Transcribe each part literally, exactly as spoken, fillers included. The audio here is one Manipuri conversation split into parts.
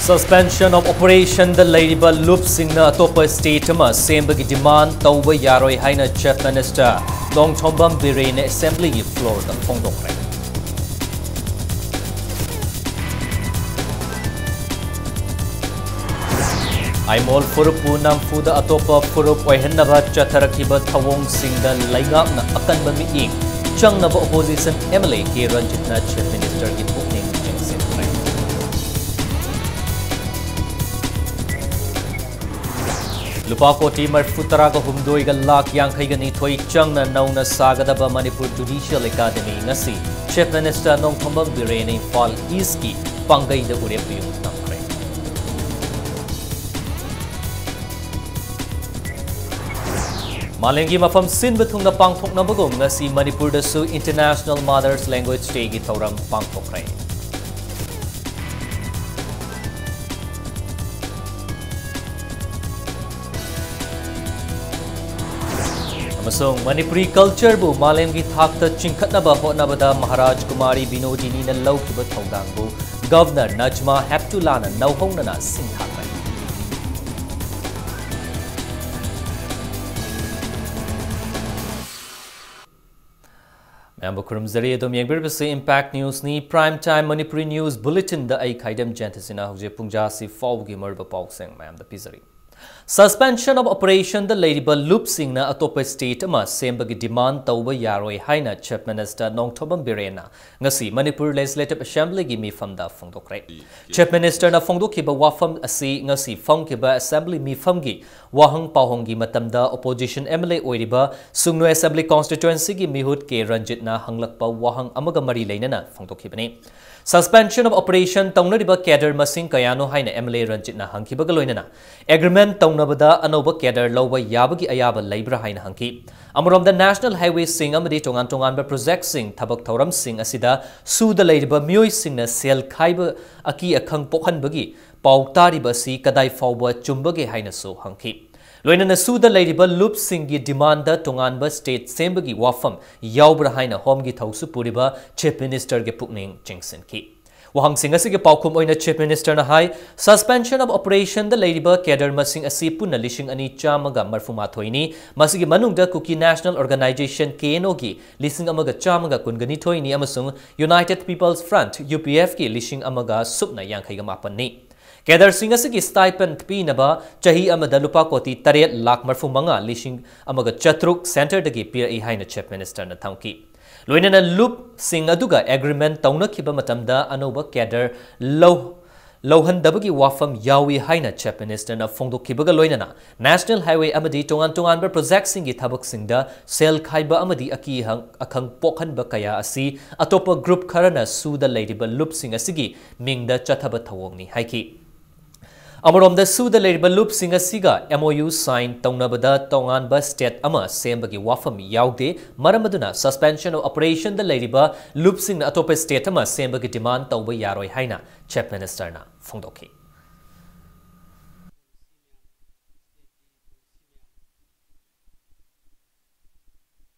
Suspension of Operationꯗ ꯂꯩꯔꯤꯕ ꯂꯨꯞꯁꯤꯡꯅ ꯑꯇꯣꯞꯄ state ꯑꯃ ꯁꯦꯝꯕꯒꯤ demand ꯇꯧꯕ ꯌꯥꯔꯣꯏ ꯍꯥꯏꯅ Chief Minister ꯅꯣꯡꯊꯣꯝꯕꯝ ꯕꯤꯔꯦꯟꯅ Assemblyꯒꯤ floorꯗ ꯐꯣꯡꯗꯣꯛꯈ꯭ꯔꯦ꯫ ꯑꯥꯏꯃꯣꯜ ꯐꯨꯔꯨꯞꯄꯨ ꯅꯝꯐꯨꯗ ꯑꯇꯣꯞꯄ ꯐꯨꯔꯨꯞ ꯑꯣꯏꯍꯟꯅꯕ ꯆꯠꯊꯔꯛꯈꯤꯕ ꯊꯧꯑꯣꯡꯁꯤꯡꯗ ꯂꯩꯉꯥꯛꯅ ꯑꯀꯟꯕ ꯃꯤꯠꯌꯦꯡ ꯆꯪꯅꯕ opposition MLA ꯀꯦ ꯔꯟꯖꯤꯠꯅ Chief Ministerꯒꯤ ꯄꯨꯛꯅꯤꯡ ꯆꯤꯡꯁꯤꯟꯈ꯭ꯔꯦ꯫ ꯂꯨꯄꯥ ꯀꯣꯇꯤ ꯃꯔꯤꯐꯨ ꯇꯔꯥꯒ ꯍꯨꯝꯗꯣꯏꯒ ꯂꯥꯈ ꯌꯥꯡꯈꯩꯒ ꯅꯤꯊꯣꯏ ꯆꯪꯅ ꯅꯧꯅ ꯁꯥꯒꯗꯕ ꯃꯅꯤꯄꯨꯔ Judicial Academy ꯉꯁꯤ Chief Minister ꯅꯣꯡꯊꯣꯝꯕꯝ ꯕꯤꯔꯦꯟꯅ ꯏꯝꯐꯥꯜ Eastꯀꯤ ꯄꯥꯡꯒꯩꯗ ꯎꯔꯦꯞ ꯎꯌꯨꯡ ꯇꯝꯈ꯭ꯔꯦ꯫ ꯃꯥꯂꯦꯝꯒꯤ ꯃꯐꯝ ꯁꯤꯟꯕ ꯊꯨꯡꯅ ꯄꯥꯡꯊꯣꯛꯅꯕꯒꯨꯝ ꯉꯁꯤ ꯃꯅꯤꯄꯨꯔꯗꯁꯨ International Mothers Language Dayꯒꯤ ꯊꯧꯔꯝ ꯄꯥꯡꯊꯣꯛꯈ꯭ꯔꯦ꯫ ꯑꯃꯁꯨꯡ ꯃꯅꯤꯄꯨꯔꯤ cultureꯕꯨ ꯃꯥꯂꯦꯝꯒꯤ ꯊꯥꯛꯇ ꯆꯤꯡꯈꯠꯅꯕ ꯍꯣꯠꯅꯕꯗ ꯃꯍꯥꯔꯥꯖ ꯀꯨꯃꯥꯔꯤ ꯕꯤꯅꯣꯗꯤꯅꯤꯅ ꯂꯧꯈꯤꯕ ꯊꯧꯗꯥꯡꯕꯨ Governor ꯅꯖꯃꯥ ꯍꯦꯞꯇꯨꯂꯥꯅ ꯅꯧꯍꯧꯅꯅ ꯁꯤꯡꯊꯥꯈ꯭ꯔꯦ꯫ ꯃꯌꯥꯝꯕꯨ ꯈꯨꯔꯨꯝꯖꯔꯤ꯫ ꯑꯗꯨꯝ ꯌꯦꯡꯕꯤꯔꯤꯕꯁꯤ Impact Newsꯅꯤ꯫ Prime Time Manipuri news bulletinꯗ ꯑꯩ ꯈꯥꯏꯗꯦꯝ ꯖꯌꯟꯇꯁꯤꯅ ꯍꯧꯖꯤꯛ ꯄꯨꯡ ꯖꯥꯁꯤ ꯐꯥꯎꯕꯒꯤ ꯃꯔꯨꯑꯣꯏꯕ ꯄꯥꯎꯁꯤꯡ ꯃꯌꯥꯝꯗ ꯄꯤꯖꯔꯤ꯫ Suspension of Operationꯗ ꯂꯩꯔꯤꯕ ꯂꯨꯞꯁꯤꯡꯅ ꯑꯇꯣꯞꯄ state ꯑꯃ ꯁꯦꯝꯕꯒꯤ demand ꯇꯧꯕ ꯌꯥꯔꯣꯏ ꯍꯥꯏꯅ Chief Minister ꯅꯣꯡꯊꯣꯝꯕꯝ ꯕꯤꯔꯦꯟꯅ ꯉꯁꯤ ꯃꯅꯤꯄꯨꯔ Legislative Assemblyꯒꯤ ꯃꯤꯐꯝꯗ ꯐꯣꯡꯗꯣꯛꯈ꯭ꯔꯦ꯫ Chief Ministerꯅ ꯐꯣꯡꯗꯣꯛꯈꯤꯕ ꯋꯥꯐꯝ ꯑꯁꯤ ꯉꯁꯤ ꯐꯝꯈꯤꯕ Assembly ꯃꯤꯐꯝꯒꯤ ꯋꯥꯍꯪ ꯄꯥꯎꯍꯪꯒꯤ ꯃꯇꯝꯗ opposition MLA ꯑꯣꯏꯔꯤꯕ ꯁꯨꯡꯅꯨ Assembly Constituencyꯒꯤ ꯃꯤꯍꯨꯠ ꯀꯦ ꯔꯟꯖꯤꯠꯅ ꯍꯪꯂꯛꯄ ꯋꯥꯍꯪ ꯑꯃꯒ ꯃꯔꯤ ꯂꯩꯅꯅ ꯐꯣꯡꯗꯣꯛꯈꯤꯕꯅꯤ꯫ Suspension of Operation ꯇꯧꯅꯔꯤꯕ cadre ꯃꯁꯤꯡ ꯀꯌꯥꯅꯣ ꯍꯥꯏꯅ MLA ꯔꯟꯖꯤꯠꯅ ꯍꯪꯈꯤꯕꯒ ꯂꯣꯏꯅꯅ agreement ꯇꯧꯅꯕꯗ ꯑꯅꯧꯕ cadre ꯂꯧꯕ ꯌꯥꯕꯒꯤ ꯑꯌꯥꯕ ꯂꯩꯕ꯭ꯔꯥ ꯍꯥꯏꯅ ꯍꯪꯈꯤ꯫ ꯑꯃꯔꯣꯝꯗ National Highwayꯁꯤꯡ ꯑꯃꯗꯤ ꯇꯣꯉꯥꯟ ꯇꯣꯉꯥꯟꯕ projectꯁꯤꯡ ꯊꯕꯛ ꯊꯧꯔꯝꯁꯤꯡ ꯑꯁꯤꯗ ꯁꯨꯗ ꯂꯩꯔꯤꯕ ꯃꯤꯑꯣꯏꯁꯤꯡꯅ ꯁꯦꯜ ꯈꯥꯏꯕ ꯑꯀꯤ ꯑꯈꯪ ꯄꯣꯛꯍꯟꯕꯒꯤ ꯄꯥꯎ ꯇꯥꯔꯤꯕ ꯑꯁꯤ ꯀꯗꯥꯏ ꯐꯥꯎꯕ ꯆꯨꯝꯕꯒꯦ ꯍꯥꯏꯅꯁꯨ ꯍꯪꯈꯤ꯫ ꯂꯣꯏꯅꯅ ꯁꯨꯗ ꯂꯩꯔꯤꯕ ꯂꯨꯞꯁꯤꯡꯒꯤ demandꯗ ꯇꯣꯉꯥꯟꯕ state ꯁꯦꯝꯕꯒꯤ ꯋꯥꯐꯝ ꯌꯥꯎꯕ꯭ꯔꯥ ꯍꯥꯏꯅ Homeꯒꯤ ꯊꯧꯁꯨ ꯄꯨꯔꯤꯕ Chief Ministerꯒꯤ ꯄꯨꯛꯅꯤꯡ ꯆꯤꯡꯁꯤꯟꯈꯤ꯫ ꯋꯥꯍꯪꯁꯤꯡ ꯑꯁꯤꯒꯤ ꯄꯥꯎꯈꯨꯝ ꯑꯣꯏꯅ Chief Minister ꯅ ꯍꯥꯏ, Suspension of Operation ꯗ ꯂꯩꯔꯤꯕ cadre ꯃꯁꯤꯡ ꯑꯁꯤ ꯄꯨꯟꯅ ꯂꯤꯁꯤꯡ ꯑꯅꯤ ꯆꯥꯝꯃꯒ ꯃꯔꯐꯨ ꯃꯥꯊꯣꯏꯅꯤ꯫ ꯃꯁꯤꯒꯤ ꯃꯅꯨꯡꯗ Kuki National Organization, K N O ꯒꯤ ꯂꯤꯁꯤꯡ ꯑꯃꯒ ꯆꯥꯝꯃꯒ ꯀꯨꯟꯒ ꯅꯤꯊꯣꯏꯅꯤ ꯑꯃꯁꯨꯡ United People's Front, U P F ꯀꯤ ꯂꯤꯁꯤꯡ ꯑꯃꯒ ꯁꯨꯞꯅ ꯌꯥꯡꯈꯩꯒ ꯃꯥꯄꯟꯅꯤ꯫ Cadre ꯁꯤꯡ ꯑꯁꯤꯒꯤ stipend ꯄꯤꯅꯕ ꯆꯍꯤ ꯑꯃꯗ ꯂꯨꯄꯥ ꯀꯣꯇꯤ ꯇꯔꯦꯠ ꯂꯥꯈ ꯃꯔꯐꯨ ꯃꯉꯥ ꯂꯤꯁꯤꯡ ꯑꯃꯒ ꯆꯥꯇ꯭ꯔꯨꯛ centre ꯗꯒꯤ ꯄꯤꯔꯛꯏ ꯍꯥꯏꯅ Chief Minister ꯅ ꯊꯝꯈꯤ꯫ ꯂꯣꯏꯅꯅ ꯂꯨꯞꯁꯤꯡ ꯑꯗꯨꯒ agreement ꯇꯧꯅꯈꯤꯕ ꯃꯇꯝꯗ ꯑꯅꯧꯕ cadre ꯂꯧ-, ꯂꯧꯍꯟꯗꯕꯒꯤ ꯋꯥꯐꯝ ꯌꯥꯎꯏ ꯍꯥꯏꯅ Chief Minister ꯅ ꯐꯣꯡꯗꯣꯛꯈꯤꯕꯒ ꯂꯣꯏꯅꯅ National Highway ꯑꯃꯗꯤ ꯇꯣꯉꯥꯟ ꯇꯣꯉꯥꯟꯕ project ꯁꯤꯡꯒꯤ ꯊꯕꯛꯁꯤꯡꯗ ꯁꯦꯜ ꯈꯥꯏꯕ ꯑꯃꯗꯤ ꯑꯀꯤ ꯑꯈꯪ ꯄꯣꯛꯍꯟꯕ ꯀꯌꯥ ꯑꯁꯤ ꯑꯇꯣꯞꯄ group ꯈꯔꯅ ꯁꯨꯗ ꯂꯩꯔꯤꯕ ꯂꯨꯞꯁꯤꯡ ꯑꯁꯤꯒꯤ ꯃꯤꯡꯗ ꯆꯠꯊꯕ ꯊꯧꯑꯣꯡꯅꯤ ꯍꯥꯏꯈꯤ꯫ ꯑꯃꯔꯣꯝꯗ ꯁꯨꯗ ꯂꯩꯔꯤꯕ ꯂꯨꯞꯁꯤꯡ ꯑꯁꯤꯒ M O U sign ꯇꯧꯅꯕꯗ ꯇꯣꯉꯥꯟꯕ state ꯑꯃ ꯁꯦꯝꯕꯒꯤ ꯋꯥꯐꯝ ꯌꯥꯎꯗꯦ꯫ ꯃꯔꯝ ꯑꯗꯨꯅ Suspension of Operation ꯗ ꯂꯩꯔꯤꯕ ꯂꯨꯞꯁꯤꯡꯅ ꯑꯇꯣꯞꯄ state ꯑꯃ ꯁꯦꯝꯕꯒꯤ demand ꯇꯧꯕ ꯌꯥꯔꯣꯏ ꯍꯥꯏꯅ Chief Minister ꯅ ꯐꯣꯡꯗꯣꯛꯈꯤ꯫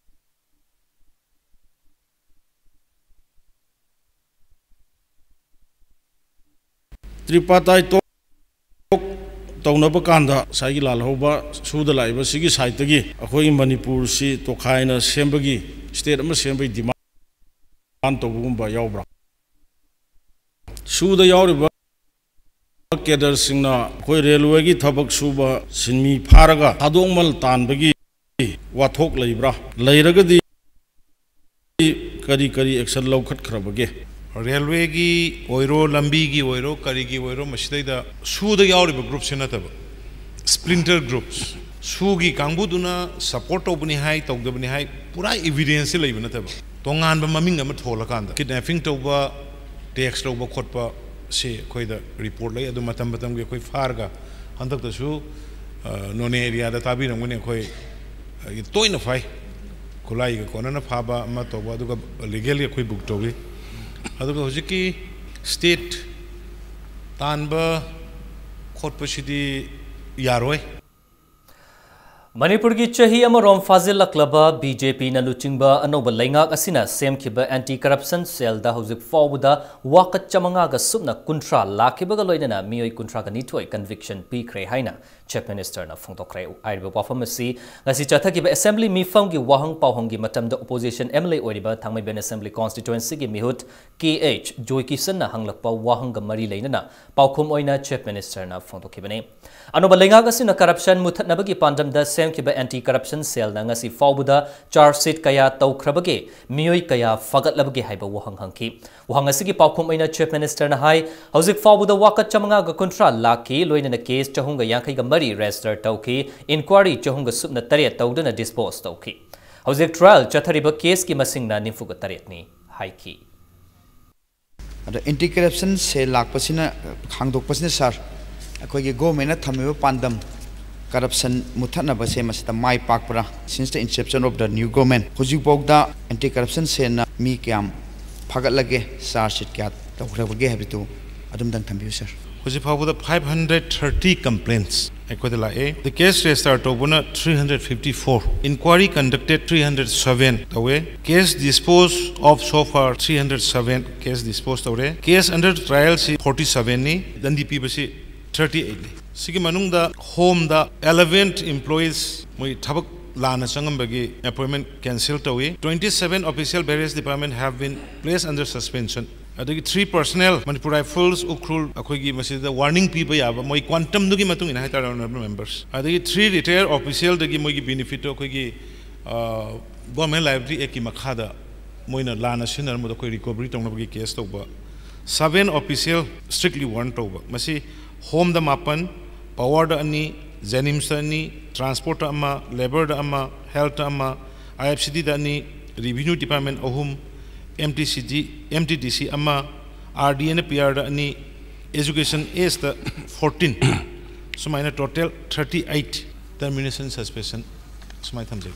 Tripartite talk ꯇꯧꯅꯕ ꯀꯥꯟꯗ ꯉꯁꯥꯏꯒꯤ ꯂꯥꯜꯍꯧꯕ ꯁꯨꯗ ꯂꯥꯛꯏꯕ ꯁꯤꯒꯤ side ꯇꯒꯤ ꯑꯩꯈꯣꯏꯒꯤ ꯃꯅꯤꯄꯨꯔꯁꯤ ꯇꯣꯈꯥꯏꯅ ꯁꯦꯝꯕꯒꯤ, state ꯑꯃ ꯁꯦꯝꯕꯒꯤ demand ꯇꯧꯕꯒꯨꯝꯕ ꯌꯥꯎꯕ꯭ꯔꯥ? ꯁꯨꯗ ꯌꯥꯎꯔꯤꯕ cadre ꯁꯤꯡꯅ ꯑꯩꯈꯣꯏ railway ꯒꯤ ꯊꯕꯛ ꯁꯨꯕ ꯁꯤꯟꯃꯤ ꯐꯥꯔꯒ ꯊꯥꯗꯣꯛꯃꯜ ꯇꯥꯟꯕꯒꯤ ꯋꯥꯊꯣꯛ ꯂꯩꯕ꯭ꯔꯥ? ꯂꯩꯔꯒꯗꯤ ꯀꯔꯤ ꯀꯔꯤ action ꯂꯧꯈꯠꯈ꯭ꯔꯕꯒꯦ? Railway ꯒꯤ ꯑꯣꯏꯔꯣ, ꯂꯝꯕꯤꯒꯤ ꯑꯣꯏꯔꯣ, ꯀꯔꯤꯒꯤ ꯑꯣꯏꯔꯣ, ꯃꯁꯤꯗꯩꯗ ꯁꯨꯗ ꯌꯥꯎꯔꯤꯕ group ꯁꯤ ꯅꯠꯇꯕ, splinter groups, ꯁꯨꯒꯤ ꯀꯥꯡꯕꯨꯗꯨꯅ support ꯇꯧꯕꯅꯤ ꯍꯥꯏ, ꯇꯧꯗꯕꯅꯤ ꯍꯥꯏ, ꯄꯨꯔꯥ evidence ꯁꯤ ꯂꯩꯕ ꯅꯠꯇꯕ, ꯇꯣꯉꯥꯟꯕ ꯃꯃꯤꯡ ꯑꯃ ꯊꯣꯜꯂꯀꯥꯟꯗ kidnapping ꯇꯧꯕ, tax ꯂꯧꯕ ꯈꯣꯠꯄ ꯁꯤ ꯑꯩꯈꯣꯏꯗ report ꯂꯩ꯫ ꯑꯗꯨ ꯃꯇꯝ ꯃꯇꯝꯒꯤ ꯑꯩꯈꯣꯏ ꯐꯥꯔꯒ, ꯍꯟꯗꯛꯇꯁꯨ, ꯑ, ꯅꯣꯅꯦ area ꯗ ꯇꯥꯕꯤꯔꯝꯒꯅꯤ, ꯑꯩꯈꯣꯏ, ꯑ, ꯇꯣꯏꯅ ꯐꯥꯏ, ꯈꯨꯠꯂꯥꯏꯒ ꯀꯣꯟꯅꯅ ꯐꯥꯕ ꯑꯃ ꯇꯧꯕ, ꯑꯗꯨꯒ legal ꯒꯤ ꯑꯩꯈꯣꯏ book ꯇꯧꯏ꯫ ꯑꯗꯨꯒ ꯍꯧꯖꯤꯛꯀꯤ state ꯇꯥꯟꯕ ꯈꯣꯠꯄꯁꯤꯗꯤ ꯌꯥꯔꯣꯏ꯫ ꯃꯅꯤꯄꯨꯔꯒꯤ ꯆꯍꯤ ꯑꯃꯔꯣꯝ ꯐꯥꯖꯤꯜꯂꯛꯂꯕ ꯕꯤ ꯖꯦ ꯄꯤꯅ ꯂꯨꯆꯤꯡꯕ ꯑꯅꯧꯕ ꯂꯩꯉꯥꯛ ꯑꯁꯤꯅ ꯁꯦꯝꯈꯤꯕ ꯑꯦꯟꯇꯤ ꯀꯔꯞꯁꯟ ꯁꯦꯜꯗ ꯍꯧꯖꯤꯛ ꯐꯥꯎꯕꯗ ꯋꯥꯀꯠ ꯆꯥꯃꯉꯥꯒ ꯁꯨꯞꯅ ꯀꯨꯟꯊ꯭ꯔꯥ ꯂꯥꯛꯈꯤꯕꯒ ꯂꯣꯏꯅꯅ ꯃꯤꯑꯣꯏ ꯀꯨꯟꯊ꯭ꯔꯥꯒ ꯅꯤꯊꯣꯏ ꯀꯟꯚꯤꯛꯁꯟ ꯄꯤꯈ꯭ꯔꯦ ꯍꯥꯏꯅ ꯆꯤꯐ ꯃꯤꯅꯤꯁꯇꯔꯅ ꯐꯣꯡꯗꯣꯛꯈ꯭ꯔꯦ꯫ ꯍꯥꯏꯔꯤꯕ ꯋꯥꯐꯝ ꯑꯁꯤ ꯉꯁꯤ ꯆꯠꯊꯈꯤꯕ ꯑꯦꯁꯦꯝꯕ꯭ꯂꯤ ꯃꯤꯐꯝꯒꯤ ꯋꯥꯍꯪ ꯄꯥꯎꯍꯪꯒꯤ ꯃꯇꯝꯗ ꯑꯣꯄꯣꯖꯤꯁꯟ ꯑꯦꯝ ꯑꯦꯜ ꯑꯦ ꯑꯣꯏꯔꯤꯕ ꯊꯥꯡꯃꯩꯕꯟ ꯑꯦꯁꯦꯝꯕ꯭ꯂꯤ ꯀꯣꯟꯁꯇꯤꯇ꯭ꯋꯦꯟꯁꯤꯒꯤ ꯃꯤꯍꯨꯠ ꯀꯦ ꯑꯩꯆ ꯖꯣꯏꯀꯤꯁꯟꯅ ꯍꯪꯂꯛꯄ ꯋꯥꯍꯪꯒ ꯃꯔꯤ ꯂꯩꯅꯅ ꯄꯥꯎꯈꯨꯝ ꯑꯣꯏꯅ ꯆꯤꯐ ꯃꯤꯅꯤꯁꯇꯔꯅ ꯐꯣꯡꯗꯣꯛꯈꯤꯕꯅꯤ꯫ ꯑꯅꯧꯕ ꯂꯩꯉꯥꯛ ꯑꯁꯤꯅ ꯀꯔꯞꯁꯟ ꯃꯨꯊꯠꯅꯕꯒꯤ ꯄꯥꯟꯗꯝꯗ ꯁꯦꯝꯈꯤꯕ ꯑꯦꯟꯇꯤ ꯀꯔꯞꯁꯟ ꯁꯦꯜꯅ ꯉꯁꯤ ꯐꯥꯎꯕꯗ ꯆꯥꯔꯖ ꯁꯤꯠ ꯀꯌꯥ ꯇꯧꯈ꯭ꯔꯕꯒꯦ, ꯃꯤꯑꯣꯏ ꯀꯌꯥ ꯐꯒꯠꯂꯕꯒꯦ ꯍꯥꯏꯕ ꯋꯥꯍꯪ ꯍꯪꯈꯤ꯫ ꯋꯥꯍꯪ ꯑꯁꯤꯒꯤ ꯄꯥꯎꯈꯨꯝ ꯑꯣꯏꯅ ꯆꯤꯐ ꯃꯤꯅꯤꯁꯇꯔꯅ ꯍꯥꯏ, ꯍꯧꯖꯤꯛ ꯐꯥꯎꯕꯗ ꯋꯥꯀꯠ ꯆꯥꯃꯉꯥꯒ ꯀꯨꯟꯊ꯭ꯔꯥ ꯂꯥꯛꯈꯤ, ꯂꯣꯏꯅꯅ ꯀꯦꯁ ꯆꯍꯨꯝꯒ ꯌꯥꯡꯈꯩꯒ ꯃꯔꯤ ꯔꯦꯖꯤꯁꯇꯔ ꯇꯧꯈꯤ, ꯏꯟꯀ꯭ꯋꯥꯔꯤ ꯆꯍꯨꯝꯒ ꯁꯨꯞꯅ ꯇꯔꯦꯠ ꯇꯧꯗꯨꯅ ꯗꯤꯁꯄꯣꯖ ꯇꯧꯈꯤ꯫ ꯍꯧꯖꯤꯛ ꯇ꯭ꯔꯥꯌꯦꯜ ꯆꯠꯊꯔꯤꯕ ꯀꯦꯁꯀꯤ ꯃꯁꯤꯡꯅ ꯅꯤꯐꯨꯒ ꯇꯔꯦꯠꯅꯤ ꯍꯥꯏꯈꯤ꯫ ꯑꯗꯣ ꯑꯦꯟꯇꯤ ꯀꯔꯞꯁꯟ ꯁꯦꯜ ꯂꯥꯛꯄꯁꯤꯅ, ꯍꯥꯡꯗꯣꯛꯄꯁꯤꯅ ꯁꯥꯔ, ꯑꯩꯈꯣꯏꯒꯤ ꯒꯣꯔꯃꯦꯟꯅ ꯊꯝꯃꯤꯕ ꯄꯥꯟꯗꯝ ꯀꯔꯞꯁꯟ ꯃꯨꯠꯊꯠꯅꯕꯁꯦ ꯃꯁꯤꯗ ꯃꯥꯏ ꯄꯥꯛꯄ꯭ꯔꯥ? Since the inception of the new government, ꯍꯧꯖꯤꯛꯐꯥꯎꯗ ꯑꯦꯟꯇꯤ ꯀꯔꯞꯁꯟ ꯁꯦꯜꯅ ꯃꯤ ꯀꯌꯥꯝ ꯐꯒꯠꯂꯒꯦ, ꯆꯥꯔꯖ ꯁꯤꯠ ꯀꯌꯥ ꯇꯧꯈ꯭ꯔꯕꯒꯦ ꯍꯥꯏꯕꯗꯨ ꯑꯗꯨꯝꯇꯪ ꯊꯝꯕꯤꯌꯨ ꯁꯥꯔ꯫ ꯍꯧꯖꯤꯛ ꯐꯥꯎꯕꯗ five hundred thirty complaints ꯑꯩꯈꯣꯏꯗ ꯂꯥꯛꯑꯦ꯫ The case register ꯇꯧꯕꯅ three hundred fifty four, inquiry conducted three hundred seven ꯇꯧꯋꯦ, case dispose of so far three hundred seven case dispose ꯇꯧꯔꯦ, case under trial ꯁꯤ forty seven ꯅꯤ, ꯗꯟꯗꯤ ꯄꯤꯕꯁꯤ thirty eight ꯅꯤ꯫ ꯁꯤꯒꯤ ꯃꯅꯨꯡꯗ ꯍꯣꯝꯗ eleven employees ꯃꯣꯏ ꯊꯕꯛ ꯂꯥꯟꯅ ꯆꯪꯉꯝꯕꯒꯤ appointment cancel ꯇꯧꯏ꯫ Twenty seven official various department have been placed under suspension꯫ ꯑꯗꯒꯤ three personnel, Manipur rifles, Ukhrul, ꯑꯩꯈꯣꯏꯒꯤ ꯃꯁꯤꯗ ꯋꯥꯔꯅꯤꯡ ꯄꯤꯕ ꯌꯥꯕ, ꯃꯣꯏ ꯀ꯭ꯋꯥꯟꯇꯝꯗꯨꯒꯤ ꯃꯇꯨꯡ ꯏꯟꯅ ꯍꯥꯏꯇꯥꯔꯦ, ꯑꯣꯅꯔꯦꯕꯜ ꯃꯦꯝꯕꯔꯁ꯫ ꯑꯗꯒꯤ three retired officialꯗꯒꯤ ꯃꯣꯏꯒꯤ ꯕꯦꯅꯤꯐꯤꯠꯇꯣ ꯑꯩꯈꯣꯏꯒꯤ ꯒꯣꯔꯃꯦꯟ ꯂꯥꯏꯕ꯭ꯔꯦꯔꯤ ꯑꯦꯛꯀꯤ ꯃꯈꯥꯗ ꯃꯣꯏꯅ ꯂꯥꯟꯅ ꯁꯤꯖꯤꯟꯅꯔꯝꯕꯗꯣ ꯑꯩꯈꯣꯏ ꯔꯤꯀꯣꯚꯔꯤ ꯇꯧꯅꯕꯒꯤ ꯀꯦꯁ ꯇꯧꯕ꯫ Seven official strictly warn ꯇꯧꯕ꯫ ꯃꯁꯤ ꯍꯣꯝꯗ ꯃꯥꯄꯟ, ꯄꯥꯋꯔꯗ ꯑꯅꯤ, ꯖꯦꯅꯤꯝꯁꯇ ꯑꯅꯤ, ꯇ꯭ꯔꯥꯟꯁꯄꯣꯔꯠꯇ ꯑꯃ, ꯂꯦꯕꯔꯗ ꯑꯃ, ꯍꯦꯜꯠꯇ ꯑꯃ, ꯑꯥꯏ ꯑꯦꯐ ꯁꯤ ꯗꯤꯗ ꯑꯅꯤ, ꯔꯤꯚꯤꯅ꯭ꯌꯨ ꯗꯤꯄꯥꯔꯠꯃꯦꯟ ꯑꯍꯨꯝ, ꯑꯦꯝ ꯇꯤ ꯁꯤ ꯗꯤ, ꯑꯦꯝ ꯇꯤ ꯗꯤ ꯁꯤ ꯑꯃ, ꯑꯥꯔ ꯗꯤ ꯑꯦꯟ ꯄꯤ ꯑꯥꯔꯗ ꯑꯅꯤ, ꯑꯦꯖꯨꯀꯦꯁꯟ ꯑꯦꯁꯇ fourteen, ꯁꯨꯃꯥꯏꯅ total thirty eight termination suspension ꯁꯨꯃꯥꯏꯅ ꯊꯝꯖꯒꯦ꯫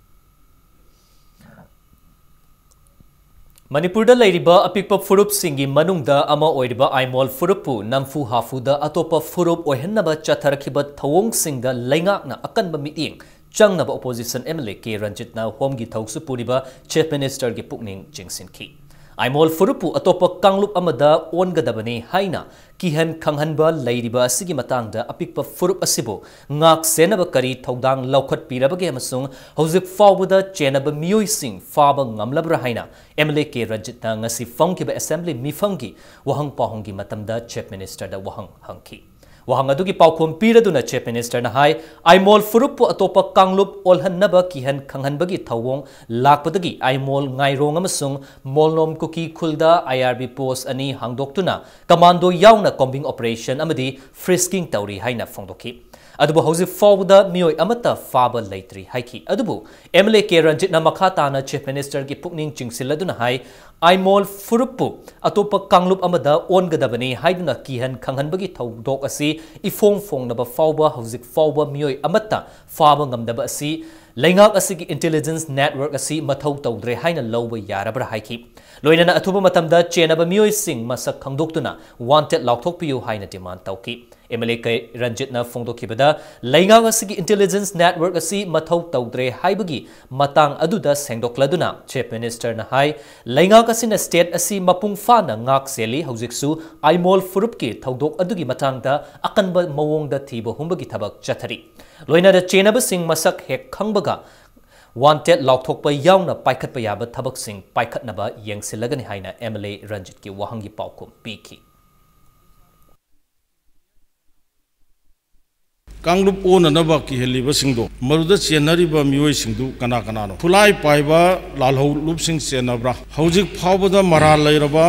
ꯃꯅꯤꯄꯨꯔꯗ ꯂꯩꯔꯤꯕ ꯑꯄꯤꯛꯄ ꯐꯨꯔꯨꯞꯁꯤꯡꯒꯤ ꯃꯅꯨꯡꯗ ꯑꯃ ꯑꯣꯏꯔꯤꯕ ꯑꯥꯏꯃꯣꯜ ꯐꯨꯔꯨꯞꯄꯨ ꯅꯝꯐꯨ ꯍꯥꯐꯨꯗ ꯑꯇꯣꯞꯄ ꯐꯨꯔꯨꯞ ꯑꯣꯏꯍꯟꯅꯕ ꯆꯠꯊꯔꯛꯈꯤꯕ ꯊꯧꯑꯣꯡꯁꯤꯡꯗ ꯂꯩꯉꯥꯛꯅ ꯑꯀꯟꯕ ꯃꯤꯠꯌꯦꯡ ꯆꯪꯅꯕ opposition MLA K ꯔꯟꯖꯤꯠꯅ ꯍꯣꯝꯒꯤ ꯊꯧꯁꯨ ꯄꯨꯔꯤꯕ Chief Ministerꯒꯤ ꯄꯨꯛꯅꯤꯡ ꯆꯤꯡꯁꯤꯟꯈꯤ꯫ ꯑꯥꯏꯃꯣꯜ ꯐꯨꯔꯨꯞꯄꯨ ꯑꯇꯣꯞꯄ ꯀꯥꯡꯂꯨꯞ ꯑꯃꯗ ꯑꯣꯟꯒꯗꯕꯅꯤ ꯍꯥꯏꯅ ꯀꯤꯍꯟ ꯈꯪꯍꯟꯕ ꯂꯩꯔꯤꯕ ꯑꯁꯤꯒꯤ ꯃꯇꯥꯡꯗ ꯑꯄꯤꯛꯄ ꯐꯨꯔꯨꯞ ꯑꯁꯤꯕꯨ ꯉꯥꯛ ꯁꯦꯟꯅꯕ ꯀꯔꯤ ꯊꯧꯗꯥꯡ ꯂꯧꯈꯠꯄꯤꯔꯕꯒꯦ ꯑꯃꯁꯨꯡ ꯍꯧꯖꯤꯛ ꯐꯥꯎꯕꯗ ꯆꯦꯟꯅꯕ ꯃꯤꯑꯣꯏꯁꯤꯡ ꯐꯥꯕ ꯉꯝꯂꯕ꯭ꯔꯥ ꯍꯥꯏꯅ MLA K ꯔꯟꯖꯤꯠꯅ ꯉꯁꯤ ꯐꯝꯈꯤꯕ Assembly ꯃꯤꯐꯝꯒꯤ ꯋꯥꯍꯪ ꯄꯥꯎꯍꯪꯒꯤ ꯃꯇꯝꯗ Chief Ministerꯗ ꯋꯥꯍꯪ ꯍꯪꯈꯤ꯫ ꯋꯥꯍꯪ ꯑꯗꯨꯒꯤ ꯄꯥꯎꯈꯨꯝ ꯄꯤꯔꯗꯨꯅ Chief Ministerꯅ ꯍꯥꯏ, ꯑꯥꯏꯃꯣꯜ ꯐꯨꯔꯨꯞꯄꯨ ꯑꯇꯣꯞꯄ ꯀꯥꯡꯂꯨꯞ ꯑꯣꯜꯍꯟꯅꯕ ꯀꯤꯍꯟ ꯈꯪꯍꯟꯕꯒꯤ ꯊꯧꯑꯣꯡ ꯂꯥꯛꯄꯗꯒꯤ ꯑꯥꯏꯃꯣꯜ ꯉꯥꯏꯔꯣꯡ ꯑꯃꯁꯨꯡ ꯃꯣꯜꯅꯣꯝ ꯀꯨꯀꯤ ꯈꯨꯜꯗ IRB post ꯑꯅꯤ ꯍꯥꯡꯗꯣꯛꯇꯨꯅ commando ꯌꯥꯎꯅ combing operation ꯑꯃꯗꯤ frisking ꯇꯧꯔꯤ ꯍꯥꯏꯅ ꯐꯣꯡꯗꯣꯛꯈꯤ꯫ ꯑꯗꯨꯕꯨ ꯍꯧꯖꯤꯛ ꯐꯥꯎꯕꯗ ꯃꯤꯑꯣꯏ ꯑꯃꯠꯇ ꯐꯥꯕ ꯂꯩꯇ꯭ꯔꯤ ꯍꯥꯏꯈꯤ꯫ ꯑꯗꯨꯕꯨ MLA K ꯔꯟꯖꯤꯠꯅ ꯃꯈꯥ ꯇꯥꯅ Chief Ministerꯒꯤ ꯄꯨꯛꯅꯤꯡ ꯆꯤꯡꯁꯤꯜꯂꯗꯨꯅ ꯍꯥꯏ, ꯑꯥꯏꯃꯣꯜ ꯐꯨꯔꯨꯞꯄꯨ ꯑꯇꯣꯞꯄ ꯀꯥꯡꯂꯨꯞ ꯑꯃꯗ ꯑꯣꯟꯒꯗꯕꯅꯤ ꯍꯥꯏꯗꯨꯅ ꯀꯤꯍꯟ ꯈꯪꯍꯟꯕꯒꯤ ꯊꯧꯗꯣꯛ ꯑꯁꯤ ꯏꯐꯣꯡ ꯐꯣꯡꯅꯕ ꯐꯥꯎꯕ ꯍꯧꯖꯤꯛ ꯐꯥꯎꯕ ꯃꯤꯑꯣꯏ ꯑꯃꯠꯇ ꯐꯥꯕ ꯉꯝꯗꯕ ꯑꯁꯤ ꯂꯩꯉꯥꯛ ꯑꯁꯤꯒꯤ intelligence network ꯑꯁꯤ ꯃꯊꯧ ꯇꯧꯗ꯭ꯔꯦ ꯍꯥꯏꯅ ꯂꯧꯕ ꯌꯥꯔꯕ꯭ꯔꯥ ꯍꯥꯏꯈꯤ꯫ ꯂꯣꯏꯅꯅ ꯑꯊꯨꯕ ꯃꯇꯝꯗ ꯆꯦꯟꯅꯕ ꯃꯤꯑꯣꯏꯁꯤꯡ ꯃꯁꯛ ꯈꯪꯗꯣꯛꯇꯨꯅ wanted ꯂꯥꯎꯊꯣꯛꯄꯤꯌꯨ ꯍꯥꯏꯅ demand ꯇꯧꯈꯤ꯫ MLA K ꯔꯟꯖꯤꯠꯅ ꯐꯣꯡꯗꯣꯛꯈꯤꯕꯗ, ꯂꯩꯉꯥꯛ ꯑꯁꯤꯒꯤ intelligence network ꯑꯁꯤ ꯃꯊꯧ ꯇꯧꯗ꯭ꯔꯦ ꯍꯥꯏꯕꯒꯤ ꯃꯇꯥꯡ ꯑꯗꯨꯗ ꯁꯦꯡꯗꯣꯛꯂꯗꯨꯅ Chief Ministerꯅ ꯍꯥꯏ, ꯂꯩꯉꯥꯛ ꯑꯁꯤꯅ state ꯑꯁꯤ ꯃꯄꯨꯡ ꯐꯥꯅ ꯉꯥꯛ ꯁꯦꯜꯂꯤ, ꯍꯧꯖꯤꯛꯁꯨ ꯑꯥꯏꯃꯣꯜ ꯐꯨꯔꯨꯞꯀꯤ ꯊꯧꯗꯣꯛ ꯑꯗꯨꯒꯤ ꯃꯇꯥꯡꯗ ꯑꯀꯟꯕ ꯃꯑꯣꯡꯗ ꯊꯤꯕ ꯍꯨꯝꯕꯒꯤ ꯊꯕꯛ ꯆꯠꯊꯔꯤ꯫ ꯂꯣꯏꯅꯅ ꯆꯦꯟꯅꯕꯁꯤꯡ ꯃꯁꯛ ꯍꯦꯛ ꯈꯪꯕꯒ wanted ꯂꯥꯎꯊꯣꯛꯄ ꯌꯥꯎꯅ ꯄꯥꯏꯈꯠꯄ ꯌꯥꯕ ꯊꯕꯛꯁꯤꯡ ꯄꯥꯏꯈꯠꯅꯕ ꯌꯦꯡꯁꯤꯜꯂꯒꯅꯤ ꯍꯥꯏꯅ MLA ꯔꯟꯖꯤꯠꯀꯤ ꯋꯥꯍꯪꯒꯤ ꯄꯥꯎꯈꯨꯝ ꯄꯤꯈꯤ꯫ ꯀꯥꯡꯂꯨꯞ ꯑꯣꯟꯅꯅꯕ ꯀꯤꯍꯜꯂꯤꯕꯁꯤꯡꯗꯣ, ꯃꯗꯨꯗ ꯆꯦꯟꯅꯔꯤꯕ ꯃꯤꯑꯣꯏꯁꯤꯡꯗꯨ ꯀꯅꯥ ꯀꯅꯥꯅꯣ? ꯈꯨꯠꯂꯥꯏ ꯄꯥꯏꯕ ꯂꯥꯜꯍꯧꯂꯨꯞꯁꯤꯡ ꯆꯦꯟꯅꯕ꯭ꯔꯥ? ꯍꯧꯖꯤꯛ ꯐꯥꯎꯕꯗ ꯃꯔꯥꯜ ꯂꯩꯔꯕ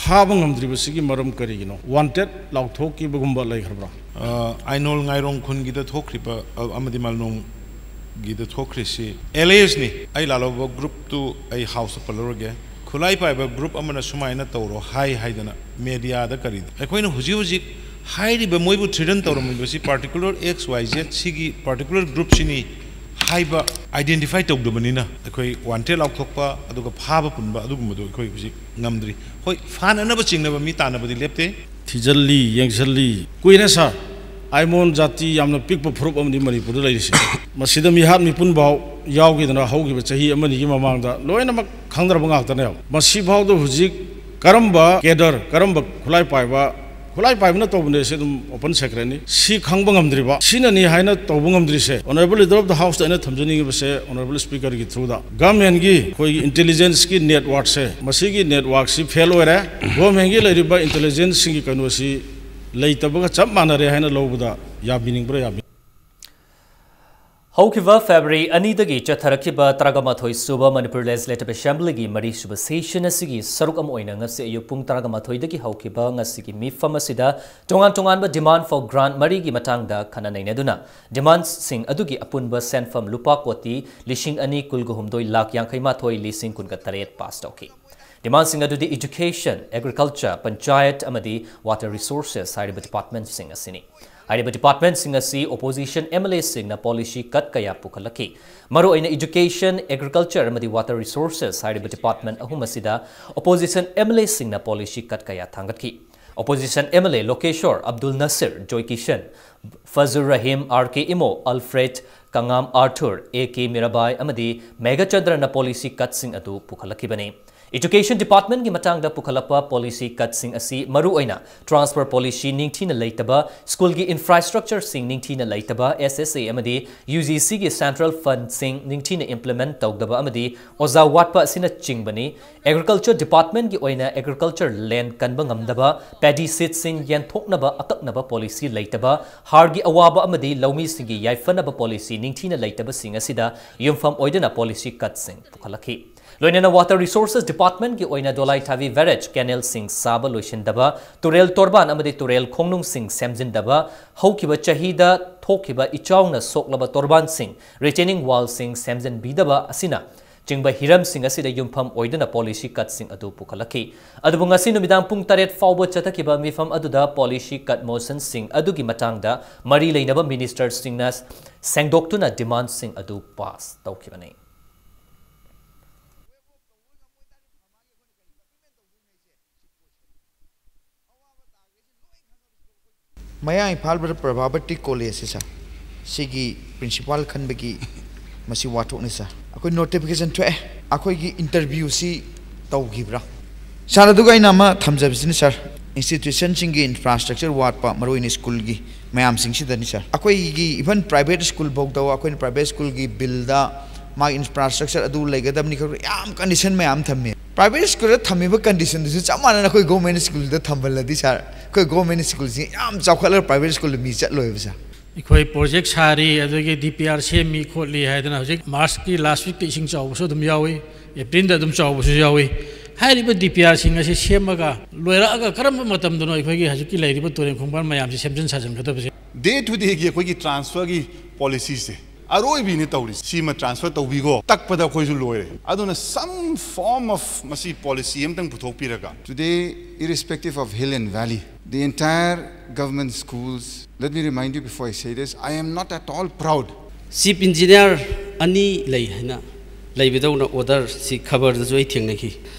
ꯐꯥꯕ ꯉꯝꯗ꯭ꯔꯤꯕꯁꯤꯒꯤ ꯃꯔꯝ ꯀꯔꯤꯒꯤꯅꯣ? Wanted ꯂꯥꯎꯊꯣꯛꯈꯤꯕꯒꯨꯝꯕ ꯂꯩꯈ꯭ꯔꯕ꯭ꯔꯥ? ꯑ, ꯑꯥꯏꯅꯣꯜ ꯉꯥꯏꯔꯣꯡ ꯈꯨꯟꯒꯤꯗ ꯊꯣꯛꯈ꯭ꯔꯤꯕ, ꯑ, ꯑꯃꯗꯤ ꯃꯥꯂꯣꯝꯒꯤꯗ ꯊꯣꯛꯈ꯭ꯔꯤꯁꯤ aliasꯅꯤ꯫ ꯑꯩ ꯂꯥꯜꯍꯧꯕ groupꯇꯨ ꯑꯩ house ꯄꯜꯂꯔꯣꯏꯒꯦ꯫ ꯈꯨꯠꯂꯥꯏ ꯄꯥꯏꯕ group ꯑꯃꯅ ꯁꯨꯃꯥꯏꯅ ꯇꯧꯔꯣ ꯍꯥꯏ ꯍꯥꯏꯗꯅ mediaꯗ ꯀꯔꯤꯗ ꯑꯩꯈꯣꯏꯅ ꯍꯧꯖꯤꯛ ꯍꯧꯖꯤꯛ ꯍꯥꯏꯔꯤꯕ ꯃꯣꯏꯕꯨ threaten ꯇꯧꯔꯝꯃꯤꯕꯁꯤ particular X Y Z ꯁꯤꯒꯤ particular groupꯁꯤꯅꯤ ꯍꯥꯏꯕ identify ꯇꯧꯗꯕꯅꯤꯅ ꯑꯩꯈꯣꯏ wanted ꯂꯥꯎꯊꯣꯛꯄ ꯑꯗꯨꯒ ꯐꯥꯕ ꯄꯨꯟꯕ ꯑꯗꯨꯒꯨꯝꯕꯗꯣ ꯑꯩꯈꯣꯏ ꯍꯧꯖꯤꯛ ꯉꯝꯗ꯭ꯔꯤ꯫ ꯍꯣꯏ, ꯐꯥꯅꯅꯕ ꯆꯤꯡꯅꯕ ꯃꯤ ꯇꯥꯟꯅꯕꯗꯤ ꯂꯦꯞꯇꯦ꯫ ꯊꯤꯖꯤꯜꯂꯤ, ꯌꯦꯡꯁꯤꯜꯂꯤ꯫ ꯀꯨꯏꯔꯦ sir꯫ ꯑꯥꯏꯃꯣꯟ ꯖꯥꯇꯤ ꯌꯥꯝꯅ ꯄꯤꯛꯄ ꯐꯨꯔꯨꯞ ꯑꯃꯅꯤ ꯃꯅꯤꯄꯨꯔꯗ ꯂꯩꯔꯤꯁꯦ꯫ ꯃꯁꯤꯗ ꯃꯤꯍꯥꯠ ꯃꯤꯄꯨꯟ ꯐꯥꯎ ꯌꯥꯎꯈꯤꯗꯅ ꯍꯧꯈꯤꯕ ꯆꯍꯤ ꯑꯃꯅꯤꯒꯤ ꯃꯃꯥꯡꯗ ꯂꯣꯏꯅꯃꯛ ꯈꯪꯅꯔꯕ ꯉꯥꯛꯇꯅꯦꯕ꯫ ꯃꯁꯤꯐꯥꯎꯗ ꯍꯧꯖꯤꯛ ꯀꯔꯝꯕ ꯀꯦꯗꯔ, ꯀꯔꯝꯕ ꯈꯨꯠꯂꯥꯏ ꯄꯥꯏꯕ, ꯈꯨꯠꯂꯥꯏ ꯄꯥꯏꯕꯅ ꯇꯧꯕꯅꯦ, ꯁꯤ ꯑꯗꯨꯝ open secretꯅꯤ, ꯁꯤ ꯈꯪꯕ ꯉꯝꯗ꯭ꯔꯤꯕ, ꯁꯤꯅꯅꯤ ꯍꯥꯏꯅ ꯇꯧꯕ ꯉꯝꯗ꯭ꯔꯤꯁꯦ꯫ Honourable Leader of the Houseꯇ ꯑꯩꯅ ꯊꯝꯖꯅꯤꯡꯉꯤꯕꯁꯦ, Honourable Speakerꯒꯤ throughꯗ, governmentꯀꯤ ꯑꯩꯈꯣꯏꯒꯤ intelligenceꯀꯤ networkꯁꯦ, ꯃꯁꯤꯒꯤ networkꯁꯤ fail ꯑꯣꯏꯔꯦ꯫ Governmentꯀꯤ ꯂꯩꯔꯤꯕ intelligenceꯁꯤꯡꯒꯤ ꯀꯩꯅꯣꯁꯤ ꯂꯩꯇꯕꯒ ꯆꯞ ꯃꯥꯟꯅꯔꯦ ꯍꯥꯏꯅ ꯂꯧꯕꯗ ꯌꯥꯕꯤꯅꯤꯡꯕ꯭ꯔꯥ? ꯌꯥꯕꯤ- ꯍꯧꯈꯤꯕ February ꯑꯅꯤꯗꯒꯤ ꯆꯠꯊꯔꯛꯈꯤꯕ ꯇꯔꯥꯒ ꯃꯥꯊꯣꯏ ꯁꯨꯕ Manipur Legislative Assemblyꯒꯤ ꯃꯔꯤ ꯁꯨꯕ session ꯑꯁꯤꯒꯤ ꯁꯔꯨꯛ ꯑꯃ ꯑꯣꯏꯅ ꯉꯁꯤ ꯑꯌꯨꯛ ꯄꯨꯡ ꯇꯔꯥꯒ ꯃꯥꯊꯣꯏꯗꯒꯤ ꯍꯧꯈꯤꯕ ꯉꯁꯤꯒꯤ ꯃꯤꯐꯝ ꯑꯁꯤꯗ ꯇꯣꯉꯥꯟ ꯇꯣꯉꯥꯟꯕ demand for grant ꯃꯔꯤꯒꯤ ꯃꯇꯥꯡꯗ ꯈꯟꯅ ꯅꯩꯅꯗꯨꯅ, demandꯁꯤꯡ ꯑꯗꯨꯒꯤ ꯑꯄꯨꯟꯕ ꯁꯦꯟꯐꯝ ꯂꯨꯄꯥ ꯀꯣꯇꯤ ꯂꯤꯁꯤꯡ ꯑꯅꯤ ꯀꯨꯟꯒ ꯍꯨꯝꯗꯣꯏ ꯂꯥꯈ ꯌꯥꯡꯈꯩ ꯃꯥꯊꯣꯏ ꯂꯤꯁꯤꯡ ꯀꯨꯟꯒ ꯇꯔꯦꯠ pass ꯇꯧꯈꯤ꯫ Demandꯁꯤꯡ ꯑꯗꯨꯗꯤ education, agriculture, ꯄꯟꯆꯥꯌꯠ ꯑꯃꯗꯤ water resources ꯍꯥꯏꯔꯤꯕ departmentꯁꯤꯡ ꯑꯁꯤꯅꯤ꯫ ꯍꯥꯏꯔꯤꯕ departmentꯁꯤꯡ ꯑꯁꯤ opposition MLAꯁꯤꯡꯅ policy cut ꯀꯌꯥ ꯄꯨꯈꯠꯂꯛꯈꯤ꯫ ꯃꯔꯨꯑꯣꯏꯅ education, agriculture ꯑꯃꯗꯤ water resources ꯍꯥꯏꯔꯤꯕ department ꯑꯍꯨꯝ ꯑꯁꯤꯗ opposition MLAꯁꯤꯡꯅ policy cut ꯀꯌꯥ ꯊꯥꯡꯒꯠꯈꯤ꯫ Opposition MLA Lokeshwor, Abdul Nasir, Joy Kishan, Fajur Rahim, R K Imo, Alfred Kangam Arthur, A K Mirabai ꯑꯃꯗꯤ ꯃꯦꯘꯆꯟꯗ꯭ꯔꯅ policy cutꯁꯤꯡ ꯑꯗꯨ ꯄꯨꯈꯠꯂꯛꯈꯤꯕꯅꯤ꯫ Education departmentꯀꯤ ꯃꯇꯥꯡꯗ ꯄꯨꯈꯠꯂꯛꯄ policy cutꯁꯤꯡ ꯑꯁꯤ ꯃꯔꯨꯑꯣꯏꯅ transfer policy ꯅꯤꯡꯊꯤꯅ ꯂꯩꯇꯕ, ꯁ꯭ꯀꯨꯜꯒꯤ infrastructureꯁꯤꯡ ꯅꯤꯡꯊꯤꯅ ꯂꯩꯇꯕ, SSA ꯑꯃꯗꯤ UGCꯒꯤ central fundꯁꯤꯡ ꯅꯤꯡꯊꯤꯅ implement ꯇꯧꯗꯕ ꯑꯃꯗꯤ ꯑꯣꯖꯥ ꯋꯥꯠꯄ ꯑꯁꯤꯅꯆꯤꯡꯕꯅꯤ꯫ Agriculture departmentꯀꯤ ꯑꯣꯏꯅ agriculture land ꯀꯟꯕ ꯉꯝꯗꯕ, paddy seedꯁꯤꯡ ꯌꯦꯟꯊꯣꯛꯅꯕ ꯑꯀꯛꯅꯕ policy ꯂꯩꯇꯕ, ꯍꯥꯔꯒꯤ ꯑꯋꯥꯕ ꯑꯃꯗꯤ ꯂꯧꯃꯤꯁꯤꯡꯒꯤ ꯌꯥꯏꯐꯅꯕ policy ꯅꯤꯡꯊꯤꯅ ꯂꯩꯇꯕꯁꯤꯡ ꯑꯁꯤꯗ ꯌꯨꯝꯐꯝ ꯑꯣꯏꯗꯨꯅ policy cutꯁꯤꯡ ꯄꯨꯈꯠꯂꯛꯈꯤ꯫ ꯂꯣꯏꯅꯅ water resources departmentꯀꯤ ꯑꯣꯏꯅ ꯗꯣꯂꯥꯏ ꯊꯥꯕꯤ barrageꯀꯤ canalꯁꯤꯡ ꯁꯥꯕ ꯂꯣꯏꯁꯤꯟꯗꯕ, ꯇꯨꯔꯦꯜ ꯇꯣꯔꯕꯥꯟ ꯑꯃꯗꯤ ꯇꯨꯔꯦꯜ ꯈꯣꯡꯅꯨꯡꯁꯤꯡ ꯁꯦꯝꯖꯤꯟꯗꯕ, ꯍꯧꯈꯤꯕ ꯆꯍꯤꯗ ꯊꯣꯛꯈꯤꯕ ꯏꯆꯥꯎꯅ ꯁꯣꯛꯂꯕ ꯇꯣꯔꯕꯥꯟꯁꯤꯡ, retaining wallꯁꯤꯡ ꯁꯦꯝꯖꯤꯟꯕꯤꯗꯕ ꯑꯁꯤꯅ ꯆꯤꯡꯕ ꯍꯤꯔꯝꯁꯤꯡ ꯑꯁꯤꯗ ꯌꯨꯝꯐꯝ ꯑꯣꯏꯗꯨꯅ policy cutꯁꯤꯡ ꯑꯗꯨ ꯄꯨꯈꯠꯂꯛꯈꯤ꯫ ꯑꯗꯨꯕꯨ ꯉꯁꯤ ꯅꯨꯃꯤꯗꯥꯡ ꯄꯨꯡ ꯇꯔꯦꯠ ꯐꯥꯎꯕ ꯆꯠꯊꯈꯤꯕ ꯃꯤꯐꯝ ꯑꯗꯨꯗ policy cut motionꯁꯤꯡ ꯑꯗꯨꯒꯤ ꯃꯇꯥꯡꯗ ꯃꯔꯤ ꯂꯩꯅꯕ ministerꯁꯤꯡꯅ ꯁꯦꯡꯗꯣꯛꯇꯨꯅ demandꯁꯤꯡ ꯑꯗꯨ pass ꯇꯧꯈꯤꯕꯅꯤ꯫ ꯃꯌꯥꯡ ꯏꯝꯐꯥꯜ ꯕ꯭ꯔꯗꯔ ꯄ꯭ꯔꯚꯥꯕꯇꯤ ꯀꯣꯂꯦꯖꯁꯦ ꯁꯥꯔ, ꯁꯤꯒꯤ ꯄ꯭ꯔꯤꯟꯁꯤꯄꯥꯜ ꯈꯟꯕꯒꯤ ꯃꯁꯤ ꯋꯥꯊꯣꯛꯅꯤ ꯁꯥꯔ꯫ ꯑꯩꯈꯣꯏ ꯅꯣꯇꯤꯐꯤꯀꯦꯁꯟ ꯊꯣꯛꯑꯦ, ꯑꯩꯈꯣꯏꯒꯤ ꯏꯟꯇꯔꯚ꯭ꯌꯨꯁꯤ ꯇꯧꯈꯤꯕ꯭ꯔꯥ? ꯁꯥꯔ, ꯑꯗꯨꯒ ꯑꯩꯅ ꯑꯃ ꯊꯝꯖꯕꯁꯤꯅ ꯁꯥꯔ, ꯏꯟꯁꯇꯤꯇ꯭ꯌꯨꯁꯟꯁꯤꯡꯒꯤ ꯏꯟꯐ꯭ꯔꯥꯁ꯭ꯇ꯭ꯔꯛꯆꯔ ꯋꯥꯠꯄ, ꯃꯔꯨꯑꯣꯏꯅ ꯁ꯭ꯀꯨꯜꯒꯤ ꯃꯌꯥꯝꯁꯤꯡꯁꯤꯗꯅꯤ ꯁꯥꯔ꯫ ꯑꯩꯈꯣꯏꯒꯤ ꯏꯚꯟ ꯄ꯭ꯔꯥꯏꯚꯦꯠ ꯁ꯭ꯀꯨꯜ ꯐꯥꯎꯗ ꯑꯩꯈꯣꯏꯅ ꯄ꯭ꯔꯥꯏꯚꯦꯠ ꯁ꯭ꯀꯨꯜꯒꯤ ꯕꯤꯜꯗ ꯃꯥꯒꯤ ꯏꯟꯐ꯭ꯔꯥꯁ꯭ꯇ꯭ꯔꯛꯆꯔ ꯑꯗꯨ ꯂꯩꯒꯗꯕꯅꯤ ꯈꯔ ꯌꯥꯝ ꯀꯟꯗꯤꯁꯟ ꯃꯌꯥꯝ ꯊꯝꯃꯦ꯫ ꯄ꯭ꯔꯥꯏꯚꯦꯠ ꯁ꯭ꯀꯨꯜꯗ ꯊꯝꯃꯤꯕ ꯀꯟꯗꯤꯁꯟꯗꯨꯁꯨ ꯆꯞ ꯃꯥꯟꯅꯅ ꯑꯩꯈꯣꯏ ꯒꯣꯔꯃꯦꯟ ꯁ꯭ꯀꯨꯜꯗ ꯊꯝꯍꯜꯂꯗꯤ ꯁꯥꯔ, ꯑꯩꯈꯣꯏ ꯒꯣꯔꯃꯦꯟ ꯁ꯭ꯀꯨꯜꯁꯤ ꯌꯥꯝ ꯆꯥꯎꯈꯠꯂꯒ ꯄ꯭ꯔꯥꯏꯚꯦꯠ ꯁ꯭ꯀꯨꯜꯗ ꯃꯤ ꯆꯠꯂꯣꯏꯕ ꯁꯥꯔ꯫ ꯑꯩꯈꯣꯏ ꯄ꯭ꯔꯣꯖꯦꯛ ꯁꯥꯔꯤ, ꯑꯗꯨꯗꯒꯤ ꯗꯤ ꯄꯤ ꯑꯥꯔ ꯁꯦꯝꯃꯤ ꯈꯣꯠꯂꯤ ꯍꯥꯏꯗꯅ ꯍꯧꯖꯤꯛ ꯃꯥꯔꯆꯀꯤ ꯂꯥꯁ ꯋꯤꯛꯇ ꯏꯁꯤꯡ ꯆꯥꯎꯕꯁꯨ ꯑꯗꯨꯝ ꯌꯥꯎꯏ, ꯑꯦꯄ꯭ꯔꯤꯜꯗ ꯑꯗꯨꯝ ꯆꯥꯎꯕꯁꯨ ꯌꯥꯎꯏ꯫ ꯍꯥꯏꯔꯤꯕ ꯗꯤ ꯄꯤ ꯑꯥꯔꯁꯤꯡ ꯑꯁꯤ ꯁꯦꯝꯃꯒ ꯂꯣꯏꯔꯛꯑꯒ ꯀꯔꯝꯕ ꯃꯇꯝꯗꯅꯣ ꯑꯩꯈꯣꯏꯒꯤ ꯍꯧꯖꯤꯛꯀꯤ ꯂꯩꯔꯤꯕ ꯇꯨꯔꯦꯟ ꯈꯣꯡꯕꯥꯟ ꯃꯌꯥꯝꯁꯤ ꯁꯦꯝꯖꯤꯟ ꯁꯥꯖꯤꯟꯒꯗꯕꯁꯦ? ꯗꯦ ꯇꯨ ꯗꯦꯒꯤ ꯑꯩꯈꯣꯏꯒꯤ ꯇ꯭ꯔꯥꯟꯁꯐꯔꯒꯤ ꯄꯣꯂꯤꯁꯤꯁꯦ ꯑꯔꯣꯏꯕꯤꯅꯤ ꯇꯧꯔꯤꯁꯦ꯫ ꯁꯤꯃ ꯇ꯭ꯔꯥꯟꯁꯐꯔ ꯇꯧꯕꯤꯈꯣ, ꯇꯛꯄꯗ ꯑꯩꯈꯣꯏꯁꯨ ꯂꯣꯏꯔꯦ꯫ ꯑꯗꯨꯅ some form of ꯃꯁꯤ ꯄꯣꯂꯤꯁꯤ ꯑꯃꯇꯪ ꯄꯨꯊꯣꯛꯄꯤꯔꯒ, today, irrespective of hill and valley, the entire government schools, let me remind you before I say this, I am not at all proud. Chief engineer ꯑꯅꯤ ꯂꯩ ꯍꯥꯏꯅ ꯂꯩꯕꯗꯧꯅ ꯑꯣꯔꯗꯔꯁꯤ ꯈꯕꯔꯗꯁꯨ ꯑꯩ ꯊꯦꯡꯅꯈꯤ꯫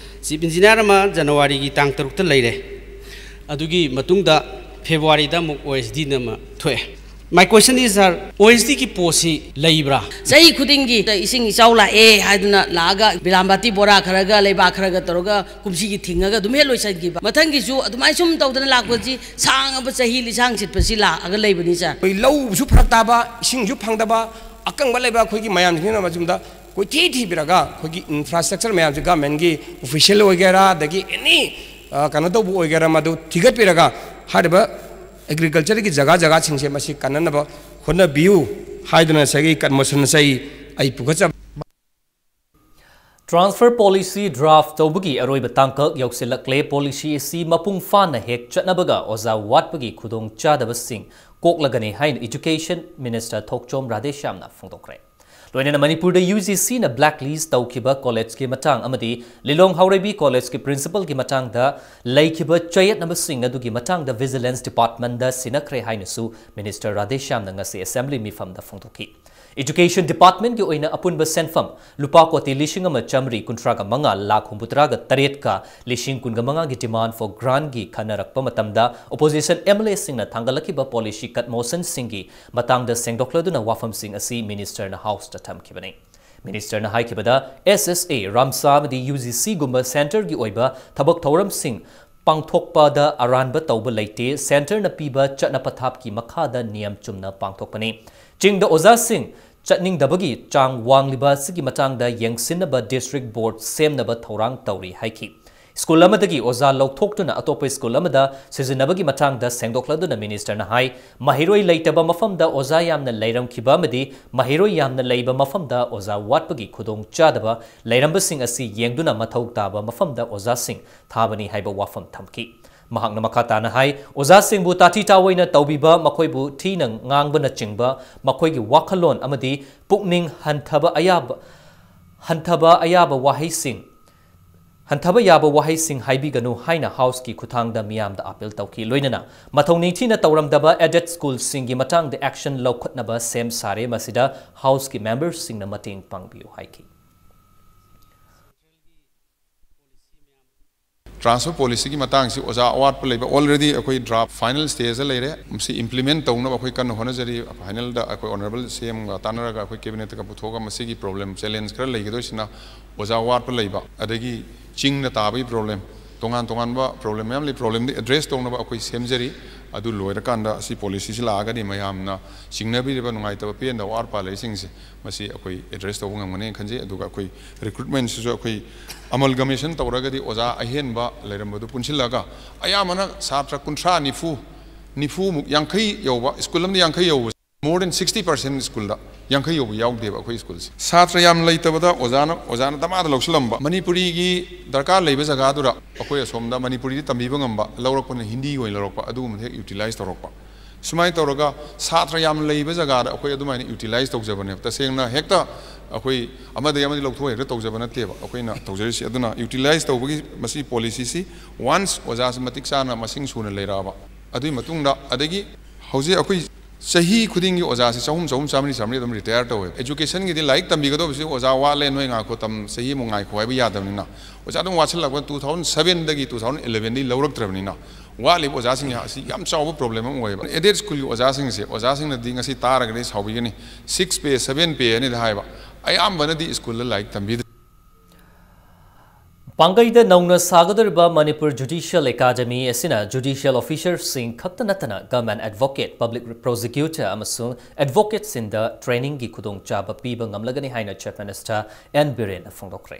ꯆꯤꯐ ꯏꯟꯖꯤꯅꯤꯌꯥꯔ ꯑꯃ ꯖꯅꯋꯥꯔꯤꯒꯤ ꯇꯥꯡ ꯇꯔꯨꯛꯇ ꯂꯩꯔꯦ, ꯑꯗꯨꯒꯤ ꯃꯇꯨꯡꯗ ꯐꯦꯕꯋꯥꯔꯤꯗ ꯑꯃꯨꯛ ꯑꯣ ꯑꯦꯁ ꯗꯤꯅ ꯑꯃ ꯊꯣꯛꯑꯦ꯫ My question is, sir, ꯑꯣ ꯑꯦꯁ ꯗꯤꯒꯤ ꯄꯣꯁꯁꯤ ꯂꯩꯕ꯭ꯔꯥ? ꯆꯍꯤ ꯈꯨꯗꯤꯡꯒꯤ ꯏꯁꯤꯡ ꯏꯆꯥꯎ ꯂꯥꯛꯑꯦ ꯍꯥꯏꯗꯨꯅ ꯂꯥꯛꯑꯒ ꯕꯤꯂꯥꯝꯕꯥꯇꯤ ꯕꯣꯔꯥ ꯈꯔꯒ ꯂꯩꯕꯥꯛ ꯈꯔꯒ ꯇꯧꯔꯒ ꯀꯨꯝꯁꯤꯒꯤ ꯊꯤꯡꯉꯒ ꯑꯗꯨꯝ ꯍꯦꯛ ꯂꯣꯏꯁꯤꯟꯈꯤꯕ꯫ ꯃꯊꯪꯒꯤꯁꯨ ꯑꯗꯨꯃꯥꯏꯅ ꯁꯨꯝ ꯇꯧꯗꯅ ꯂꯥꯛꯄꯁꯤ ꯁꯥꯡꯉꯕ ꯆꯍꯤ ꯂꯤꯁꯥꯡ ꯁꯤꯠꯄꯁꯤ ꯂꯥꯛꯑꯒ ꯂꯩꯕꯅꯤ, ꯁꯥꯔ꯫ ꯑꯩꯈꯣꯏ ꯂꯧꯁꯨ ꯐꯔꯛ ꯇꯥꯕ, ꯏꯁꯤꯡꯁꯨ ꯐꯪꯗꯕ, ꯑꯀꯪꯕ ꯂꯩꯕ ꯑꯩꯈꯣꯏꯒꯤ ꯃꯌꯥꯝꯁꯤꯡꯁꯤꯅ ꯃꯆꯨꯝꯗ ꯀꯣꯏꯊꯤ ꯊꯤꯕꯤꯔꯒ ꯑꯩꯈꯣꯏꯒꯤ ꯏꯟꯐ꯭ꯔꯥꯁ꯭ꯇ꯭ꯔꯛꯆꯔ ꯃꯌꯥꯝꯁꯦ ꯒꯃꯦꯟꯒꯤ ꯑꯣꯐꯤꯁꯤꯌꯦꯜ ꯑꯣꯏꯒꯦꯔꯥ, ꯑꯗꯒꯤ ꯑꯦꯅꯤ, ꯑ, ꯀꯩꯅꯣ ꯇꯧꯕ ꯑꯣꯏꯒꯦꯔꯥ, ꯃꯗꯨ ꯊꯤꯒꯠꯄꯤꯔꯒ ꯍꯥꯏꯔꯤꯕ ꯑꯦꯒ꯭ꯔꯤꯀꯜꯆꯔꯒꯤ ꯖꯒꯥ ꯖꯒꯥꯁꯤꯡꯁꯦ ꯃꯁꯤ ꯀꯟꯅꯅꯕ ꯍꯣꯠꯅꯕꯤꯌꯨ ꯍꯥꯏꯗꯨꯅ ꯉꯁꯥꯏꯒꯤ ꯀꯟꯃꯣꯁꯟ ꯑꯁꯤ ꯑꯩ, ꯑꯩ ꯄꯨꯈꯠꯆꯕ꯫ ꯇ꯭ꯔꯥꯟꯁꯐꯔ ꯄꯣꯂꯤꯁꯤ ꯗ꯭ꯔꯥꯐ ꯇꯧꯕꯒꯤ ꯑꯔꯣꯏꯕ ꯇꯥꯡꯀꯛ ꯌꯧꯁꯤꯜꯂꯛꯂꯦ꯫ ꯄꯣꯂꯤꯁꯤ ꯑꯁꯤ ꯃꯄꯨꯡ ꯐꯥꯅ ꯍꯦꯛ ꯆꯠꯅꯕꯒ ꯑꯣꯖꯥ ꯋꯥꯠꯄꯒꯤ ꯈꯨꯗꯣꯡꯆꯥꯗꯕꯁꯤꯡ ꯀꯣꯛꯂꯒꯅꯤ ꯍꯥꯏꯅ ꯏꯗꯨꯀꯦꯁꯟ ꯃꯤꯅꯤꯁꯇꯔ ꯊꯣꯛꯆꯣꯝ ꯔꯥꯙꯦꯁ꯭ꯌꯥꯝꯅ ꯐꯣꯡꯗꯣꯛꯈ꯭ꯔꯦ꯫ ꯂꯣꯏꯅꯅ ꯃꯅꯤꯄꯨꯔꯗ ꯌꯨ ꯖꯤ ꯁꯤꯅ ꯕ꯭ꯂꯦꯛ ꯂꯤꯁ ꯇꯧꯈꯤꯕ ꯀꯣꯂꯦꯖꯀꯤ ꯃꯇꯥꯡ ꯑꯃꯗꯤ ꯂꯤꯂꯣꯡ ꯍꯥꯎꯔꯩꯕꯤ ꯀꯣꯂꯦꯖꯀꯤ ꯄ꯭ꯔꯤꯟꯁꯤꯄꯜꯒꯤ ꯃꯇꯥꯡꯗ ꯂꯩꯈꯤꯕ ꯆꯌꯦꯠꯅꯕꯁꯤꯡ ꯑꯗꯨꯒꯤ ꯃꯇꯥꯡꯗ ꯚꯤꯖꯤꯂꯦꯟꯁ ꯗꯤꯄꯥꯔꯠꯃꯦꯟꯗ ꯁꯤꯟꯅꯈ꯭ꯔꯦ ꯍꯥꯏꯅꯁꯨ ꯃꯤꯅꯤꯁꯇꯔ ꯔꯥꯙꯦꯁ꯭ꯌꯥꯝꯅ ꯉꯁꯤ ꯑꯦꯁꯦꯝꯕ꯭ꯂꯤ ꯃꯤꯐꯝꯗ ꯐꯣꯡꯗꯣꯛꯈꯤ꯫ Education Department ꯀꯤ ꯑꯣꯏꯅ ꯑꯄꯨꯟꯕ ꯁꯦꯟꯐꯝ ꯂꯨꯄꯥ ꯀꯣꯇꯤ ꯂꯤꯁꯤꯡ ꯑꯃ ꯆꯥꯃꯔꯤ ꯀꯨꯟꯊ꯭ꯔꯥꯒ ꯃꯉꯥ ꯂꯥꯈ ꯍꯨꯝꯐꯨꯇꯔꯥꯒ ꯇꯔꯦꯠꯀ ꯂꯤꯁꯤꯡ ꯀꯨꯟꯒ ꯃꯉꯥꯒꯤ demand for grant ꯀꯤ ꯈꯟꯅꯔꯛꯄ ꯃꯇꯝꯗ opposition M L A ꯁꯤꯡꯅ ꯊꯥꯡꯒꯠꯂꯛꯈꯤꯕ policy cut motion ꯁꯤꯡꯒꯤ ꯃꯇꯥꯡꯗ ꯁꯦꯡꯗꯣꯛꯂꯗꯨꯅ ꯋꯥꯐꯝꯁꯤꯡ ꯑꯁꯤ minister ꯅ House ꯇ ꯊꯝꯈꯤꯕꯅꯤ꯫ Minister ꯅ ꯍꯥꯏꯈꯤꯕꯗ, S S A, ꯔꯥꯝꯁꯥ ꯑꯃꯗꯤ U G C ꯒꯨꯝꯕ centre ꯒꯤ ꯑꯣꯏꯕ ꯊꯕꯛ ꯊꯧꯔꯝꯁꯤꯡ ꯄꯥꯡꯊꯣꯛꯄꯗ ꯑꯔꯥꯟꯕ ꯇꯧꯕ ꯂꯩꯇꯦ꯫ Centre ꯅ ꯄꯤꯕ ꯆꯠꯅ ꯄꯊꯥꯞꯀꯤ ꯃꯈꯥꯗ ꯅꯤꯌꯝ ꯆꯨꯝꯅ ꯄꯥꯡꯊꯣꯛꯄꯅꯤ꯫ ꯆꯤꯡꯗ ꯑꯣꯖꯥꯁꯤꯡ ꯆꯠꯅꯤꯡꯗꯕꯒꯤ ꯆꯥꯡ ꯋꯥꯡꯂꯤꯕ ꯑꯁꯤꯒꯤ ꯃꯇꯥꯡꯗ ꯌꯦꯡꯁꯤꯟꯅꯕ district board ꯁꯦꯝꯅꯕ ꯊꯧꯔꯥꯡ ꯇꯧꯔꯤ ꯍꯥꯏꯈꯤ꯫ ꯁ꯭ꯀꯨꯜ ꯑꯃꯗꯒꯤ ꯑꯣꯖꯥ ꯂꯧꯊꯣꯛꯇꯨꯅ ꯑꯇꯣꯞꯄ ꯁ꯭ꯀꯨꯜ ꯑꯃꯗ ꯁꯤꯖꯤꯟꯅꯕꯒꯤ ꯃꯇꯥꯡꯗ ꯁꯦꯡꯗꯣꯛꯂꯗꯨꯅ minister ꯅ ꯍꯥꯏ, ꯃꯍꯩꯔꯣꯏ ꯂꯩꯇꯕ ꯃꯐꯝꯗ ꯑꯣꯖꯥ ꯌꯥꯝꯅ ꯂꯩꯔꯝꯈꯤꯕ ꯑꯃꯗꯤ ꯃꯍꯩꯔꯣꯏ ꯌꯥꯝꯅ ꯂꯩꯕ ꯃꯐꯝꯗ ꯑꯣꯖꯥ ꯋꯥꯠꯄꯒꯤ ꯈꯨꯗꯣꯡꯆꯥꯗꯕ ꯂꯩꯔꯝꯕꯁꯤꯡ ꯑꯁꯤ ꯌꯦꯡꯗꯨꯅ ꯃꯊꯧ ꯇꯥꯕ ꯃꯐꯝꯗ ꯑꯣꯖꯥꯁꯤꯡ ꯊꯥꯕꯅꯤ ꯍꯥꯏꯕ ꯋꯥꯐꯝ ꯊꯝꯈꯤ꯫ ꯃꯍꯥꯛꯅ ꯃꯈꯥ ꯇꯥꯅ ꯍꯥꯏ, ꯑꯣꯖꯥꯁꯤꯡꯕꯨ ꯇꯥꯊꯤ ꯇꯥꯑꯣꯏꯅ ꯇꯧꯕꯤꯕ, ꯃꯈꯣꯏꯕꯨ ꯊꯤꯅ ꯉꯥꯡꯕꯅꯆꯤꯡꯕ ꯃꯈꯣꯏꯒꯤ ꯋꯥꯈꯜꯂꯣꯟ ꯑꯃꯗꯤ ꯄꯨꯛꯅꯤꯡ ꯍꯟꯊꯕ ꯑꯌꯥꯕ, ꯍꯟꯊꯕ ꯑꯌꯥꯕ ꯋꯥꯍꯩꯁꯤꯡ, ꯍꯟꯊꯕ ꯌꯥꯕ ꯋꯥꯍꯩꯁꯤꯡ ꯍꯥꯏꯕꯤꯒꯅꯨ ꯍꯥꯏꯅ House ꯀꯤ ꯈꯨꯠꯊꯥꯡꯗ ꯃꯤꯌꯥꯝꯗ appeal ꯇꯧꯈꯤ꯫ ꯂꯣꯏꯅꯅ ꯃꯊꯧ ꯅꯤꯡꯊꯤꯅ ꯇꯧꯔꯝꯗꯕ aided ꯁ꯭ꯀꯨꯜꯁꯤꯡꯒꯤ ꯃꯇꯥꯡꯗ action ꯂꯧꯈꯠꯅꯕ ꯁꯦꯝ ꯁꯥꯔꯦ꯫ ꯃꯁꯤꯗ House ꯀꯤ member ꯁꯤꯡꯅ ꯃꯇꯦꯡ ꯄꯥꯡꯕꯤꯌꯨ ꯍꯥꯏꯈꯤ꯫ Transfer policy ꯒꯤ ꯃꯇꯥꯡꯁꯤ ꯑꯣꯖꯥ ꯑꯋꯥꯠꯄ ꯂꯩꯕ already ꯑꯩꯈꯣꯏ draft final stage ꯇ ꯂꯩꯔꯦ꯫ ꯃꯁꯤ implement ꯇꯧꯅꯕ ꯑꯩꯈꯣꯏ ꯀꯟꯅ ꯍꯣꯠꯅꯖꯔꯤ꯫ Final ꯗ ꯑꯩꯈꯣꯏ honourable C M ꯒ ꯇꯥꯟꯅꯔꯒ ꯑꯩꯈꯣꯏ cabinet ꯇꯒ ꯄꯨꯊꯣꯛꯑꯒ ꯃꯁꯤꯒꯤ problem challenge ꯈꯔ ꯂꯩꯒꯗꯣꯏꯁꯤꯅ ꯑꯣꯖꯥ ꯋꯥꯠꯄ ꯂꯩꯕ, ꯑꯗꯒꯤ ꯆꯤꯡꯅ ꯇꯥꯕꯒꯤ problem, ꯇꯣꯉꯥꯟ ꯇꯣꯉꯥꯟꯕ problem ꯃꯌꯥꯝ ꯂꯩ꯫ Problem ꯗꯤ address ꯇꯧꯅꯕ ꯑꯩꯈꯣꯏ ꯁꯦꯝꯖꯔꯤ꯫ ꯑꯗꯨ ꯂꯣꯏꯔꯀꯥꯟꯗ ꯑꯁꯤ policy ꯁꯤ ꯂꯥꯛꯑꯒꯗꯤ ꯃꯌꯥꯝꯅ ꯆꯤꯡꯅꯕꯤꯔꯤꯕ ꯅꯨꯡꯉꯥꯏꯇꯕ ꯄꯦꯟꯗꯕ ꯑꯋꯥꯠ ꯑꯄꯥ ꯂꯩꯁꯤꯡꯁꯦ ꯃꯁꯤ ꯑꯩꯈꯣꯏ address ꯇꯧꯕ ꯉꯝꯒꯅꯤ ꯈꯟꯖꯩ꯫ ꯑꯗꯨꯒ ꯑꯩꯈꯣꯏ recruitment ꯁꯤꯁꯨ ꯑꯩꯈꯣꯏ amalgamation ꯇꯧꯔꯒꯗꯤ ꯑꯣꯖꯥ ꯑꯍꯦꯟꯕ ꯂꯩꯔꯝꯕꯗꯨ ꯄꯨꯟꯁꯤꯜꯂꯒ ꯑꯌꯥꯝꯕꯅ ꯁꯥꯇ꯭ꯔ ꯀꯨꯟꯊ꯭ꯔꯥ, ꯅꯤꯐꯨ, ꯅꯤꯐꯨꯃꯨꯛ, ꯌꯥꯡꯈꯩ ꯌꯧꯕ, ꯁ꯭ꯀꯨꯜ ꯑꯃꯗ ꯌꯥꯡꯈꯩ ꯌꯧꯕ, more than sixty percent ꯁ꯭ꯀꯨꯜꯗ ꯌꯥꯡꯈꯩ ꯌꯧꯕ ꯌꯥꯎꯗꯦꯕ ꯑꯩꯈꯣꯏ ꯁ꯭ꯀꯨꯜꯁꯦ꯫ ꯁꯥꯇ꯭ꯔ ꯌꯥꯝ ꯂꯩꯇꯕꯗ ꯑꯣꯖꯥꯅ, ꯑꯣꯖꯥꯅ ꯗꯃꯥꯗ ꯂꯧꯁꯤꯜꯂꯝꯕ, ꯃꯅꯤꯄꯨꯔꯤꯒꯤ ꯗꯔꯀꯥꯔ ꯂꯩꯕ ꯖꯒꯥꯗꯨꯗ ꯑꯩꯈꯣꯏ ꯑꯁꯣꯝꯗ ꯃꯅꯤꯄꯨꯔꯤꯗꯤ ꯇꯝꯕꯤꯕ ꯉꯝꯕ, ꯂꯧꯔꯛꯄꯅ ꯍꯤꯟꯗꯤꯒꯤ ꯑꯣꯏꯅ ꯂꯧꯔꯛꯄ, ꯑꯗꯨꯒꯨꯝꯕꯗ ꯍꯦꯛ utilize ꯇꯧꯔꯛꯄ꯫ ꯁꯨꯃꯥꯏꯅ ꯇꯧꯔꯒ ꯁꯥꯇ꯭ꯔ ꯌꯥꯝ ꯂꯩꯕ ꯖꯒꯥꯗ ꯑꯩꯈꯣꯏ ꯑꯗꯨꯃꯥꯏꯅ utilize ꯇꯧꯖꯕꯅꯦꯕ꯫ ꯇꯁꯦꯡꯅ ꯍꯦꯛꯇ ꯑꯩꯈꯣꯏ ꯑꯃꯗꯒꯤ ꯑꯃꯗꯤ ꯂꯧꯊꯣꯛ ꯍꯦꯛꯇ ꯇꯧꯖꯕ ꯅꯠꯇꯦꯕ ꯑꯩꯈꯣꯏꯅ ꯇꯧꯖꯔꯤꯁꯤ꯫ ꯑꯗꯨꯅ utilize ꯇꯧꯕꯒꯤ ꯃꯁꯤ policy ꯁꯤ once ꯑꯣꯖꯥꯁꯤ ꯃꯇꯤꯛ ꯆꯥꯅ ꯃꯁꯤꯡ ꯁꯨꯅ ꯂꯩꯔꯛꯑꯕ, ꯑꯗꯨꯒꯤ ꯃꯇꯨꯡꯗ, ꯑꯗꯒꯤ ꯍꯧꯖꯤꯛ ꯑꯩꯈꯣꯏ ꯆꯍꯤ ꯈꯨꯗꯤꯡꯒꯤ ꯑꯣꯖꯥꯁꯤ ꯆꯍꯨꯝ, ꯆꯍꯨꯝ, ꯆꯥꯃꯔꯤ, ꯆꯥꯃꯔꯤ ꯑꯗꯨꯝ ꯔꯤꯇꯥꯌꯔ ꯇꯧꯋꯦ꯫ ꯑꯦꯖꯨꯀꯦꯁꯟꯒꯤꯗꯤ ꯂꯥꯏꯔꯤꯛ ꯇꯝꯕꯤꯒꯗꯧꯕꯁꯤ ꯑꯣꯖꯥ ꯋꯥꯠꯂꯦ, ꯅꯣꯏ ꯉꯥꯏꯈꯣ, ꯇꯝ, ꯆꯍꯤ ꯑꯃꯨꯛ ꯉꯥꯏꯈꯣ ꯍꯥꯏꯕ ꯌꯥꯗꯕꯅꯤꯅ, ꯑꯣꯖꯥ ꯑꯗꯨꯝ ꯋꯥꯠꯁꯤꯜꯂꯛꯄ꯫ ꯇꯨ ꯊꯥꯎꯖꯟ ꯁꯕꯦꯟꯗꯒꯤ ꯇꯨ ꯊꯥꯎꯖꯟ ꯏꯂꯦꯚꯦꯟꯗꯒꯤ ꯂꯧꯔꯛꯇ꯭ꯔꯕꯅꯤꯅ, ꯋꯥꯠꯂꯤꯕ ꯑꯣꯖꯥꯁꯤꯡ ꯑꯁꯤ ꯌꯥꯝ ꯆꯥꯎꯕ ꯄ꯭ꯔꯣꯕ꯭ꯂꯦꯝ ꯑꯃ ꯑꯣꯏꯌꯦꯕ꯫ ꯑꯦꯗꯦꯗ ꯁ꯭ꯀꯨꯜꯒꯤ ꯑꯣꯖꯥꯁꯤꯡꯁꯦ, ꯑꯣꯖꯥꯁꯤꯡꯅꯗꯤ ꯉꯁꯤ ꯇꯥꯔꯒꯗꯤ ꯁꯥꯎꯕꯤꯒꯅꯤ, ꯁꯤꯛꯁ ꯄꯦ, ꯁꯕꯦꯟ ꯄꯦ ꯍꯥꯏꯅꯗꯤ ꯍꯥꯏꯕ, ꯑꯌꯥꯝꯕꯅꯗꯤ ꯁ꯭ꯀꯨꯜꯗ ꯂꯥꯏꯔꯤꯛ ꯇꯝꯕꯤꯗ꯭ꯔꯦ꯫ ꯄꯥꯡꯒꯩꯗ ꯅꯧꯅ ꯁꯥꯒꯗꯧꯔꯤꯕ ꯃꯅꯤꯄꯨꯔ ꯖꯨꯗꯤꯁꯤꯌꯦꯜ ꯑꯦꯀꯥꯗꯃꯤ ꯑꯁꯤꯅ ꯖꯨꯗꯤꯁꯤꯌꯦꯜ ꯑꯣꯐꯤꯁꯔꯁꯤꯡ ꯈꯛꯇ ꯅꯠꯇꯅ ꯒꯚꯔꯟꯃꯦꯟꯠ ꯑꯦꯗꯚꯣꯀꯦꯠ, ꯄꯕ꯭ꯂꯤꯛ ꯄ꯭ꯔꯣꯁꯤꯀ꯭ꯌꯨꯇꯔ ꯑꯃꯁꯨꯡ ꯑꯦꯗꯚꯣꯀꯦꯠꯁꯤꯡꯗ ꯇ꯭ꯔꯦꯅꯤꯡꯒꯤ ꯈꯨꯗꯣꯡꯆꯥꯕ ꯄꯤꯕ ꯉꯝꯂꯒꯅꯤ ꯍꯥꯏꯅ ꯆꯤꯐ ꯃꯤꯅꯤꯁꯇꯔ ꯑꯦꯟ ꯕꯤꯔꯦꯟꯅ ꯐꯣꯡꯗꯣꯛꯈ꯭ꯔꯦ꯫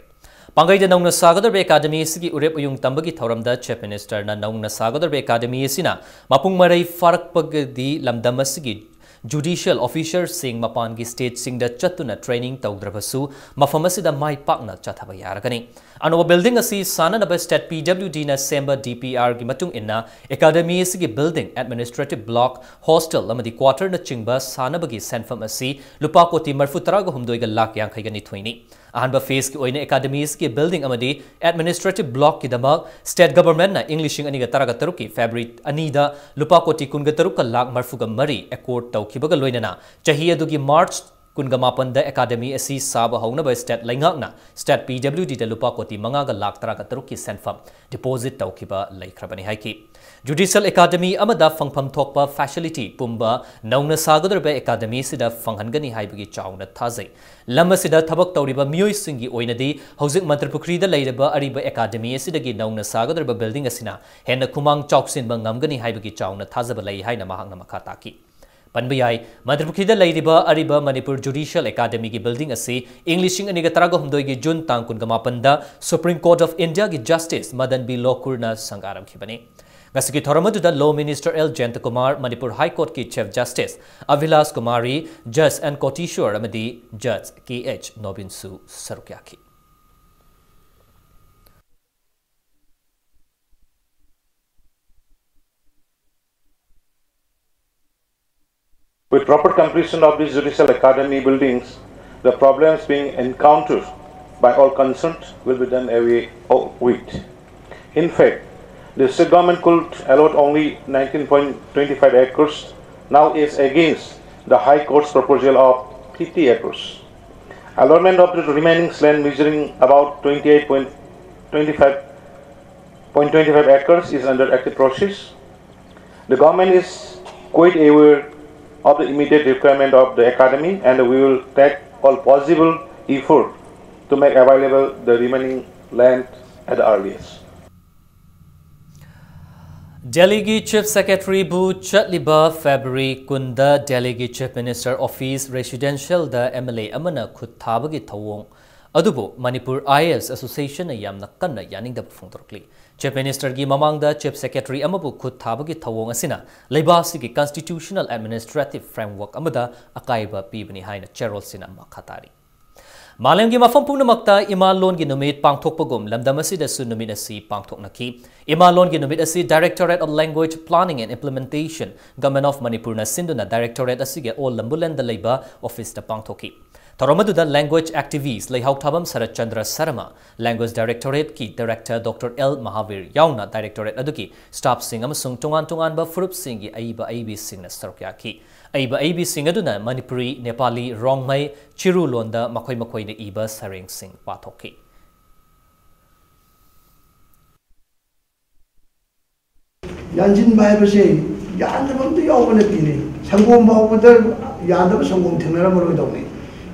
ꯄꯥꯡꯒꯩꯗ ꯅꯧꯅ ꯁꯥꯒꯗꯧꯔꯤꯕ ꯑꯦꯀꯥꯗꯃꯤ ꯑꯁꯤꯒꯤ ꯎꯔꯦꯞ ꯎꯌꯨꯡ ꯇꯝꯕꯒꯤ ꯊꯧꯔꯝꯗ ꯆꯤꯐ ꯃꯤꯅꯤꯁꯇꯔꯅ ꯅꯧꯅ ꯁꯥꯒꯗꯧꯔꯤꯕ ꯑꯦꯀꯥꯗꯃꯤ ꯑꯁꯤꯅ ꯃꯄꯨꯡ ꯃꯔꯩ ꯐꯥꯔꯛꯄꯒꯗꯤ ꯂꯝꯗꯝ ꯑꯁꯤꯒꯤ ꯖꯨꯗꯤꯁꯤꯌꯦꯜ ꯑꯣꯐꯤꯁꯔꯁꯤꯡ ꯃꯄꯥꯟꯒꯤ ꯁ꯭ꯇꯦꯠꯁꯤꯡꯗ ꯆꯠꯇꯨꯅ ꯇ꯭ꯔꯦꯅꯤꯡ ꯇꯧꯗ꯭ꯔꯕꯁꯨ ꯃꯐꯝ ꯑꯁꯤꯗ ꯃꯥꯏ ꯄꯥꯛꯅ ꯆꯠꯊꯕ ꯌꯥꯔꯒꯅꯤ꯫ ꯑꯅꯧꯕ ꯕꯤꯜꯗꯤꯡ ꯑꯁꯤ ꯁꯥꯅꯅꯕ ꯁ꯭ꯇꯦꯠ ꯄꯤ ꯗꯕ꯭ꯂꯤꯎ ꯗꯤꯅ ꯁꯦꯝꯕ ꯗꯤ ꯄꯤ ꯑꯥꯔꯒꯤ ꯃꯇꯨꯡ ꯏꯟꯅ ꯑꯦꯀꯥꯗꯃꯤ ꯑꯁꯤꯒꯤ ꯕꯤꯜꯗꯤꯡ, ꯑꯦꯗꯃꯤꯅꯤꯁꯇ꯭ꯔꯦꯇꯤꯚ ꯕ꯭ꯂꯣꯛ, ꯍꯣꯁꯇꯦꯜ ꯑꯃꯗꯤ ꯀ꯭ꯋꯥꯇꯔꯅꯆꯤꯡꯕ ꯁꯥꯅꯕꯒꯤ ꯁꯦꯟꯐꯝ ꯑꯁꯤ ꯂꯨꯄꯥ ꯀꯣꯇꯤ ꯃꯔꯤꯐꯨ ꯇꯔꯥꯒ ꯍꯨꯝꯗꯣꯏꯒ ꯂꯥꯛ ꯌꯥꯡꯈꯩꯒ ꯅꯤꯊꯣꯏꯅꯤ꯫ ꯑꯍꯥꯟꯕ ꯐꯦꯖꯀꯤ ꯑꯣꯏꯅ ꯑꯦꯀꯥꯗꯃꯤ ꯑꯁꯤꯒꯤ ꯕꯤꯜꯗꯤꯡ ꯑꯃꯗꯤ ꯑꯦꯗꯃꯤꯅꯤꯁꯇ꯭ꯔꯦꯇꯤꯚ ꯕ꯭ꯂꯣꯛꯀꯤꯗꯃꯛ ꯁ꯭ꯇꯦꯠ ꯒꯚꯔꯟꯃꯦꯟꯠꯅ ꯏꯪ ꯂꯤꯁꯤꯡ ꯑꯅꯤꯒ ꯇꯔꯥꯒ ꯇꯔꯨꯛꯀꯤ ꯐꯦꯕ꯭ꯔꯨꯋꯥꯔꯤ ꯑꯅꯤꯗ ꯂꯨꯄꯥ ꯀꯣꯇꯤ ꯀꯨꯟꯒ ꯇꯔꯨꯛꯀ ꯂꯥꯛ ꯃꯔꯤꯐꯨꯒ ꯃꯔꯤ ꯑꯦꯀꯣꯔꯗ ꯇꯧꯈꯤꯕꯒ ꯂꯣꯏꯅꯅ ꯆꯍꯤ ꯑꯗꯨꯒꯤ ꯃꯥꯔꯆ ꯀꯨꯟꯒ ꯃꯥꯄꯟꯗ ꯑꯦꯀꯥꯗꯃꯤ ꯑꯁꯤ ꯁꯥꯕ ꯍꯧꯅꯕ ꯁ꯭ꯇꯦꯠ ꯂꯩꯉꯥꯛꯅ ꯁ꯭ꯇꯦꯠ ꯄꯤ ꯗꯕ꯭ꯂꯤꯎ ꯗꯤꯗ ꯂꯨꯄꯥ ꯀꯣꯇꯤ ꯃꯉꯥꯒ ꯂꯥꯛ ꯇꯔꯥꯒ ꯇꯔꯨꯛꯀꯤ ꯁꯦꯟꯐꯝ ꯗꯤꯄꯣꯖꯤꯠ ꯇꯧꯈꯤꯕ ꯂꯩꯈ꯭ꯔꯕꯅꯤ ꯍꯥꯏꯈꯤ꯫ ꯖꯨꯗꯤꯁꯤꯌꯦꯜ ꯑꯦꯀꯥꯗꯃꯤ ꯑꯃꯗ ꯐꯪꯐꯝ ꯊꯣꯛꯄ ꯐꯦꯁꯤꯂꯤꯇꯤ ꯄꯨꯝꯕ ꯅꯧꯅ ꯁꯥꯒꯗꯧꯔꯤꯕ ꯑꯦꯀꯥꯗꯃꯤ ꯑꯁꯤꯗ ꯐꯪꯍꯟꯒꯅꯤ ꯍꯥꯏꯕꯒꯤ ꯆꯥꯎꯅ ꯊꯥꯖꯩ꯫ ꯂꯝ ꯑꯁꯤꯗ ꯊꯕꯛ ꯇꯧꯔꯤꯕ ꯃꯤꯑꯣꯏꯁꯤꯡꯒꯤ ꯑꯣꯏꯅꯗꯤ ꯍꯧꯖꯤꯛ ꯃꯟꯇ꯭ꯔꯤꯄꯨꯈ꯭ꯔꯤꯗ ꯂꯩꯔꯤꯕ ꯑꯔꯤꯕ ꯑꯦꯀꯥꯗꯃꯤ ꯑꯁꯤꯗꯒꯤ ꯅꯧꯅ ꯁꯥꯒꯗꯧꯔꯤꯕ ꯕꯤꯜꯗꯤꯡ ꯑꯁꯤꯅ ꯍꯦꯟꯅ ꯈꯨꯃꯥꯡ ꯆꯥꯎꯁꯤꯟꯕ ꯉꯝꯒꯅꯤ ꯍꯥꯏꯕꯒꯤ ꯆꯥꯎꯅ ꯊꯥꯖꯕ ꯂꯩ ꯍꯥꯏꯅ ꯃꯍꯥꯛꯅ ꯃꯈꯥ ꯇꯥꯈꯤ꯫ ꯄꯟꯕ ꯌꯥꯏ, ꯃꯟꯇ꯭ꯔꯤꯄꯨꯈ꯭ꯔꯤꯗ ꯂꯩꯔꯤꯕ ꯑꯔꯤꯕ ꯃꯅꯤꯄꯨꯔ ꯖꯨꯗꯤꯁꯤꯌꯦꯜ ꯑꯦꯀꯥꯗꯃꯤꯒꯤ ꯕꯤꯜꯗꯤꯡ ꯑꯁꯤ ꯏꯪ ꯂꯤꯁꯤꯡ ꯑꯅꯤꯒ ꯇꯔꯥꯒ ꯍꯨꯝꯗꯣꯏꯒꯤ ꯖꯨꯟ ꯇꯥꯡ ꯀꯨꯟꯒ ꯃꯥꯄꯟꯗ ꯁꯨꯄ꯭ꯔꯤꯝ ꯀꯣꯔꯠ ꯑꯣꯐ ꯏꯟꯗꯤꯌꯥꯒꯤ ꯖꯁꯇꯤꯁ ꯃꯗꯟ ꯕꯤ ꯂꯣꯀꯨꯔꯅ ꯁꯪꯒꯥꯔꯝꯈꯤꯕꯅꯤ꯫ ꯉꯁꯤꯒꯤ ꯊꯧꯔꯝ ꯑꯗꯨꯗ law minister L Jayantakumar, Manipur high ꯀꯣꯔꯠꯀꯤ ꯆꯤꯐ ꯖꯁꯇꯤꯁ ꯑꯚꯤꯂꯥꯁ ꯀꯨꯃꯥꯔꯤ, ꯖꯁ ꯑꯦꯟ ꯀꯣꯇꯤꯁꯣꯔ ꯑꯃꯗꯤ ꯖꯁ ꯀꯦ ꯑꯩꯆ ꯅꯣꯕꯤꯟꯁꯨ ꯁꯔꯨꯛ ꯌꯥꯈꯤ꯫ With proper completion of these Judicial Academy buildings, the problems being encountered by all concerned will be done away with. In fact, the state government could allot only nineteen point twenty-five acres now is against the High Court's proposal of fifty acres. Allotment of the remaining land measuring about twenty-eight point twenty-five, point twenty-five acres is under active process. The government is quite aware of the immediate requirement of the academy, and we will take all possible effort to make available the remaining land at the earliest. ꯗꯦꯜꯂꯤꯒꯤ ꯆꯤꯐ ꯁꯦꯀ꯭ꯔꯦꯇꯔꯤꯕꯨ ꯆꯠꯂꯤꯕ ꯐꯦꯕ꯭ꯔꯨꯋꯥꯔꯤ ꯀꯨꯟꯗ ꯗꯦꯜꯂꯤꯒꯤ ꯆꯤꯐ ꯃꯤꯅꯤꯁꯇꯔ ꯑꯣꯐꯤꯁ ꯔꯦꯁꯤꯗꯦꯟꯁꯤꯌꯦꯜꯗ ꯑꯦꯝ ꯑꯦꯜ ꯑꯦ ꯑꯃꯅ ꯈꯨꯠ ꯊꯥꯕꯒꯤ ꯊꯧꯑꯣꯡ ꯑꯗꯨꯕꯨ ꯃꯅꯤꯄꯨꯔ ꯑꯥꯏ ꯑꯦ ꯑꯦꯁ ꯑꯦꯁꯣꯁꯤꯌꯦꯁꯟꯅ ꯌꯥꯝꯅ ꯀꯟꯅ ꯌꯥꯅꯤꯡꯗꯕ ꯐꯣꯡꯗꯣꯔꯛꯂꯤ꯫ ꯆꯤꯐ ꯃꯤꯅꯤꯁꯇꯔꯒꯤ ꯃꯃꯥꯡꯗ ꯆꯤꯐ ꯁꯦꯀ꯭ꯔꯦꯇꯔꯤ ꯑꯃꯕꯨ ꯈꯨꯠ ꯊꯥꯕꯒꯤ ꯊꯧꯑꯣꯡ ꯑꯁꯤꯅ ꯂꯩꯕꯥꯛ ꯑꯁꯤꯒꯤ ꯀꯟꯁꯇꯤꯇ꯭ꯌꯨꯁꯅꯦꯜ ꯑꯦꯗꯃꯤꯅꯤꯁꯇ꯭ꯔꯦꯇꯤꯚ ꯐ꯭ꯔꯦꯝꯋꯔꯛ ꯑꯃꯗ ꯑꯀꯥꯏꯕ ꯄꯤꯕꯅꯤ ꯍꯥꯏꯅ ꯆꯦꯔꯣꯜꯁꯤꯅ ꯃꯈꯥ ꯇꯥꯔꯤ꯫ ꯃꯥꯂꯦꯝꯒꯤ ꯃꯐꯝ ꯄꯨꯝꯅꯃꯛꯇ ꯏꯃꯥ ꯂꯣꯟꯒꯤ ꯅꯨꯃꯤꯠ ꯄꯥꯡꯊꯣꯛꯄꯒꯨꯝ ꯂꯝꯗꯝ ꯑꯁꯤꯗꯁꯨ ꯅꯨꯃꯤꯠ ꯑꯁꯤ ꯄꯥꯡꯊꯣꯛꯅꯈꯤ꯫ ꯏꯃꯥ ꯂꯣꯟꯒꯤ ꯅꯨꯃꯤꯠ ꯑꯁꯤ Directorate of Language Planning and Implementation, Government of Manipurꯅ ꯁꯤꯟꯗꯨꯅ ꯗꯥꯏꯔꯦꯛꯇꯣꯔꯦꯠ ꯑꯁꯤꯒꯤ ꯑꯣꯜ ꯂꯝꯕꯨꯂꯦꯟꯗ ꯂꯩꯕ ꯑꯣꯐꯤꯁꯇ ꯄꯥꯡꯊꯣꯛꯈꯤ꯫ ꯊꯧꯔꯝ ꯑꯗꯨꯗ ꯂꯦꯡꯒ꯭ꯋꯦꯖ ꯑꯦꯛꯇꯤꯚꯤꯁ ꯂꯩꯍꯥꯎ ꯊꯥꯕꯝ ꯁꯔꯠ ꯆꯟꯗ꯭ꯔ ꯁꯔꯃ, ꯂꯦꯡꯒ꯭ꯋꯦꯖ ꯗꯥꯏꯔꯦꯛꯇꯣꯔꯦꯠꯀꯤ ꯗꯥꯏꯔꯦꯛꯇꯔ ꯗꯣꯛꯇꯔ ꯑꯦꯜ ꯃꯍꯥꯕꯤꯔ ꯌꯥꯎꯅ ꯗꯥꯏꯔꯦꯛꯇꯣꯔꯦꯠ ꯑꯗꯨꯒꯤ ꯁ꯭ꯇꯥꯐꯁꯤꯡ ꯑꯃꯁꯨꯡ ꯇꯣꯉꯥꯟ ꯇꯣꯉꯥꯟꯕ ꯐꯨꯔꯨꯞꯁꯤꯡꯒꯤ ꯑꯏꯕ ꯑꯏꯕꯤꯁꯤꯡꯅ ꯁꯔꯨꯛ ꯌꯥꯈꯤ꯫ ꯑꯏꯕ ꯑꯏꯕꯤꯁꯤꯡ ꯑꯗꯨꯅ ꯃꯅꯤꯄꯨꯔꯤ, ꯅꯦꯄꯥꯂꯤ, ꯔꯣꯡꯃꯩ, ꯆꯤꯔꯨ ꯂꯣꯟꯗ ꯃꯈꯣꯏ ꯃꯈꯣꯏꯅ ꯏꯕ ꯁꯩꯔꯦꯡꯁꯤꯡ ꯄꯥꯊꯣꯛꯈꯤ꯫ ꯌꯥꯟꯁꯤꯟꯕ ꯍꯥꯏꯕꯁꯦ ꯌꯥꯟꯗꯕ ꯑꯝꯇ ꯌꯥꯎꯕ ꯅꯠꯇꯦꯅꯦ꯫ ꯁꯪꯒꯣꯝ ꯐꯥꯎꯕꯗ ꯌꯥꯟꯗꯕ ꯁꯪꯒꯣꯝ ꯊꯦꯡꯅꯔꯝꯃꯔꯣꯏꯗꯧꯅꯤ꯫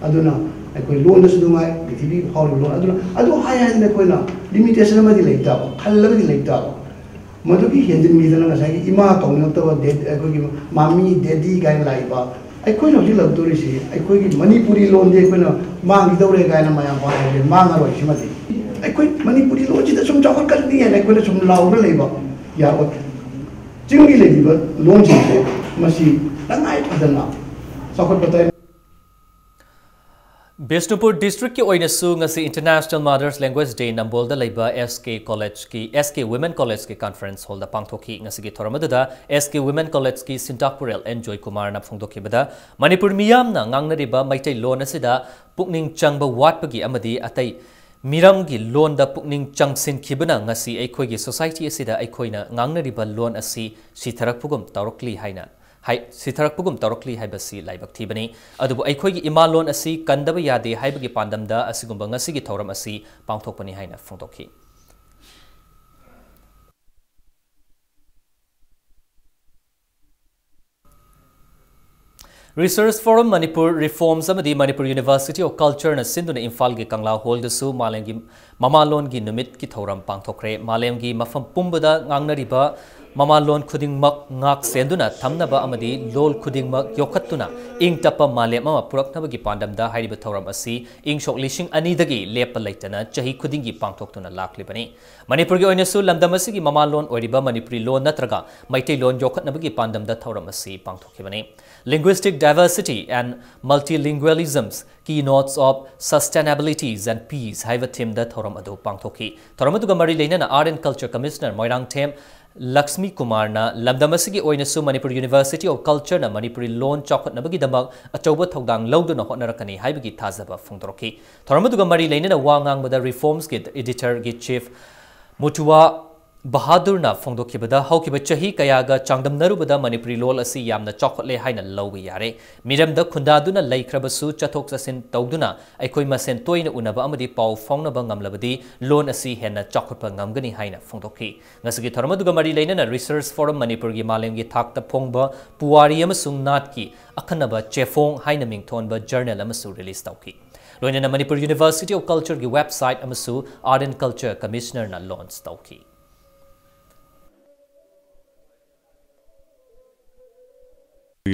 ꯑꯗꯨꯅ ꯑꯩꯈꯣꯏ ꯂꯣꯟꯗꯁꯨ ꯅꯨꯡꯉꯥꯏ, ꯄ꯭ꯔꯤꯊꯤꯕꯤ ꯐꯥꯎꯔꯤꯕ ꯂꯣꯟ꯫ ꯑꯗꯨꯅ ꯑꯗꯨ ꯍꯥꯏ ꯍꯥꯏꯗꯅ ꯑꯩꯈꯣꯏꯅ ꯂꯤꯃꯤꯇꯦꯁꯟ ꯑꯃꯗꯤ ꯂꯩꯇꯕ, ꯈꯜ ꯑꯃꯗꯤ ꯂꯩꯇꯕ꯫ ꯃꯗꯨꯒꯤ ꯍꯦꯟꯖꯤꯟꯈꯤꯗꯅ ꯉꯁꯥꯏꯒꯤ ꯏꯃꯥ ꯀꯧꯅꯤꯡꯉꯛꯇꯕ, ꯗꯦ-, ꯑꯩꯈꯣꯏꯒꯤ ꯃꯥꯃꯤ, ꯗꯦꯗꯤ ꯀꯥꯏꯅ ꯂꯥꯛꯏꯕ, ꯑꯩꯈꯣꯏꯅ ꯍꯧꯖꯤꯛ ꯂꯥꯛꯇꯣꯔꯤꯁꯤ ꯑꯩꯈꯣꯏꯒꯤ ꯃꯅꯤꯄꯨꯔꯤ ꯂꯣꯟꯗꯤ ꯑꯩꯈꯣꯏꯅ ꯃꯥꯡꯈꯤꯗꯧꯔꯦ ꯀꯥꯏꯅ ꯃꯌꯥꯝ ꯍꯥꯏꯔꯦ, ꯃꯥꯡꯉꯔꯣꯏ ꯁꯤꯃꯗꯤ꯫ ꯑꯩꯈꯣꯏ ꯃꯅꯤꯄꯨꯔꯤ ꯂꯣꯟꯁꯤꯗ ꯁꯨꯝ ꯆꯥꯎꯈꯠꯀꯅꯤ ꯍꯥꯏꯅ ꯑꯩꯈꯣꯏꯅ ꯁꯨꯝ ꯂꯥꯎꯔꯒ ꯂꯩꯕ ꯌꯥꯔꯣꯏ꯫ ꯆꯤꯡꯒꯤ ꯂꯩꯔꯤꯕ ꯂꯣꯟꯁꯤꯡꯁꯦ ꯃꯁꯤ ꯇꯉꯥꯏ ꯐꯗꯅ ꯆꯥꯎꯈꯠꯄ ꯇꯥꯏ꯫ ꯕꯤꯁꯅꯨꯄꯨꯔ ꯗꯤꯁꯇ꯭ꯔꯤꯛꯀꯤ ꯑꯣꯏꯅꯁꯨ ꯉꯁꯤ International Mothers Language Day ꯅꯝꯕꯣꯜꯗ ꯂꯩꯕ ꯑꯦꯁ ꯀꯦ ꯀꯣꯂꯦꯖꯀꯤ, ꯑꯦꯁ ꯀꯦ ꯋꯤꯃꯦꯟ ꯀꯣꯂꯦꯖꯀꯤ ꯀꯟꯐꯔꯦꯟꯁ ꯍꯣꯜꯗ ꯄꯥꯡꯊꯣꯛꯈꯤ꯫ ꯉꯁꯤꯒꯤ ꯊꯧꯔꯝ ꯑꯗꯨꯗ ꯑꯦꯁ ꯀꯦ ꯋꯤꯃꯦꯟ ꯀꯣꯂꯦꯖꯀꯤ ꯁꯤꯟꯇꯥꯛ ꯄꯨꯔꯦꯜ ꯑꯦꯟ ꯖꯣꯏꯀꯨꯃꯥꯔꯅ ꯐꯣꯡꯗꯣꯛꯈꯤꯕꯗ, ꯃꯅꯤꯄꯨꯔ ꯃꯤꯌꯥꯝꯅ ꯉꯥꯡꯅꯔꯤꯕ ꯃꯩꯇꯩꯂꯣꯟ ꯑꯁꯤꯗ ꯄꯨꯛꯅꯤꯡ ꯆꯪꯕ ꯋꯥꯠꯄꯒꯤ ꯑꯃꯗꯤ ꯑꯇꯩ ꯃꯤꯔꯝꯒꯤ ꯂꯣꯟꯗ ꯄꯨꯛꯅꯤꯡ ꯆꯪꯁꯤꯟꯈꯤꯕꯅ ꯉꯁꯤ ꯑꯩꯈꯣꯏꯒꯤ ꯁꯣꯁꯥꯏꯇꯤ ꯑꯁꯤꯗ ꯑꯩꯈꯣꯏꯅ ꯉꯥꯡꯅꯔꯤꯕ ꯂꯣꯟ ꯑꯁꯤ ꯁꯤꯊꯔꯛꯄꯒꯨꯝ ꯇꯧꯔꯛꯂꯤ ꯍꯥꯏꯅ ꯍꯥꯏ ꯁꯤꯊꯔꯛꯄꯒꯨꯝ ꯇꯧꯔꯛꯂꯤ ꯍꯥꯏꯕꯁꯤ ꯂꯥꯏꯕꯛ ꯊꯤꯕꯅꯤ꯫ ꯑꯗꯨꯕꯨ ꯑꯩꯈꯣꯏꯒꯤ ꯏꯃꯥ ꯂꯣꯟ ꯑꯁꯤ ꯀꯟꯗꯕ ꯌꯥꯗꯦ ꯍꯥꯏꯕꯒꯤ ꯄꯥꯟꯗꯝꯗ ꯑꯁꯤꯒꯨꯝꯕ ꯉꯁꯤꯒꯤ ꯊꯧꯔꯝ ꯑꯁꯤ ꯄꯥꯡꯊꯣꯛꯄꯅꯤ ꯍꯥꯏꯅ ꯐꯣꯡꯗꯣꯛꯈꯤ꯫ Research Forum Manipur Reforms ꯑꯃꯗꯤ Manipur University of Culture ꯅ ꯁꯤꯟꯗꯨꯅ ꯏꯝꯐꯥꯜꯒꯤ ꯀꯪꯂꯥ ꯍꯣꯜꯗꯁꯨ ꯃꯥꯂꯦꯝꯒꯤ ꯃꯃꯥꯂꯣꯟꯒꯤ ꯅꯨꯃꯤꯠꯀꯤ ꯊꯧꯔꯝ ꯄꯥꯡꯊꯣꯛꯈ꯭ꯔꯦ꯫ ꯃꯥꯂꯦꯝꯒꯤ ꯃꯐꯝ ꯄꯨꯝꯕꯗ ꯉꯥꯡꯅꯔꯤꯕ ꯃꯃꯥꯂꯣꯟ ꯈꯨꯗꯤꯡꯃꯛ ꯉꯥꯛ ꯁꯦꯟꯗꯨꯅ ꯊꯝꯅꯕ ꯑꯃꯗꯤ ꯂꯣꯜ ꯈꯨꯗꯤꯡꯃꯛ ꯌꯣꯛꯈꯠꯇꯨꯅ ꯏꯪ ꯇꯞꯄ ꯃꯥꯂꯦꯝ ꯑꯃ ꯄꯨꯔꯛꯅꯕꯒꯤ ꯄꯥꯟꯗꯝꯗ ꯍꯥꯏꯔꯤꯕ ꯊꯧꯔꯝ ꯑꯁꯤ ꯏꯪ ꯁꯣꯛ ꯂꯤꯁꯤꯡ ꯑꯅꯤꯗꯒꯤ ꯂꯦꯞꯄ ꯂꯩꯇꯅ ꯆꯍꯤ ꯈꯨꯗꯤꯡꯒꯤ ꯄꯥꯡꯊꯣꯛꯇꯨꯅ ꯂꯥꯛꯂꯤꯕꯅꯤ꯫ ꯃꯅꯤꯄꯨꯔꯒꯤ ꯑꯣꯏꯅꯁꯨ ꯂꯝꯗꯝ ꯑꯁꯤꯒꯤ ꯃꯃꯥꯂꯣꯟ ꯑꯣꯏꯔꯤꯕ ꯃꯅꯤꯄꯨꯔꯤ ꯂꯣꯟ ꯅꯠꯇ꯭ꯔꯒ ꯃꯩꯇꯩꯂꯣꯟ ꯌꯣꯛꯈꯠꯅꯕꯒꯤ ꯄꯥꯟꯗꯝꯗ ꯊꯧꯔꯝ ꯑꯁꯤ ꯄꯥꯡꯊꯣꯛꯈꯤꯕꯅꯤ꯫ Linguistic Diversity and Multilingualisms, Keynotes of Sustainabilities and Peace ꯍꯥꯏꯕ ꯊꯤꯝꯗ ꯊꯧꯔꯝ ꯑꯗꯨ ꯄꯥꯡꯊꯣꯛꯈꯤ꯫ ꯊꯧꯔꯝ ꯑꯗꯨꯒ ꯃꯔꯤ ꯂꯩꯅꯅ Art and Culture Commissioner Moirangthem Lakshmi ꯀꯨꯃꯥꯔꯅ ꯂꯝꯗꯝ ꯑꯁꯤꯒꯤ ꯑꯣꯏꯅꯁꯨ ꯃꯅꯤꯄꯨꯔ University of Culture ꯅ ꯃꯅꯤꯄꯨꯔꯤ ꯂꯣꯟ ꯆꯥꯎꯈꯠꯅꯕꯒꯤꯗꯃꯛ ꯑꯆꯧꯕ ꯊꯧꯗꯥꯡ ꯂꯧꯗꯨꯅ ꯍꯣꯠꯅꯔꯛꯀꯅꯤ ꯍꯥꯏꯕꯒꯤ ꯊꯥꯖꯕ ꯐꯣꯡꯗꯣꯔꯛꯈꯤ꯫ ꯊꯧꯔꯝ ꯑꯗꯨꯒ ꯃꯔꯤ ꯂꯩꯅꯅ ꯋꯥ ꯉꯥꯡꯕꯗ Reforms ꯒꯤ Editor ꯒꯤ Chief ꯃꯨꯇꯨꯋꯥ ꯕꯍꯥꯗꯨꯔꯅ ꯐꯣꯡꯗꯣꯛꯈꯤꯕꯗ, ꯍꯧꯈꯤꯕ ꯆꯍꯤ ꯀꯌꯥꯒ ꯆꯥꯡꯗꯝꯅꯔꯨꯕꯗ ꯃꯅꯤꯄꯨꯔꯤ ꯂꯣꯜ ꯑꯁꯤ ꯌꯥꯝꯅ ꯆꯥꯎꯈꯠꯂꯦ ꯍꯥꯏꯅ ꯂꯧꯕ ꯌꯥꯔꯦ꯫ ꯃꯤꯔꯝꯗ ꯈꯨꯟꯗꯥꯗꯨꯅ ꯂꯩꯈ꯭ꯔꯕꯁꯨ, ꯆꯠꯊꯣꯛ ꯆꯠꯁꯤꯟ ꯇꯧꯗꯨꯅ ꯑꯩꯈꯣꯏ ꯃꯁꯦꯟ ꯇꯣꯏꯅ ꯎꯅꯕ ꯑꯃꯗꯤ ꯄꯥꯎ ꯐꯥꯎꯅꯕ ꯉꯝꯂꯕꯗꯤ ꯂꯣꯟ ꯑꯁꯤ ꯍꯦꯟꯅ ꯆꯥꯎꯈꯠꯄ ꯉꯝꯒꯅꯤ ꯍꯥꯏꯅ ꯐꯣꯡꯗꯣꯛꯈꯤ꯫ ꯉꯁꯤꯒꯤ ꯊꯧꯔꯝ ꯑꯗꯨꯒ ꯃꯔꯤ ꯂꯩꯅꯅ Research Forum ꯃꯅꯤꯄꯨꯔꯒꯤ ꯃꯥꯂꯦꯝꯒꯤ ꯊꯥꯛꯇ ꯐꯣꯡꯕ ꯄꯨꯋꯥꯔꯤ ꯑꯃꯁꯨꯡ ꯅꯥꯠꯀꯤ ꯑꯈꯟꯅꯕ ꯆꯦꯐꯣꯡ ꯍꯥꯏꯅ ꯃꯤꯡꯊꯣꯟꯕ journal ꯑꯃꯁꯨ release ꯇꯧꯈꯤ꯫ ꯂꯣꯏꯅꯅ Manipur University of Culture ꯒꯤ website ꯑꯃꯁꯨ Art and Culture Commissioner ꯅ launch ꯇꯧꯈꯤ꯫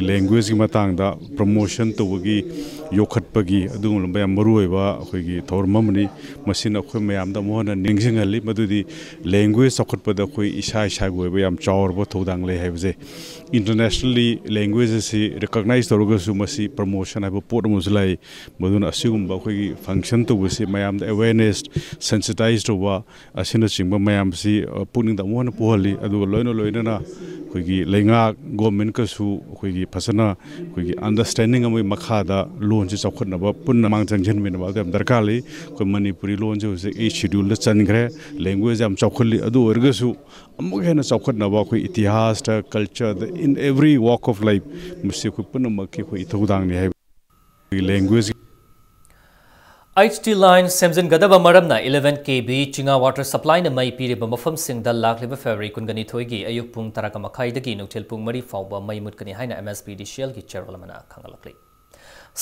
Language ꯀꯤ ꯃꯇꯥꯡꯗ promotion ꯇꯧꯕꯒꯤ, ꯌꯣꯛꯈꯠꯄꯒꯤ ꯑꯗꯨꯒꯨꯝꯂꯕ ꯌꯥꯝ ꯃꯔꯨꯑꯣꯏꯕ ꯑꯩꯈꯣꯏꯒꯤ ꯊꯧꯔꯝ ꯑꯃꯅꯤ꯫ ꯃꯁꯤꯅ ꯑꯩꯈꯣꯏ ꯃꯌꯥꯝꯗ ꯑꯃꯨꯛ ꯍꯟꯅ ꯅꯤꯡꯁꯤꯡꯍꯜꯂꯤ ꯃꯗꯨꯗꯤ language ꯆꯥꯎꯈꯠꯄꯗ ꯑꯩꯈꯣꯏ ꯏꯁꯥ ꯏꯁꯥꯒꯤ ꯑꯣꯏꯕ ꯌꯥꯝ ꯆꯥꯎꯔꯕ ꯊꯧꯗꯥꯡ ꯂꯩ ꯍꯥꯏꯕꯁꯦ꯫ Internationally language ꯑꯁꯤ recognize ꯇꯧꯔꯒꯁꯨ ꯃꯁꯤ promotion ꯍꯥꯏꯕ ꯄꯣꯠ ꯑꯃꯁꯨ ꯂꯩ꯫ ꯃꯗꯨꯅ ꯑꯁꯤꯒꯨꯝꯕ ꯑꯩꯈꯣꯏꯒꯤ function ꯇꯧꯕꯁꯤ ꯃꯌꯥꯝꯗ awareness, sensitize ꯇꯧꯕ ꯑꯁꯤꯅꯆꯤꯡꯕ ꯃꯌꯥꯝꯁꯤ, ꯑ, ꯄꯨꯛꯅꯤꯡꯗ ꯑꯃꯨꯛ ꯍꯟꯅ ꯄꯨꯍꯜꯂꯤ꯫ ꯑꯗꯨꯒ ꯂꯣꯏꯅ ꯂꯣꯏꯅꯅ ꯑꯩꯈꯣꯏꯒꯤ ꯂꯩꯉꯥꯛ ꯒꯣꯔꯃꯦꯟꯀꯁꯨ ꯑꯩꯈꯣꯏꯒꯤ ꯐꯖꯅ ꯑꯩꯈꯣꯏꯒꯤ ꯑꯟꯗꯔꯁ꯭ꯇꯦꯟꯗꯤꯡ ꯑꯃꯒꯤ ꯃꯈꯥꯗ ꯂꯣꯟꯁꯤ ꯆꯥꯎꯈꯠꯅꯕ ꯄꯨꯟꯅ ꯃꯥꯡ ꯆꯪꯁꯤꯟꯃꯤꯟꯅꯕ ꯑꯗꯨ ꯌꯥꯝ ꯗꯔꯀꯥꯔ ꯂꯩ꯫ ꯑꯩꯈꯣꯏ ꯃꯅꯤꯄꯨꯔꯤ ꯂꯣꯟꯁꯦ ꯍꯧꯖꯤꯛ ꯑꯩꯠ ꯁꯦꯗ꯭ꯌꯨꯜꯗ ꯆꯟꯈ꯭ꯔꯦ꯫ ꯂꯦꯡꯒ꯭ꯋꯦꯖ ꯌꯥꯝ ꯆꯥꯎꯈꯠꯂꯤ꯫ ꯑꯗꯨ ꯑꯣꯏꯔꯒꯁꯨ ꯑꯃꯨꯛ ꯍꯦꯟꯅ ꯆꯥꯎꯈꯠꯅꯕ ꯑꯩꯈꯣꯏ ꯏꯇꯤꯍꯥꯁꯇ, ꯀꯜꯆꯔꯗ, in every walk of life, ꯃꯁꯤ ꯑꯩꯈꯣꯏ ꯄꯨꯝꯅꯃꯛꯀꯤ ꯑꯩꯈꯣꯏ ꯏꯊꯧꯗꯥꯡꯅꯤ ꯍꯥꯏꯕ ꯂꯦꯡꯒ꯭ꯋꯦꯖ꯫ ꯑꯩꯆ ꯇꯤ ꯂꯥꯏꯟ ꯁꯦꯝꯖꯤꯟꯒꯗꯕ ꯃꯔꯝꯅ eleven K V ꯆꯤꯉꯥ ꯋꯥꯇꯔ ꯁꯄ꯭ꯂꯥꯏꯅ ꯃꯩ ꯄꯤꯔꯤꯕ ꯃꯐꯝꯁꯤꯡꯗ ꯂꯥꯛꯂꯤꯕ ꯐꯦꯕ꯭ꯔꯨꯋꯥꯔꯤ ꯀꯨꯟꯒ ꯅꯤꯊꯣꯏꯒꯤ ꯑꯌꯨꯛ ꯄꯨꯡ ꯇꯔꯥꯒ ꯃꯈꯥꯏꯗꯒꯤ ꯅꯨꯡꯊꯤꯜ ꯄꯨꯡ ꯃꯔꯤ ꯐꯥꯎꯕ ꯃꯩ ꯃꯨꯠꯀꯅꯤ ꯍꯥꯏꯅ M S P D C L ꯒꯤ ꯆꯦꯔꯣꯜ ꯑꯃꯅ ꯈꯪꯍꯜꯂꯛꯂꯤ꯫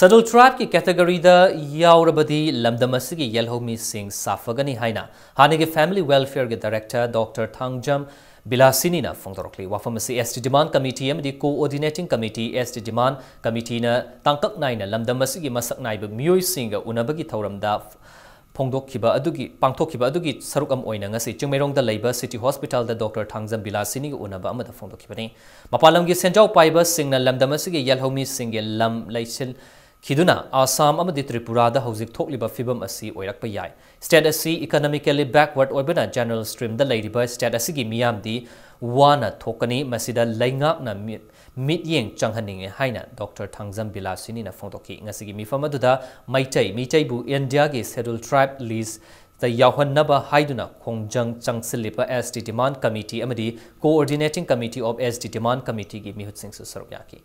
ꯁꯦꯗ꯭ꯌꯨꯜ ꯇ꯭ꯔꯥꯏꯕꯀꯤ ꯀꯦꯇꯦꯒꯣꯔꯤꯗ ꯌꯥꯎꯔꯕꯗꯤ ꯂꯝꯗꯝ ꯑꯁꯤꯒꯤ ꯌꯦꯜꯍꯧꯃꯤꯁꯤꯡ ꯁꯥꯐꯒꯅꯤ ꯍꯥꯏꯅ ꯍꯥꯟꯅꯒꯤ ꯐꯦꯃꯤꯂꯤ ꯋꯦꯜꯐꯤꯌꯔꯒꯤ ꯗꯥꯏꯔꯦꯛꯇꯔ ꯗꯣꯛꯇꯔ ꯊꯥꯡꯖꯝ ꯕꯤꯂꯥꯁꯤꯅꯤꯅ ꯐꯣꯡꯗꯣꯔꯛꯂꯤ꯫ ꯋꯥꯐꯝ ꯑꯁꯤ S T demand committee ꯑꯃꯗꯤ coordinating committee, S T demand committeeꯅ ꯇꯥꯡꯀꯛ ꯅꯥꯏꯅ ꯂꯝꯗꯝ ꯑꯁꯤꯒꯤ ꯃꯁꯛ ꯅꯥꯏꯕ ꯃꯤꯑꯣꯏꯁꯤꯡꯒ ꯎꯅꯕꯒꯤ ꯊꯧꯔꯝꯗ ꯐꯣꯡꯗꯣꯛꯈꯤꯕ ꯑꯗꯨꯒꯤ, ꯄꯥꯡꯊꯣꯛꯈꯤꯕ ꯑꯗꯨꯒꯤ ꯁꯔꯨꯛ ꯑꯃ ꯑꯣꯏꯅ ꯉꯁꯤ ꯆꯤꯡꯃꯩꯔꯣꯡꯗ ꯂꯩꯕ ꯁꯤꯇꯤ ꯍꯣꯁꯄꯤꯇꯥꯜꯗ ꯗꯣꯛꯇꯔ ꯊꯥꯡꯖꯝ ꯕꯤꯂꯥꯁꯤꯅꯤꯒ ꯎꯅꯕ ꯑꯃꯗ ꯐꯣꯡꯗꯣꯛꯈꯤꯕꯅꯤ꯫ ꯃꯄꯥꯟ ꯂꯝꯒꯤ ꯁꯦꯟꯖꯥꯎ ꯄꯥꯏꯕꯁꯤꯡꯅ ꯂꯝꯗꯝ ꯑꯁꯤꯒꯤ ꯌꯦꯜꯍꯧꯃꯤꯁꯤꯡꯒꯤ ꯂꯝ ꯂꯩꯁꯤꯜ ꯈꯤꯗꯨꯅ ꯑꯁꯥꯝ ꯑꯃꯗꯤ ꯇ꯭ꯔꯤꯄꯨꯔꯥꯗ ꯍꯧꯖꯤꯛ ꯊꯣꯛꯂꯤꯕ ꯐꯤꯕꯝ ꯑꯁꯤ ꯑꯣꯏꯔꯛꯄ ꯌꯥꯏ꯫ State ꯑꯁꯤ economically backward ꯑꯣꯏꯕꯅ general streamꯗ ꯂꯩꯔꯤꯕ state ꯑꯁꯤꯒꯤ ꯃꯤꯌꯥꯝꯗꯤ ꯋꯥꯅ ꯊꯣꯛꯀꯅꯤ꯫ ꯃꯁꯤꯗ ꯂꯩꯉꯥꯛꯅ ꯃꯤ-, ꯃꯤꯠꯌꯦꯡ ꯆꯪꯍꯟꯅꯤꯡꯉꯤ ꯍꯥꯏꯅ ꯗꯣꯛꯇꯔ ꯊꯥꯡꯖꯝ ꯕꯤꯂꯥꯁꯤꯅꯤꯅ ꯐꯣꯡꯗꯣꯛꯈꯤ꯫ ꯉꯁꯤꯒꯤ ꯃꯤꯐꯝ ꯑꯗꯨꯗ ꯃꯩꯇꯩ, ꯃꯤꯇꯩꯕꯨ ꯏꯟꯗꯤꯌꯥꯒꯤ Scheduled Tribe listꯇ ꯌꯥꯎꯍꯟꯅꯕ ꯍꯥꯏꯗꯨꯅ ꯈꯣꯡꯖꯪ ꯆꯪꯁꯤꯜꯂꯤꯕ S T demand committee ꯑꯃꯗꯤ coordinating committee of S T demand committeeꯒꯤ ꯃꯤꯍꯨꯠꯁꯤꯡꯁꯨ ꯁꯔꯨꯛ ꯌꯥꯈꯤ꯫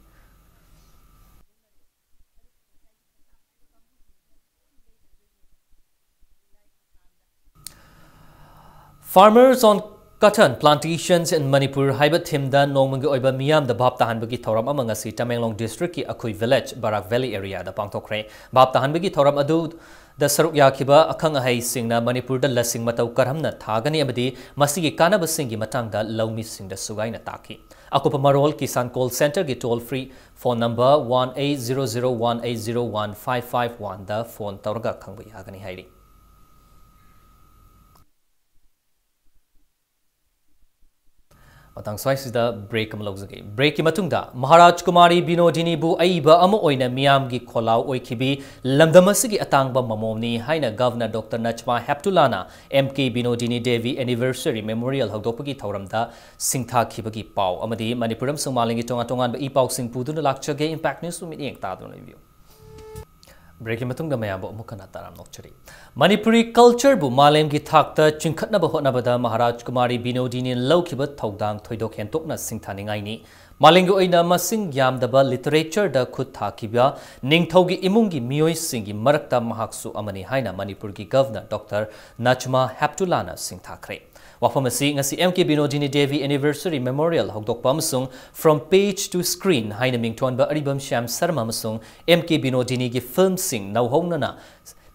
Farmers on Cotton Plantations in Manipur ꯍꯥꯏꯕ themeꯗ ꯅꯣꯡꯃꯒꯤ ꯑꯣꯏꯕ ꯃꯤꯌꯥꯝꯗ ꯚꯥꯞ ꯇꯥꯍꯟꯕꯒꯤ ꯊꯧꯔꯝ ꯑꯃ ꯉꯁꯤ ꯇꯃꯦꯡꯂꯣꯡ districtꯀꯤ ꯑꯈꯨꯏ village, ꯕꯔꯥꯛ valley areaꯗ ꯄꯥꯡꯊꯣꯛꯈ꯭ꯔꯦ꯫ ꯚꯥꯞ ꯇꯥꯍꯟꯕꯒꯤ ꯊꯧꯔꯝ ꯑꯗꯨꯗ ꯁꯔꯨꯛ ꯌꯥꯈꯤꯕ ꯑꯈꯪ ꯑꯍꯩꯁꯤꯡꯅ ꯃꯅꯤꯄꯨꯔꯗ ꯂꯁꯤꯡ ꯃꯇꯧ ꯀꯔꯝꯅ ꯊꯥꯒꯅꯤ ꯑꯃꯗꯤ ꯃꯁꯤꯒꯤ ꯀꯥꯟꯅꯕꯁꯤꯡꯒꯤ ꯃꯇꯥꯡꯗ ꯂꯧꯃꯤꯁꯤꯡꯗ ꯁꯨꯒꯥꯏꯅ ꯇꯥꯛꯈꯤ꯫ ꯑꯀꯨꯞꯄ ꯃꯔꯣꯜ Kisan Call Centreꯒꯤ toll free phone number one eight zero zero one eight zero one five five oneꯗ phone ꯇꯧꯔꯒ ꯈꯪꯕ ꯌꯥꯒꯅꯤ ꯍꯥꯏꯔꯤ꯫ ꯃꯇꯥꯡ ꯁ꯭ꯋꯥꯏꯁꯤꯗ break ꯑꯃ ꯂꯧꯖꯒꯦ꯫ Breakꯀꯤ ꯃꯇꯨꯡꯗ ꯃꯍꯥꯔꯥꯖ ꯀꯨꯃꯥꯔꯤ ꯕꯤꯅꯣꯗꯤꯅꯤꯕꯨ ꯑꯏꯕ ꯑꯃ ꯑꯣꯏꯅ ꯃꯤꯌꯥꯝꯒꯤ ꯈꯣꯜꯂꯥꯎ ꯑꯣꯏꯈꯤꯕꯤ ꯂꯝꯗꯝ ꯑꯁꯤꯒꯤ ꯑꯇꯥꯡꯕ ꯃꯃꯣꯝꯅꯤ ꯍꯥꯏꯅ Governor Doctor Najma Heptullahꯅ M K Binodini Devi Anniversary Memorial ꯍꯧꯗꯣꯛꯄꯒꯤ ꯊꯧꯔꯝꯗ ꯁꯤꯡꯊꯥꯈꯤꯕꯒꯤ ꯄꯥꯎ ꯑꯃꯗꯤ ꯃꯅꯤꯄꯨꯔ ꯑꯃꯁꯨꯡ ꯃꯥꯂꯦꯝꯒꯤ ꯇꯣꯉꯥꯟ ꯇꯣꯉꯥꯟꯕ ꯏ ꯄꯥꯎꯁꯤꯡ ꯄꯨꯗꯨꯅ ꯂꯥꯛꯆꯒꯦ꯫ Impact Newsꯄꯨ ꯃꯤꯠꯌꯦꯡ ꯇꯥꯗꯨꯅ ꯂꯩꯕꯤꯌꯨ꯫ Breakꯀꯤ ꯃꯇꯨꯡꯗ ꯃꯌꯥꯝꯕꯨ ꯑꯃꯨꯛ ꯍꯟꯅ ꯇꯔꯥꯝꯅ ꯑꯣꯛꯆꯔꯤ꯫ ꯃꯅꯤꯄꯨꯔꯤ cultureꯕꯨ ꯃꯥꯂꯦꯝꯒꯤ ꯊꯥꯛꯇ ꯆꯤꯡꯈꯠꯅꯕ ꯍꯣꯠꯅꯕꯗ ꯃꯍꯥꯔꯥꯖ ꯀꯨꯃꯥꯔꯤ ꯕꯤꯅꯣꯗꯤꯅꯤꯅ ꯂꯧꯈꯤꯕ ꯊꯧꯗꯥꯡ ꯊꯣꯏꯗꯣꯛ ꯍꯦꯟꯗꯣꯛꯅ ꯁꯤꯡꯊꯥꯅꯤꯡꯉꯥꯏꯅꯤ꯫ ꯃꯥꯂꯦꯝꯒꯤ ꯑꯣꯏꯅ ꯃꯁꯤꯡ ꯌꯥꯝꯗꯕ literatureꯗ ꯈꯨꯠ ꯊꯥꯈꯤꯕ ꯅꯤꯡꯊꯧꯒꯤ ꯏꯃꯨꯡꯒꯤ ꯃꯤꯑꯣꯏꯁꯤꯡꯒꯤ ꯃꯔꯛꯇ ꯃꯍꯥꯛꯁꯨ ꯑꯃꯅꯤ ꯍꯥꯏꯅ ꯃꯅꯤꯄꯨꯔꯒꯤ Governor Doctor Najma Heptullahꯅ ꯁꯤꯡꯊꯥꯈ꯭ꯔꯦ꯫ ꯋꯥꯐꯝ ꯑꯁꯤ ꯉꯁꯤ M K Binodini Devi Anniversary Memorial ꯍꯧꯗꯣꯛꯄ ꯑꯃꯁꯨꯡ From Page to Screen ꯍꯥꯏꯅ ꯃꯤꯡꯊꯣꯟꯕ ꯑꯔꯤꯕꯝ ꯁ꯭ꯌꯥꯝ ꯁꯔꯃ ꯑꯃꯁꯨꯡ M K Binodiniꯒꯤ filmꯁꯤꯡ ꯅꯧꯍꯧꯅꯅ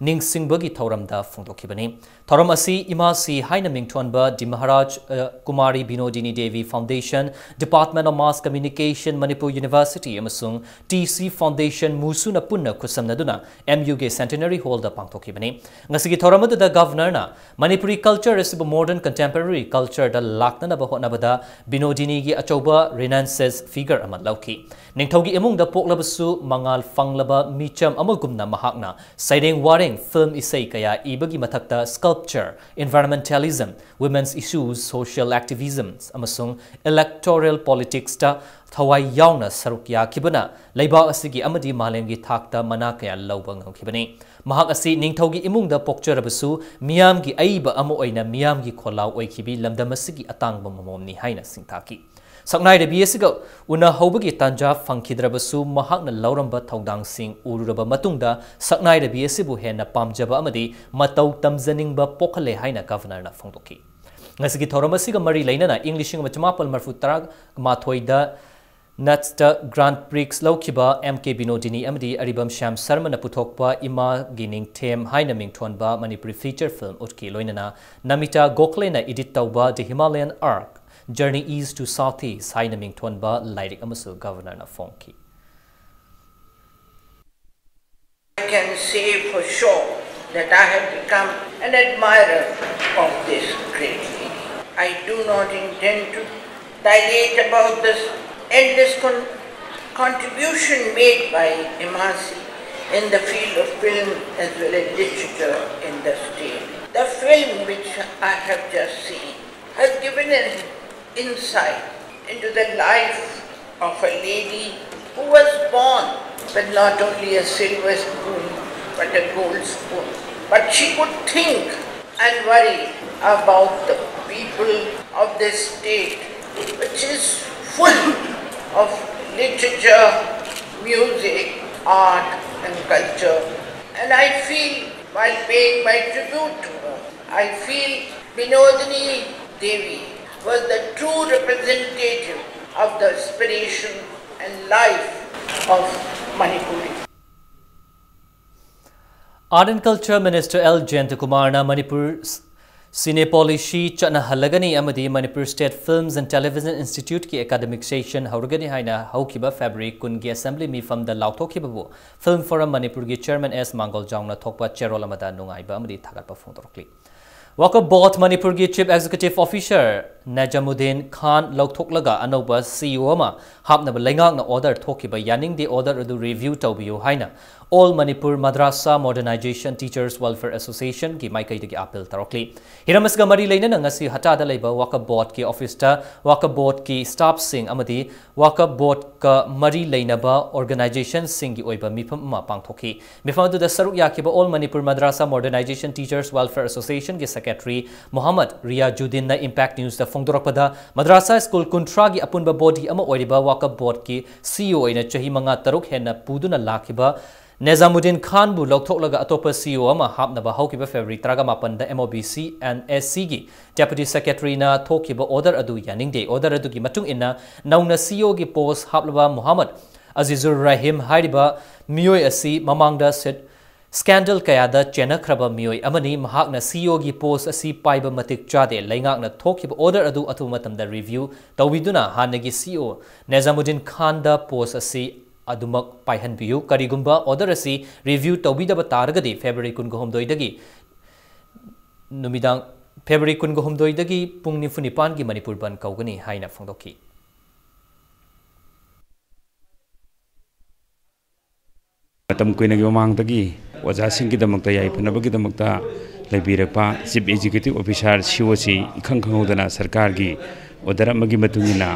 ꯅꯤꯡꯁꯤꯡꯕꯒꯤ ꯊꯧꯔꯝꯗ ꯐꯣꯡꯗꯣꯛꯈꯤꯕꯅꯤ꯫ ꯊꯧꯔꯝ ꯑꯁꯤ ꯏꯃꯥꯁꯤ ꯍꯥꯏꯅ ꯃꯤꯡꯊꯣꯟꯕ ꯗꯤ ꯃꯍꯥꯔꯥꯖ, ꯑ, ꯀꯨꯃꯥꯔꯤ ꯕꯤꯅꯣꯗꯤꯅꯤ Devi Foundation, Department of Mass Communication, Manipur University ꯑꯃꯁꯨꯡ T C Foundation ꯃꯨꯁꯨꯅ ꯄꯨꯟꯅ ꯈꯨꯠꯁꯝꯅꯗꯨꯅ M Uꯒꯤ Centenary Hallꯗ ꯄꯥꯡꯊꯣꯛꯈꯤꯕꯅꯤ꯫ ꯉꯁꯤꯒꯤ ꯊꯧꯔꯝ ꯑꯗꯨꯗ Governorꯅ ꯃꯅꯤꯄꯨꯔꯤ culture ꯑꯁꯤꯕꯨ modern contemporary cultureꯗ ꯂꯥꯛꯅꯅꯕ ꯍꯣꯠꯅꯕꯗ ꯕꯤꯅꯣꯗꯤꯅꯤꯒꯤ ꯑꯆꯧꯕ renaissance figure ꯑꯃ ꯂꯧꯈꯤ꯫ ꯅꯤꯡꯊꯧꯒꯤ ꯏꯃꯨꯡꯗ ꯄꯣꯛꯂꯕꯁꯨ ꯃꯉꯥꯜ ꯐꯪꯂꯕ ꯃꯤꯆꯝ ꯑꯃꯒꯨꯝꯅ ꯃꯍꯥꯛꯅ ꯁꯩꯔꯦꯡ ꯋꯥꯔꯦꯡ, film, ꯏꯁꯩ ꯀꯌꯥ ꯏꯕꯒꯤ ꯃꯊꯛꯇ sculpture, environmentalism, women's issues, social activism ꯑꯃꯁꯨꯡ electoral politicsꯇ ꯊꯋꯥꯏ ꯌꯥꯎꯅ ꯁꯔꯨꯛ ꯌꯥꯈꯤꯕꯅ ꯂꯩꯕꯥꯛ ꯑꯁꯤꯒꯤ ꯑꯃꯗꯤ ꯃꯥꯂꯦꯝꯒꯤ ꯊꯥꯛꯇ ꯃꯅꯥ ꯀꯌꯥ ꯂꯧꯕ ꯉꯝꯈꯤꯕꯅꯤ꯫ ꯃꯍꯥꯛ ꯑꯁꯤ ꯅꯤꯡꯊꯧꯒꯤ ꯏꯃꯨꯡꯗ ꯄꯣꯛꯆꯔꯕꯁꯨ ꯃꯤꯌꯥꯝꯒꯤ ꯑꯏꯕ ꯑꯃ ꯑꯣꯏꯅ ꯃꯤꯌꯥꯝꯒꯤ ꯈꯣꯜꯂꯥꯎ ꯑꯣꯏꯈꯤꯕꯤ ꯂꯝꯗꯝ ꯑꯁꯤꯒꯤ ꯑꯇꯥꯡꯕ ꯃꯃꯣꯝꯅꯤ ꯍꯥꯏꯅ ꯁꯤꯡꯊꯥꯈꯤ꯫ ꯁꯛꯅꯥꯏꯔꯕꯤ ꯑꯁꯤꯒ ꯎꯅꯍꯧꯕꯒꯤ ꯇꯥꯟꯖꯥ ꯐꯪꯈꯤꯗ꯭ꯔꯕꯁꯨ ꯃꯍꯥꯛꯅ ꯂꯧꯔꯝꯕ ꯊꯧꯗꯥꯡꯁꯤꯡ ꯎꯔꯨꯔꯕ ꯃꯇꯨꯡꯗ ꯁꯛꯅꯥꯏꯔꯕꯤ ꯑꯁꯤꯕꯨ ꯍꯦꯟꯅ ꯄꯥꯝꯖꯕ ꯑꯃꯗꯤ ꯃꯇꯧ ꯇꯝꯖꯅꯤꯡꯕ ꯄꯣꯛꯍꯜꯂꯦ ꯍꯥꯏꯅ Governorꯅ ꯐꯣꯡꯗꯣꯛꯈꯤ꯫ ꯉꯁꯤꯒꯤ ꯊꯧꯔꯝ ꯑꯁꯤꯒ ꯃꯔꯤ ꯂꯩꯅꯅ ꯏꯪ ꯂꯤꯁꯤꯡ ꯑꯃ ꯆꯃꯥꯄꯜ ꯃꯔꯤꯐꯨ ꯇꯔꯥ ꯃꯥꯊꯣꯏꯗ Nats ꯇ Grand Prix ꯂꯧꯈꯤꯕ M K Binodini ꯑꯃꯗꯤ ꯑꯔꯤꯕꯝ ꯁ꯭ꯌꯥꯝ ꯁꯔꯃꯅ ꯄꯨꯊꯣꯛꯄ ꯏꯃꯥꯒꯤ ꯅꯤꯡꯊꯦꯝ ꯍꯥꯏꯅ ꯃꯤꯡꯊꯣꯟꯕ ꯃꯅꯤꯄꯨꯔꯤ feature film ꯎꯠꯈꯤ꯫ ꯂꯣꯏꯅꯅ Namita Gokhaleꯅ edit ꯇꯧꯕ The Himalayan Arc, Journey East to Southeast ꯍꯥꯏꯅ ꯃꯤꯡꯊꯣꯟꯕ ꯂꯥꯏꯔꯤꯛ ꯑꯃꯁꯨ Governorꯅ ꯐꯣꯡꯈꯤ꯫ I can say for sure that I have become an admirer of this great lady. I do not intend to dilate about this endless con- contribution made by Emasi in the field of film as well as literature in the state. The film which I have just seen has given an insight into the life of a lady who was born with not only a silver spoon but a gold spoon. But she could think and worry about the people of this state, which is full of literature, music, art, and culture. And I feel, while paying my tribute to her, I feel Binodini Devi was the true representative of the aspiration and life of Manipuri. Art and Culture Minister L Jayantakumarꯅ Manipur ꯁꯤꯅꯦ ꯄꯣꯂꯤꯁꯤ ꯆꯠꯅꯍꯜꯂꯒꯅꯤ ꯑꯃꯗꯤ Manipur State Films and Television Instituteꯀꯤ academic session ꯍꯧꯔꯒꯅꯤ ꯍꯥꯏꯅ ꯍꯧꯈꯤꯕ February ꯀꯨꯟꯒꯤ assembly ꯃꯤꯐꯝꯗ ꯂꯥꯎꯊꯣꯛꯈꯤꯕꯕꯨ Film Forum ꯃꯅꯤꯄꯨꯔꯒꯤ chairman S ꯃꯥꯡꯒꯣꯜꯖꯥꯎꯅ ꯊꯣꯛꯄ ꯆꯦꯔꯣꯜ ꯑꯃꯗ ꯅꯨꯡꯉꯥꯏꯕ ꯑꯃꯗꯤ ꯊꯥꯒꯠꯄ ꯐꯣꯡꯗꯣꯔꯛꯂꯤ꯫ Waqf Board ꯃꯅꯤꯄꯨꯔꯒꯤ Chief Executive Officer ꯅꯖꯃꯨꯗꯤꯟ ꯈꯥꯟ ꯂꯧꯊꯣꯛꯂꯒ ꯑꯅꯧꯕ CEO ꯑꯃ ꯍꯥꯞꯅꯕ ꯂꯩꯉꯥꯛꯅ order ꯊꯣꯛꯈꯤꯕ ꯌꯥꯅꯤꯡꯗꯦ꯫ Order ꯑꯗꯨ review ꯇꯧꯕꯤꯌꯨ ꯍꯥꯏꯅ All Manipur Madrasa Modernization Teachers Welfare Associationꯒꯤ ꯃꯥꯏꯀꯩꯗꯒꯤ appeal ꯇꯧꯔꯛꯂꯤ꯫ ꯍꯤꯔꯝ ꯑꯁꯤꯒ ꯃꯔꯤ ꯂꯩꯅꯅ ꯉꯁꯤ ꯍꯇꯥꯗ ꯂꯩꯕ Waqf Boardꯀꯤ officeꯇ Waqf Boardꯀꯤ staffꯁꯤꯡ ꯑꯃꯗꯤ Waqf Boardꯀ ꯃꯔꯤ ꯂꯩꯅꯕ organizationꯁꯤꯡꯒꯤ ꯑꯣꯏꯕ ꯃꯤꯐꯝ ꯑꯃ ꯄꯥꯡꯊꯣꯛꯈꯤ꯫ ꯃꯤꯐꯝ ꯑꯗꯨꯗ ꯁꯔꯨꯛ ꯌꯥꯈꯤꯕ All Manipur Madrasa Modernization Teachers Welfare Associationꯒꯤ secretary ꯃꯣꯍꯝꯃꯗ ꯔꯤꯌꯥꯖꯨꯗꯤꯟꯅ Impact Newsꯇ ꯐꯣꯡꯗꯣꯔꯛꯄꯗ, ꯃꯗ꯭ꯔꯥꯁꯥ ꯁ꯭ꯀꯨꯜ ꯀꯨꯟꯊ꯭ꯔꯥꯒꯤ ꯑꯄꯨꯟꯕ body ꯑꯃ ꯑꯣꯏꯔꯤꯕ Waqf Boardꯀꯤ CEO ꯑꯣꯏꯅ ꯆꯍꯤ ꯃꯉꯥ ꯇꯔꯨꯛ ꯍꯦꯟꯅ ꯄꯨꯗꯨꯅ ꯂꯥꯛꯈꯤꯕ ꯅꯦꯖꯥꯃꯨꯗꯤꯟ ꯈꯥꯟꯕꯨ ꯂꯧꯊꯣꯛꯂꯒ ꯑꯇꯣꯞꯄ CEO ꯑꯃ ꯍꯥꯞꯅꯕ ꯍꯧꯈꯤꯕ February ꯇꯔꯥꯃꯥꯄꯟꯗ MOBC and SCꯒꯤ Deputy Secretaryꯅ ꯊꯣꯛꯈꯤꯕ order ꯑꯗꯨ ꯌꯥꯅꯤꯡꯗꯦ꯫ Order ꯑꯗꯨꯒꯤ ꯃꯇꯨꯡ ꯏꯟꯅ ꯅꯧꯅ CEOꯒꯤ post ꯍꯥꯞꯂꯕ ꯃꯣꯍꯝꯃꯗ ꯑꯖꯤꯖꯨꯔ ꯔꯍꯤꯝ ꯍꯥꯏꯔꯤꯕ ꯃꯤꯑꯣꯏ ꯑꯁꯤ ꯃꯃꯥꯡꯗ ꯁꯦ-, scandal ꯀꯌꯥꯗ ꯆꯦꯟꯅꯈ꯭ꯔꯕ ꯃꯤꯑꯣꯏ ꯑꯃꯅꯤ꯫ ꯃꯍꯥꯛꯅ CEOꯒꯤ post ꯑꯁꯤ ꯄꯥꯏꯕ ꯃꯇꯤꯛ ꯆꯥꯗꯦ꯫ ꯂꯩꯉꯥꯛꯅ ꯊꯣꯛꯈꯤꯕ order ꯑꯗꯨ ꯑꯊꯨꯕ ꯃꯇꯝꯗ review ꯇꯧꯕꯤꯗꯨꯅ ꯍꯥꯟꯅꯒꯤ CEO ꯅꯦꯖꯥꯃꯨꯗꯤꯟ ꯈꯥꯟꯗ post ꯑꯁꯤ ꯑꯗꯨꯃꯛ ꯄꯥꯏꯍꯟꯕꯤꯌꯨ꯫ ꯀꯔꯤꯒꯨꯝꯕ order ꯑꯁꯤ review ꯇꯧꯕꯤꯗꯕ ꯇꯥꯔꯒꯗꯤ February ꯀꯨꯟꯒ ꯍꯨꯝꯗꯣꯏꯗꯒꯤ ꯅꯨꯃꯤꯗꯥꯡ ꯐꯦꯕ꯭ꯔꯨꯋꯥꯔꯤ ꯀꯨꯟꯒ ꯍꯨꯝꯗꯣꯏꯗꯒꯤ ꯄꯨꯡ ꯅꯤꯐꯨ ꯅꯤꯄꯥꯟꯒꯤ ꯃꯅꯤꯄꯨꯔ ꯕꯟꯗ ꯀꯧꯒꯅꯤ ꯍꯥꯏꯅ ꯐꯣꯡꯗꯣꯛꯈꯤ꯫ ꯃꯇꯝ ꯀꯨꯏꯅꯒꯤ ꯃꯃꯥꯡꯗꯒꯤ ꯑꯣꯖꯥꯁꯤꯡꯒꯤꯗꯃꯛꯇ ꯌꯥꯏꯐꯅꯕꯒꯤꯗꯃꯛꯇ ꯂꯩꯕꯤꯔꯛꯄ Chief Executive Officer, C O C, ꯏꯈꯪ ꯈꯪꯍꯧꯗꯅ ꯁꯔꯀꯥꯔꯒꯤ order ꯑꯃꯒꯤ ꯃꯇꯨꯡ ꯏꯟꯅ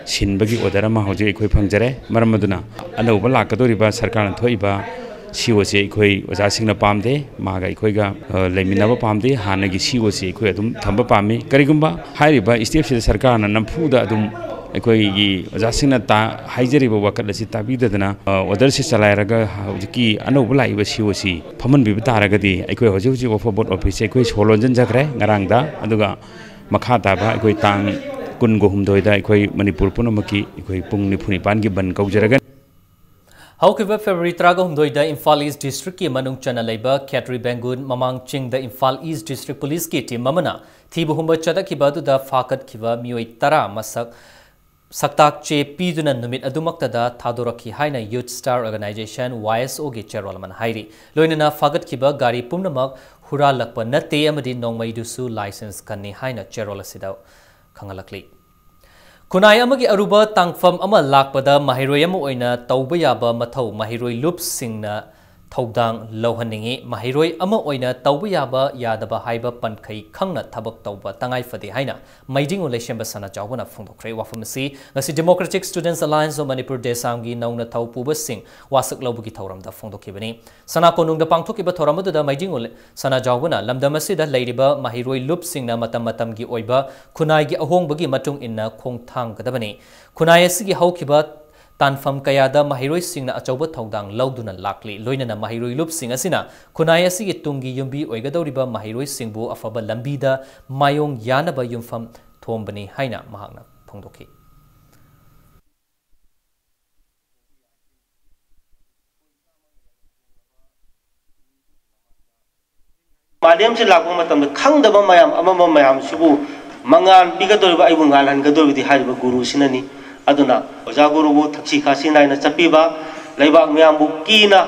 ꯁꯤꯟꯕꯒꯤ order ꯑꯃ ꯍꯧꯖꯤꯛ ꯑꯩꯈꯣꯏ ꯐꯪꯖꯔꯦ꯫ ꯃꯔꯝ ꯑꯗꯨꯅ ꯑꯅꯧꯕ ꯂꯥꯛꯀꯗꯧꯔꯤꯕ ꯁꯔꯀꯥꯔꯅ ꯊꯣꯛꯏꯕ C O C ꯑꯩꯈꯣꯏ ꯑꯣꯖꯥꯁꯤꯡꯅ ꯄꯥꯝꯗꯦ, ꯃꯥꯒ ꯑꯩꯈꯣꯏꯒ, ꯑ, ꯂꯩꯃꯤꯟꯅꯕ ꯄꯥꯝꯗꯦ꯫ ꯍꯥꯟꯅꯒꯤ C O C ꯑꯩꯈꯣꯏ ꯑꯗꯨꯝ ꯊꯝꯕ ꯄꯥꯝꯃꯤ꯫ ꯀꯔꯤꯒꯨꯝꯕ ꯍꯥꯏꯔꯤꯕ step ꯁꯤꯗ ꯁꯔꯀꯥꯔꯅ ꯅꯝꯐꯨꯗ ꯑꯗꯨꯝ ꯑꯩꯈꯣꯏꯒꯤ ꯑꯣꯖꯥꯁꯤꯡꯅ ꯇꯥ-, ꯍꯥꯏꯖꯔꯤꯕ ꯋꯥꯀꯠ ꯑꯁꯤ ꯇꯥꯕꯤꯗꯗꯅ, ꯑ, order ꯁꯤ ꯆꯂꯥꯏꯔꯒ ꯍꯧꯖꯤꯛꯀꯤ ꯑꯅꯧꯕ ꯂꯥꯛꯏꯕ C O C ꯐꯝꯍꯟꯕꯤꯕ ꯇꯥꯔꯒꯗꯤ ꯑꯩꯈꯣꯏ ꯍꯧꯖꯤꯛ ꯍꯧꯖꯤꯛ Waqf Board office ꯁꯦ ꯑꯩꯈꯣꯏ ꯁꯣ ꯂꯣꯟꯁꯤꯟꯖꯈ꯭ꯔꯦ ꯉꯔꯥꯡꯗ꯫ ꯑꯗꯨꯒ ꯃꯈꯥ ꯇꯥꯕ ꯑꯩꯈꯣꯏ ꯇꯥꯡ ꯀꯨꯟꯒ ꯍꯨꯝꯗꯣꯏꯗ ꯑꯩꯈꯣꯏ ꯃꯅꯤꯄꯨꯔ ꯄꯨꯝꯅꯃꯛꯀꯤ ꯑꯩꯈꯣꯏ ꯄꯨꯡ ꯅꯤꯐꯨ ꯅꯤꯄꯥꯟꯒꯤ ꯕꯟꯗ ꯀꯧꯖꯔꯒꯅꯤ꯫ ꯍꯧꯈꯤꯕ ꯐꯦꯕ꯭ꯔꯨꯋꯥꯔꯤ ꯇꯔꯥꯒ ꯍꯨꯝꯗꯣꯏꯗ ꯏꯝꯐꯥꯜ ꯏꯁ꯭ꯠ ꯗꯤꯁꯇ꯭ꯔꯤꯛꯀꯤ ꯃꯅꯨꯡ ꯆꯟꯅ ꯂꯩꯕ ꯈꯦꯇ꯭ꯔꯤ ꯕꯦꯡꯒꯨꯟ ꯃꯃꯥꯡ ꯆꯤꯡꯗ ꯏꯝꯐꯥꯜ ꯏꯁ꯭ꯠ ꯗꯤꯁꯇ꯭ꯔꯤꯛ ꯄꯨꯂꯤꯁꯀꯤ ꯇꯤꯝ ꯑꯃꯅ ꯊꯤꯕ ꯍꯨꯝꯕ ꯆꯠꯊꯈꯤꯕ ꯑꯗꯨꯗ ꯐꯥꯒꯠꯈꯤꯕ ꯃꯤꯑꯣꯏ ꯇꯔꯥ ꯃꯁꯛ ꯁꯛꯇꯥꯛ ꯆꯦ ꯄꯤꯗꯨꯅ ꯅꯨꯃꯤꯠ ꯑꯗꯨꯃꯛꯇꯗ ꯊꯥꯗꯣꯔꯛꯈꯤ ꯍꯥꯏꯅ Youth Star Organisation, Y S O ꯒꯤ ꯆꯦꯔꯣꯜ ꯑꯃꯅ ꯍꯥꯏꯔꯤ꯫ ꯂꯣꯏꯅꯅ ꯐꯥꯒꯠꯈꯤꯕ ꯒꯥꯔꯤ ꯄꯨꯝꯅꯃꯛ ꯍꯨꯔꯥꯜꯂꯛꯄ ꯅꯠꯇꯦ ꯑꯃꯗꯤ ꯅꯣꯡꯃꯩꯗꯨꯁꯨ ꯂꯥꯏꯁꯦꯟꯁ ꯀꯟꯅꯤ ꯍꯥꯏꯅ ꯆꯦꯔꯣꯜ ꯑꯁꯤꯗ ꯈꯪꯍꯜꯂꯛꯂꯤ꯫ ꯈꯨꯟꯅꯥꯏ ꯑꯃꯒꯤ ꯑꯔꯨꯕ ꯇꯥꯡꯐꯝ ꯑꯃ ꯂꯥꯛꯄꯗ ꯃꯍꯩꯔꯣꯏ ꯑꯃ ꯑꯣꯏꯅ ꯇꯧꯕ ꯌꯥꯕ ꯃꯊꯧ ꯃꯍꯩꯔꯣꯏ ꯂꯨꯞꯁꯤꯡꯅ ꯊꯧꯗꯥꯡ ꯂꯧꯍꯟꯅꯤꯡꯏ꯫ ꯃꯍꯩꯔꯣꯏ ꯑꯃ ꯑꯣꯏꯅ ꯇꯧꯕ ꯌꯥꯕ ꯌꯥꯗꯕ ꯍꯥꯏꯕ ꯄꯟꯈꯩ ꯈꯪꯅ ꯊꯕꯛ ꯇꯧꯕ ꯇꯉꯥꯏ ꯐꯗꯦ ꯍꯥꯏꯅ ꯃꯩꯖꯤꯡꯉꯨ ꯂꯩꯁꯦꯝꯕ ꯁꯅꯥꯖꯥꯎꯕꯅ ꯐꯣꯡꯗꯣꯛꯈ꯭ꯔꯦ꯫ ꯋꯥꯐꯝ ꯑꯁꯤ ꯉꯁꯤ Democratic Students Alliance of Manipur, ꯗꯦꯁꯥꯝꯒꯤ ꯅꯧꯅ ꯊꯧ ꯄꯨꯕꯁꯤꯡ ꯋꯥꯁꯛ ꯂꯧꯕꯒꯤ ꯊꯧꯔꯝꯗ ꯐꯣꯡꯗꯣꯛꯈꯤꯕꯅꯤ꯫ ꯁꯅꯥ ꯀꯣꯅꯨꯡꯗ ꯄꯥꯡꯊꯣꯛꯈꯤꯕ ꯊꯧꯔꯝ ꯑꯗꯨꯗ ꯃꯩꯖꯤꯡꯉꯨ ꯂꯩ-, ꯁꯅꯥꯖꯥꯎꯕꯅ ꯂꯝꯗꯝ ꯑꯁꯤꯗ ꯂꯩꯔꯤꯕ ꯃꯍꯩꯔꯣꯏ ꯂꯨꯞꯁꯤꯡꯅ ꯃꯇꯝ ꯃꯇꯝꯒꯤ ꯑꯣꯏꯕ ꯈꯨꯟꯅꯥꯏꯒꯤ ꯑꯍꯣꯡꯕꯒꯤ ꯃꯇꯨꯡ ꯏꯟꯅ ꯈꯣꯡꯊꯥꯡꯒꯗꯕꯅꯤ꯫ ꯈꯨꯟꯅꯥꯏ ꯑꯁꯤꯒꯤ ꯍꯧꯈꯤꯕ ꯇꯥꯟꯐꯝ ꯀꯌꯥꯗ ꯃꯍꯩꯔꯣꯏꯁꯤꯡꯅ ꯑꯆꯧꯕ ꯊꯧꯗꯥꯡ ꯂꯧꯗꯨꯅ ꯂꯥꯛꯂꯤ꯫ ꯂꯣꯏꯅꯅ ꯃꯍꯩꯔꯣꯏ ꯂꯨꯞꯁꯤꯡ ꯑꯁꯤꯅ ꯈꯨꯟꯅꯥꯏ ꯑꯁꯤꯒꯤ ꯇꯨꯡꯒꯤ ꯌꯨꯝꯕꯤ ꯑꯣꯏꯒꯗꯧꯔꯤꯕ ꯃꯍꯩꯔꯣꯏꯁꯤꯡꯕꯨ ꯑꯐꯕ ꯂꯝꯕꯤꯗ ꯃꯥꯏꯑꯣꯡ ꯌꯥꯅꯕ ꯌꯨꯝꯐꯝ ꯊꯣꯝꯕꯅꯤ ꯍꯥꯏꯅ ꯃꯍꯥꯛꯅ ꯐꯣꯡꯗꯣꯛꯈꯤ꯫ ꯃꯥꯂꯦꯝꯁꯤ ꯂꯥꯛꯄ ꯃꯇꯝꯗ ꯈꯪꯗꯕ ꯃꯌꯥꯝ ꯑꯃꯝꯕ ꯃꯌꯥꯝꯁꯤꯕꯨ ꯃꯉꯥꯜ ꯄꯤꯒꯗꯧꯔꯤꯕ, ꯑꯩꯕꯨ ꯉꯥꯜꯍꯟꯒꯗꯧꯔꯤꯕꯗꯤ ꯍꯥꯏꯔꯤꯕ ꯒꯨꯔꯨꯁꯤꯅꯅꯤ꯫ ꯑꯗꯨꯅ ꯑꯣꯖꯥ ꯒꯨꯔꯨꯕꯨ ꯊꯛꯁꯤ ꯈꯥꯁꯤ ꯅꯥꯏꯅ ꯆꯠꯄꯤꯕ, ꯂꯩꯕꯥꯛ ꯃꯤꯌꯥꯝꯕꯨ ꯀꯤꯅ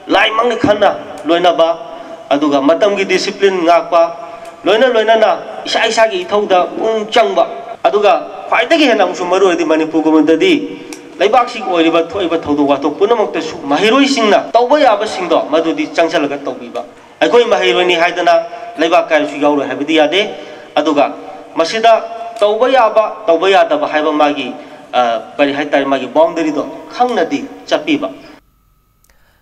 ꯂꯥꯏꯃꯛꯅꯤ ꯈꯟꯅ ꯂꯣꯏꯅꯕ, ꯑꯗꯨꯒ ꯃꯇꯝꯒꯤ discipline ꯉꯥꯛꯄ, ꯂꯣꯏꯅ ꯂꯣꯏꯅꯅ ꯏꯁꯥ ꯏꯁꯥꯒꯤ ꯏꯊꯧꯗ ꯄꯨꯛꯅꯤꯡ ꯆꯪꯕ, ꯑꯗꯨꯒ ꯈ꯭ꯋꯥꯏꯗꯒꯤ ꯍꯦꯟꯅ ꯑꯃꯨꯛꯁꯨ ꯃꯔꯨ ꯑꯣꯏꯔꯗꯤ ꯃꯅꯤꯄꯨꯔꯒꯨꯝꯕꯗꯗꯤ ꯂꯩꯕꯥꯛꯁꯤꯒꯤ ꯑꯣꯏꯔꯤꯕ ꯊꯣꯛꯏꯕ ꯊꯧꯗꯣꯛ ꯋꯥꯊꯣꯛ ꯄꯨꯝꯅꯃꯛꯇꯁꯨ ꯃꯍꯩꯔꯣꯏꯁꯤꯡꯅ ꯇꯧꯕ ꯌꯥꯕꯁꯤꯡꯗꯣ ꯃꯗꯨꯗꯤ ꯆꯪꯁꯤꯜꯂꯒ ꯇꯧꯕꯤꯕ꯫ ꯑꯩꯈꯣꯏ ꯃꯍꯩꯔꯣꯏꯅꯤ ꯍꯥꯏꯗꯅ ꯂꯩꯕꯥꯛ ꯀꯥꯏꯕꯁꯨ ꯌꯥꯎꯔꯣꯏ ꯍꯥꯏꯕꯗꯤ ꯌꯥꯗꯦ꯫ ꯑꯗꯨꯒ ꯃꯁꯤꯗ ꯇꯧꯕ ꯌꯥꯕ, ꯇꯧꯕ ꯌꯥꯗꯕ ꯍꯥꯏꯕ ꯃꯥꯒꯤ, ꯑ, ꯀꯔꯤ ꯍꯥꯏꯇꯥꯔꯦ, ꯃꯥꯒꯤ boundaryꯗꯣ ꯈꯪꯅꯗꯤ ꯆꯠꯄꯤꯕ꯫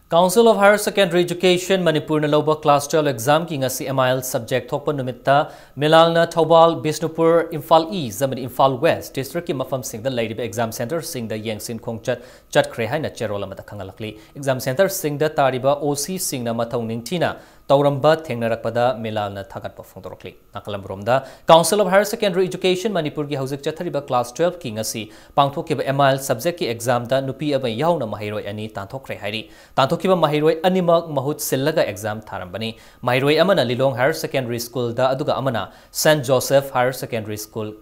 Council of Higher Secondary Education ꯃꯅꯤꯄꯨꯔꯅ ꯂꯧꯕ class twelve examꯒꯤ ꯉꯁꯤ M I L subject ꯊꯣꯛꯄ ꯅꯨꯃꯤꯠꯇ ꯃꯤꯂꯥꯜꯅ ꯊꯧꯕꯥꯜ, ꯕꯤꯁꯅꯨꯄꯨꯔ, ꯏꯝꯐꯥꯜ East ꯑꯃꯗꯤ ꯏꯝꯐꯥꯜ West districtꯀꯤ ꯃꯐꯝꯁꯤꯡꯗ ꯂꯩꯔꯤꯕ exam centreꯁꯤꯡꯗ ꯌꯦꯡꯁꯤꯟ ꯈꯣꯡꯆꯠ ꯆꯠꯈ꯭ꯔꯦ ꯍꯥꯏꯅ ꯆꯦꯔꯣꯜ ꯑꯃꯗ ꯈꯪꯍꯜꯂꯛꯂꯤ꯫ Exam centreꯁꯤꯡꯗ ꯇꯥꯔꯤꯕ OCꯁꯤꯡꯅ ꯃꯊꯧ ꯅꯤꯡꯊꯤꯅ ꯇꯧꯔꯝꯕ ꯊꯦꯡꯅꯔꯛꯄꯗ ꯃꯤꯂꯥꯜꯅ ꯊꯥꯒꯠꯄ ꯐꯣꯡꯗꯣꯔꯛꯂꯤ꯫ ꯅꯥꯀꯜ ꯑꯃꯔꯣꯝꯗ, Council of Higher Secondary Education ꯃꯅꯤꯄꯨꯔꯒꯤ ꯍꯧꯖꯤꯛ ꯆꯠꯊꯔꯤꯕ class twelveꯀꯤ ꯉꯁꯤ ꯄꯥꯡꯊꯣꯛꯈꯤꯕ M I L subjectꯀꯤ examꯗ ꯅꯨꯄꯤ ꯑꯃ ꯌꯥꯎꯅ ꯃꯍꯩꯔꯣꯏ ꯑꯅꯤ ꯇꯥꯟꯊꯣꯛꯈ꯭ꯔꯦ ꯍꯥꯏꯔꯤ꯫ ꯇꯥꯟꯊꯣꯛꯈꯤꯕ ꯃꯍꯩꯔꯣꯏ ꯑꯅꯤꯃꯛ ꯃꯍꯨꯠ ꯁꯤꯜꯂꯒ exam ꯊꯥꯔꯝꯕꯅꯤ꯫ ꯃꯍꯩꯔꯣꯏ ꯑꯃꯅ ꯂꯤꯂꯣꯡ Higher Secondary Schoolꯗ, ꯑꯗꯨꯒ ꯑꯃꯅ Saint Joseph Higher Secondary School,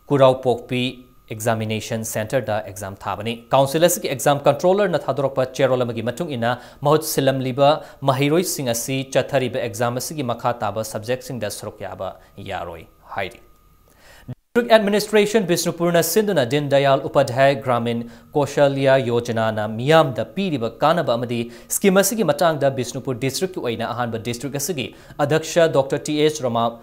ꯀꯨꯔꯥꯎꯄꯣꯛꯄꯤ examination centreꯗ exam ꯊꯥꯕꯅꯤ꯫ Council ꯑꯁꯤꯒꯤ exam controllerꯅ ꯊꯥꯗꯣꯔꯛꯄ ꯆꯦꯔꯣꯜ ꯑꯃꯒꯤ ꯃꯇꯨꯡ ꯏꯟꯅ, ꯃꯍꯨꯠ ꯁꯤꯜꯂꯝꯂꯤꯕ ꯃꯍꯩꯔꯣꯏꯁꯤꯡ ꯑꯁꯤ ꯆꯠꯊꯔꯤꯕ exam ꯑꯁꯤꯒꯤ ꯃꯈꯥ ꯇꯥꯕ subjectꯁꯤꯡꯗ ꯁꯔꯨꯛ ꯌꯥꯕ ꯌꯥꯔꯣꯏ ꯍꯥꯏꯔꯤ꯫ District Administration ꯕꯤꯁꯅꯨꯄꯨꯔꯅ ꯁꯤꯟꯗꯨꯅ ꯗꯤꯟ ꯗꯌꯥꯜ ꯎꯄꯥꯙ꯭ꯌꯥꯌ ꯒ꯭ꯔꯥꯃꯤꯟ ꯀꯧꯁꯜꯌ ꯌꯣꯖꯅꯥꯅ ꯃꯤꯌꯥꯝꯗ ꯄꯤꯔꯤꯕ ꯀꯥꯟꯅꯕ ꯑꯃꯗꯤ scheme ꯑꯁꯤꯒꯤ ꯃꯇꯥꯡꯗ ꯕꯤꯁꯅꯨꯄꯨꯔ districtꯀꯤ ꯑꯣꯏꯅ ꯑꯍꯥꯟꯕ district ꯑꯁꯤꯒꯤ ꯑꯗ꯭ꯌꯛꯁ ꯗꯣꯛꯇꯔ ꯇꯤ ꯑꯦꯁ ꯔꯃꯥ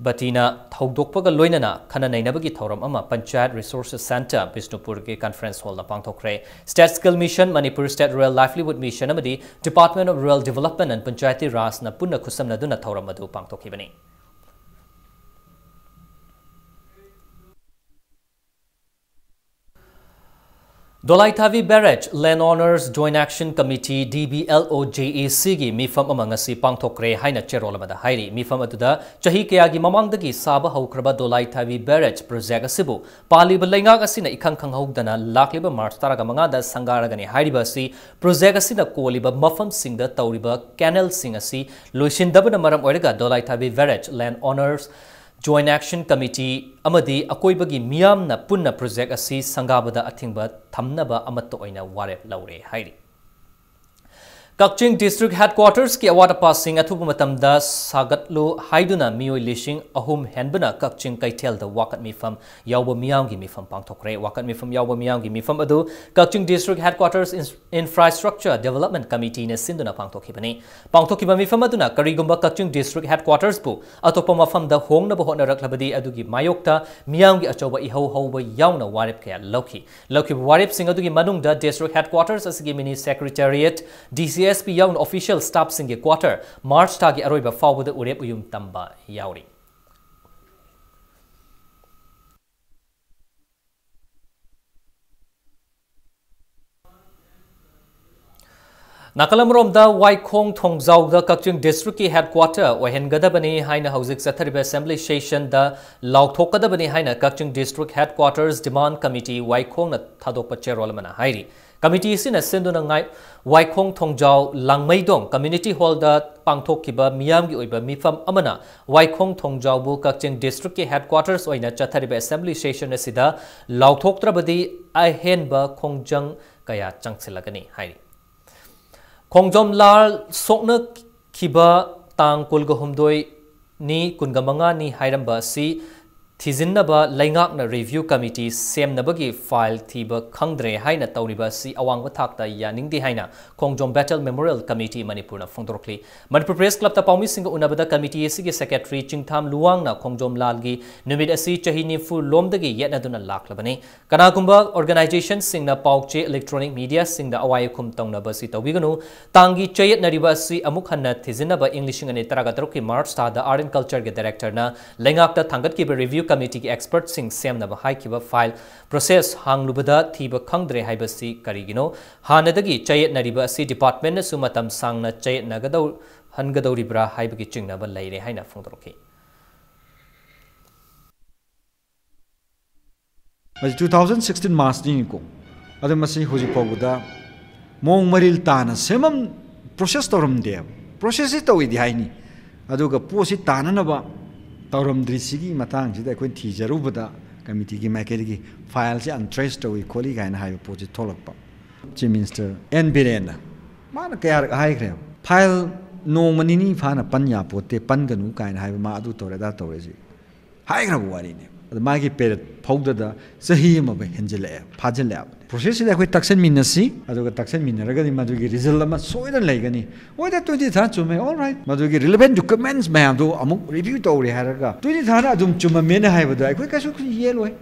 ꯕꯇꯤꯅ ꯍꯧꯗꯣꯛꯄꯒ ꯂꯣꯏꯅꯅ ꯈꯟꯅ ꯅꯩꯅꯕꯒꯤ ꯊꯧꯔꯝ ꯑꯃ Panchayat Resources Centre ꯕꯤꯁꯅꯨꯄꯨꯔꯒꯤ conference hallꯗ ꯄꯥꯡꯊꯣꯛꯈ꯭ꯔꯦ꯫ State Skill Mission, Manipur State Rural Livelihood Mission ꯑꯃꯗꯤ Department of Rural Development and Panchayati Rajꯅ ꯄꯨꯟꯅ ꯈꯨꯠꯁꯝꯅꯗꯨꯅ ꯊꯧꯔꯝ ꯑꯗꯨ ꯄꯥꯡꯊꯣꯛꯈꯤꯕꯅꯤ꯫ ꯗꯣꯂꯥꯏꯊꯥꯕꯤ Barrage Land Owners Joint Action Committee, D B L O J A Cꯒꯤ ꯃꯤꯐꯝ ꯑꯃ ꯉꯁꯤ ꯄꯥꯡꯊꯣꯛꯈ꯭ꯔꯦ ꯍꯥꯏꯅ ꯆꯦꯔꯣꯜ ꯑꯃꯗ ꯍꯥꯏꯔꯤ꯫ ꯃꯤꯐꯝ ꯑꯗꯨꯗ ꯆꯍꯤ ꯀꯌꯥꯒꯤ ꯃꯃꯥꯡꯗꯒꯤ ꯁꯥꯕ ꯍꯧꯈ꯭ꯔꯕ ꯗꯣꯂꯥꯏꯊꯥꯕꯤ Barrage project ꯑꯁꯤꯕꯨ ꯄꯥꯜꯂꯤꯕ ꯂꯩꯉꯥꯛ ꯑꯁꯤꯅ ꯏꯈꯪ ꯈꯪꯍꯧꯗꯅ ꯂꯥꯛꯂꯤꯕ March ꯇꯔꯥꯃꯉꯥꯗ ꯁꯪꯒꯥꯔꯒꯅꯤ ꯍꯥꯏꯔꯤꯕ ꯑꯁꯤ project ꯑꯁꯤꯅ ꯀꯣꯜꯂꯤꯕ ꯃꯐꯝꯁꯤꯡꯗ ꯇꯧꯔꯤꯕ canalꯁꯤꯡ ꯑꯁꯤ ꯂꯣꯏꯁꯤꯟꯗꯕꯅ ꯃꯔꯝ ꯑꯣꯏꯔꯒ ꯗꯣꯂꯥꯏꯊꯥꯕꯤ Barrage Land Owners Joint Action Committee ꯑꯃꯗꯤ ꯑꯀꯣꯏꯕꯒꯤ ꯃꯤꯌꯥꯝꯅ ꯄꯨꯟꯅ project ꯑꯁꯤ ꯁꯪꯒꯥꯕꯗ ꯑꯊꯤꯡꯕ ꯊꯝꯅꯕ ꯑꯃꯠꯇ ꯑꯣꯏꯅ ꯋꯥꯔꯦꯞ ꯂꯧꯔꯦ ꯍꯥꯏꯔꯤ꯫ ꯀꯛꯆꯤꯡ District Headquarters ꯀꯤ ꯑꯋꯥꯠ ꯑꯄꯥꯁꯤꯡ ꯑꯊꯨꯕ ꯃꯇꯝꯗ ꯁꯥꯒꯠꯂꯨ ꯍꯥꯏꯗꯨꯅ ꯃꯤꯑꯣꯏ ꯂꯤꯁꯤꯡ ꯑꯍꯨꯝ ꯍꯦꯟꯕꯅ ꯀꯛꯆꯤꯡ ꯀꯩꯊꯦꯜꯗ ꯋꯥꯀꯠ ꯃꯤꯐꯝ ꯌꯥꯎꯕ ꯃꯤꯌꯥꯝꯒꯤ ꯃꯤꯐꯝ ꯄꯥꯡꯊꯣꯛꯈ꯭ꯔꯦ꯫ ꯋꯥꯀꯠ ꯃꯤꯐꯝ ꯌꯥꯎꯕ ꯃꯤꯌꯥꯝꯒꯤ ꯃꯤꯐꯝ ꯑꯗꯨ ꯀꯛꯆꯤꯡ District Headquarters Ins-, Infrastructure Development Committee ꯅ ꯁꯤꯟꯗꯨꯅ ꯄꯥꯡꯊꯣꯛꯈꯤꯕꯅꯤ꯫ ꯄꯥꯡꯊꯣꯛꯈꯤꯕ ꯃꯤꯐꯝ ꯑꯗꯨꯅ ꯀꯔꯤꯒꯨꯝꯕ ꯀꯛꯆꯤꯡ District Headquarters ꯕꯨ ꯑꯇꯣꯞꯄ ꯃꯐꯝꯗ ꯍꯣꯡꯅꯕ ꯍꯣꯠꯅꯔꯛꯂꯕꯗꯤ ꯑꯗꯨꯒꯤ ꯃꯥꯌꯣꯛꯇ ꯃꯤꯌꯥꯝꯒꯤ ꯑꯆꯧꯕ ꯏꯍꯧ ꯍꯧꯕ ꯌꯥꯎꯅ ꯋꯥꯔꯦꯞ ꯀꯌꯥ ꯂꯧꯈꯤ꯫ ꯂꯧꯈꯤꯕ ꯋꯥꯔꯦꯞꯁꯤꯡ ꯑꯗꯨꯒꯤ ꯃꯅꯨꯡꯗ District Headquarters ꯑꯁꯤꯒꯤ mini secretariat, D C S P ꯌꯥꯎꯅ official staff ꯁꯤꯡꯒꯤ quarter March ꯊꯥꯒꯤ ꯑꯔꯣꯏꯕ ꯐꯥꯎꯕꯗ ꯎꯔꯦꯞ ꯎꯌꯨꯝ ꯇꯝꯕ ꯌꯥꯎꯔꯤ꯫ ꯅꯥꯀꯜ ꯑꯃꯔꯣꯝꯗ, ꯋꯥꯏꯈꯣꯡ ꯊꯣꯡꯖꯥꯎꯗ ꯀꯛꯆꯤꯡ District ꯀꯤ headquarter ꯑꯣꯏꯍꯟꯒꯗꯕꯅꯤ ꯍꯥꯏꯅ ꯍꯧꯖꯤꯛ ꯆꯠꯊꯔꯤꯕ assembly session ꯗ ꯂꯥꯎꯊꯣꯛꯀꯗꯕꯅꯤ ꯍꯥꯏꯅ ꯀꯛꯆꯤꯡ District Headquarters Demand Committee ꯋꯥꯏꯈꯣꯡꯅ ꯊꯥꯗꯣꯛꯄ ꯆꯦꯔꯣꯜ ꯑꯃꯅ ꯍꯥꯏꯔꯤ꯫ Committee ꯑꯁꯤꯅ ꯁꯤꯟꯗꯨꯅ ꯉꯥꯏ-, ꯋꯥꯏꯈꯣꯡ ꯊꯣꯡꯖꯥꯎ ꯂꯥꯡꯃꯩꯗꯣꯡ Community Hall ꯗ ꯄꯥꯡꯊꯣꯛꯈꯤꯕ ꯃꯤꯌꯥꯝꯒꯤ ꯑꯣꯏꯕ ꯃꯤꯐꯝ ꯑꯃꯅ ꯋꯥꯏꯈꯣꯡ ꯊꯣꯡꯖꯥꯎꯕꯨ ꯀꯛꯆꯤꯡ District ꯀꯤ headquarters ꯑꯣꯏꯅ ꯆꯠꯊꯔꯤꯕ assembly session ꯑꯁꯤꯗ ꯂꯥꯎꯊꯣꯛꯇ꯭ꯔꯕꯗꯤ ꯑꯍꯦꯟꯕ ꯈꯣꯡꯖꯪ ꯀꯌꯥ ꯆꯪꯁꯤꯜꯂꯒꯅꯤ ꯍꯥꯏꯔꯤ꯫ ꯈꯣꯡꯖꯣꯝ ꯂꯥꯜ ꯁꯣꯛꯅꯈꯤꯕ ꯇꯥꯡ ꯀꯨꯟꯒ ꯍꯨꯝꯗꯣꯏ ꯅꯤ ꯀꯨꯟꯒ ꯃꯉꯥ ꯅꯤ ꯍꯥꯏꯔꯝꯕ ꯑꯁꯤ ꯊꯤꯖꯤꯟꯅꯕ ꯂꯩꯉꯥꯛꯅ review committee ꯁꯦꯝꯅꯕꯒꯤ file ꯊꯤꯕ ꯈꯪꯗ꯭ꯔꯦ ꯍꯥꯏꯅ ꯇꯧꯔꯤꯕ ꯑꯁꯤ ꯑꯋꯥꯡꯕ ꯊꯥꯛꯇ ꯌꯥꯅꯤꯡꯗꯦ ꯍꯥꯏꯅ ꯈꯣꯡꯖꯣꯝ Battle Memorial Committee ꯃꯅꯤꯄꯨꯔꯅ ꯐꯣꯡꯗꯣꯔꯛꯂꯤ꯫ ꯃꯅꯤꯄꯨꯔ Press Club ꯇ ꯄꯥꯎꯃꯤꯁꯤꯡꯒ ꯎꯅꯕꯗ committee ꯑꯁꯤꯒꯤ secretary ꯆꯤꯡꯊꯥꯝ ꯂꯨꯋꯥꯡꯅ ꯈꯣꯡꯖꯣꯝ ꯂꯥꯜꯒꯤ ꯅꯨꯃꯤꯠ ꯑꯁꯤ ꯆꯍꯤ ꯅꯤꯐꯨ ꯂꯣꯝꯗꯒꯤ ꯌꯦꯠꯅꯗꯨꯅ ꯂꯥꯛꯂꯕꯅꯤ꯫ ꯀꯅꯥꯒꯨꯝꯕ organization ꯁꯤꯡꯅ ꯄꯥꯎ ꯆꯦ, electronic media ꯁꯤꯡꯗ ꯑꯋꯥꯏ ꯑꯈꯨꯝ ꯇꯧꯅꯕ ꯑꯁꯤ ꯇꯧꯕꯤꯒꯅꯨ꯫ ꯇꯥꯡꯒꯤ ꯆꯌꯦꯠꯅꯔꯤꯕ ꯑꯁꯤ ꯑꯃꯨꯛ ꯍꯟꯅ ꯊꯤꯖꯤꯟꯅꯕ ꯏꯪ ꯂꯤꯁꯤꯡ ꯑꯅꯤ ꯇꯔꯥꯒ ꯇꯔꯨꯛꯀꯤ March ꯊꯥꯗ Art and Culture ꯒꯤ director ꯅ ꯂꯩꯉꯥꯛꯇ ꯊꯥꯡꯒꯠꯈꯤꯕ review committee ꯒꯤ expert ꯁꯤꯡ ꯁꯦꯝꯅꯕ ꯍꯥꯏꯈꯤꯕ file process ꯍꯥꯡꯂꯨꯕꯗ ꯊꯤꯕ ꯈꯪꯗ꯭ꯔꯦ ꯍꯥꯏꯕꯁꯤ ꯀꯔꯤꯒꯤꯅꯣ? ꯍꯥꯟꯅꯗꯒꯤ ꯆꯌꯦꯠꯅꯔꯤꯕ ꯑꯁꯤ department ꯅꯁꯨ ꯃꯇꯝ ꯁꯥꯡꯅ ꯆꯌꯦꯠꯅꯒꯗꯧ-, ꯍꯟꯒꯗꯧꯔꯤꯕ꯭ꯔꯥ ꯍꯥꯏꯕꯒꯤ ꯆꯤꯡꯅꯕ ꯂꯩꯔꯦ ꯍꯥꯏꯅ ꯐꯣꯡꯗꯣꯔꯛꯈꯤ꯫ ꯃꯁꯤ two thousand sixteen March ꯅꯤꯀꯣ꯫ ꯑꯗꯣ ꯃꯁꯤ ꯍꯧꯖꯤꯛ ꯐꯥꯎꯕꯗ ꯃꯑꯣꯡ ꯃꯔꯤꯜ ꯇꯥꯅ ꯁꯦꯝꯃꯝ-, process ꯇꯧꯔꯝꯗꯦꯕ꯫ Process ꯁꯤ ꯇꯧꯏꯗꯤ ꯍꯥꯏꯅꯤ, ꯑꯗꯨꯒ ꯄꯣꯠꯁꯤ ꯇꯥꯅꯅꯕ ꯇꯧꯔꯝꯗ꯭ꯔꯤꯁꯤꯒꯤ ꯃꯇꯥꯡꯁꯤꯗ ꯑꯩꯈꯣꯏ ꯊꯤꯖꯔꯨꯕꯗ committee ꯒꯤ ꯃꯥꯏꯀꯩꯗꯒꯤ file ꯁꯤ untrace ꯇꯧꯏ ꯈꯣꯠꯂꯤ ꯀꯥꯏꯅ ꯍꯥꯏꯕ ꯄꯣꯠꯁꯤ ꯊꯣꯛꯂꯛꯄ꯫ Chief Minister N ꯕꯤꯔꯦꯟꯅ ꯃꯥꯅ ꯀꯌꯥꯔꯛ ꯍꯥꯏꯈ꯭ꯔꯦꯕ, ꯐꯥꯏꯜ ꯅꯣꯡꯃ ꯅꯤꯅꯤ ꯐꯥꯅ ꯄꯟ ꯌꯥꯄꯣꯠꯇꯦ, ꯄꯟꯒꯅꯨ ꯀꯥꯏꯅ ꯍꯥꯏꯕ, ꯃꯥ ꯑꯗꯨ ꯇꯧꯔꯦ ꯑꯗꯥ ꯇꯧꯔꯦ, ꯁꯤ ꯍꯥꯏꯈ꯭ꯔꯕ ꯋꯥꯔꯤꯅꯦ꯫ ꯑꯗ ꯃꯥꯒꯤ ꯄꯦꯔꯦꯠ ꯐꯥꯎꯗꯗ ꯆꯍꯤ ꯑꯃ ꯍꯦꯟꯖꯤꯜꯂꯛꯑꯦ, ꯐꯥꯖꯤꯜꯂꯛꯑꯦ꯫ ꯄ꯭ꯔꯣꯁꯦꯁꯁꯤꯗ ꯑꯩꯈꯣꯏ ꯇꯛꯁꯟꯃꯤꯟꯅꯁꯤ, ꯑꯗꯨꯒ ꯇꯛꯁꯟꯃꯤꯟꯅꯔꯒꯗꯤ ꯃꯗꯨꯒꯤ ꯔꯤꯖꯜ ꯑꯃ ꯁꯣꯏꯗꯅ ꯂꯩꯒꯅꯤ꯫ ꯍꯣꯏꯗ, ꯇ꯭ꯋꯦꯟꯇꯤ ꯊꯥꯔꯠ ꯆꯨꯝꯃꯦ, ꯑꯣꯜ ꯔꯥꯏꯠ, ꯃꯗꯨꯒꯤ ꯔꯤꯂꯦꯚꯦꯟ ꯗꯣꯀꯨꯃꯦꯟꯠꯁ ꯃꯌꯥꯝꯗꯨ ꯑꯃꯨꯛ ꯔꯤꯚ꯭ꯌꯨ ꯇꯧꯔꯦ ꯍꯥꯏꯔꯒ ꯇ꯭ꯋꯦꯟꯇꯤ ꯊꯥꯔꯠꯅ ꯑꯗꯨꯝ ꯆꯨꯝꯃꯝꯃꯦꯅ ꯍꯥꯏꯕꯗꯣ ꯑꯩꯈꯣꯏ ꯀꯩꯁꯨ ꯌꯦꯜꯂꯣꯏ꯫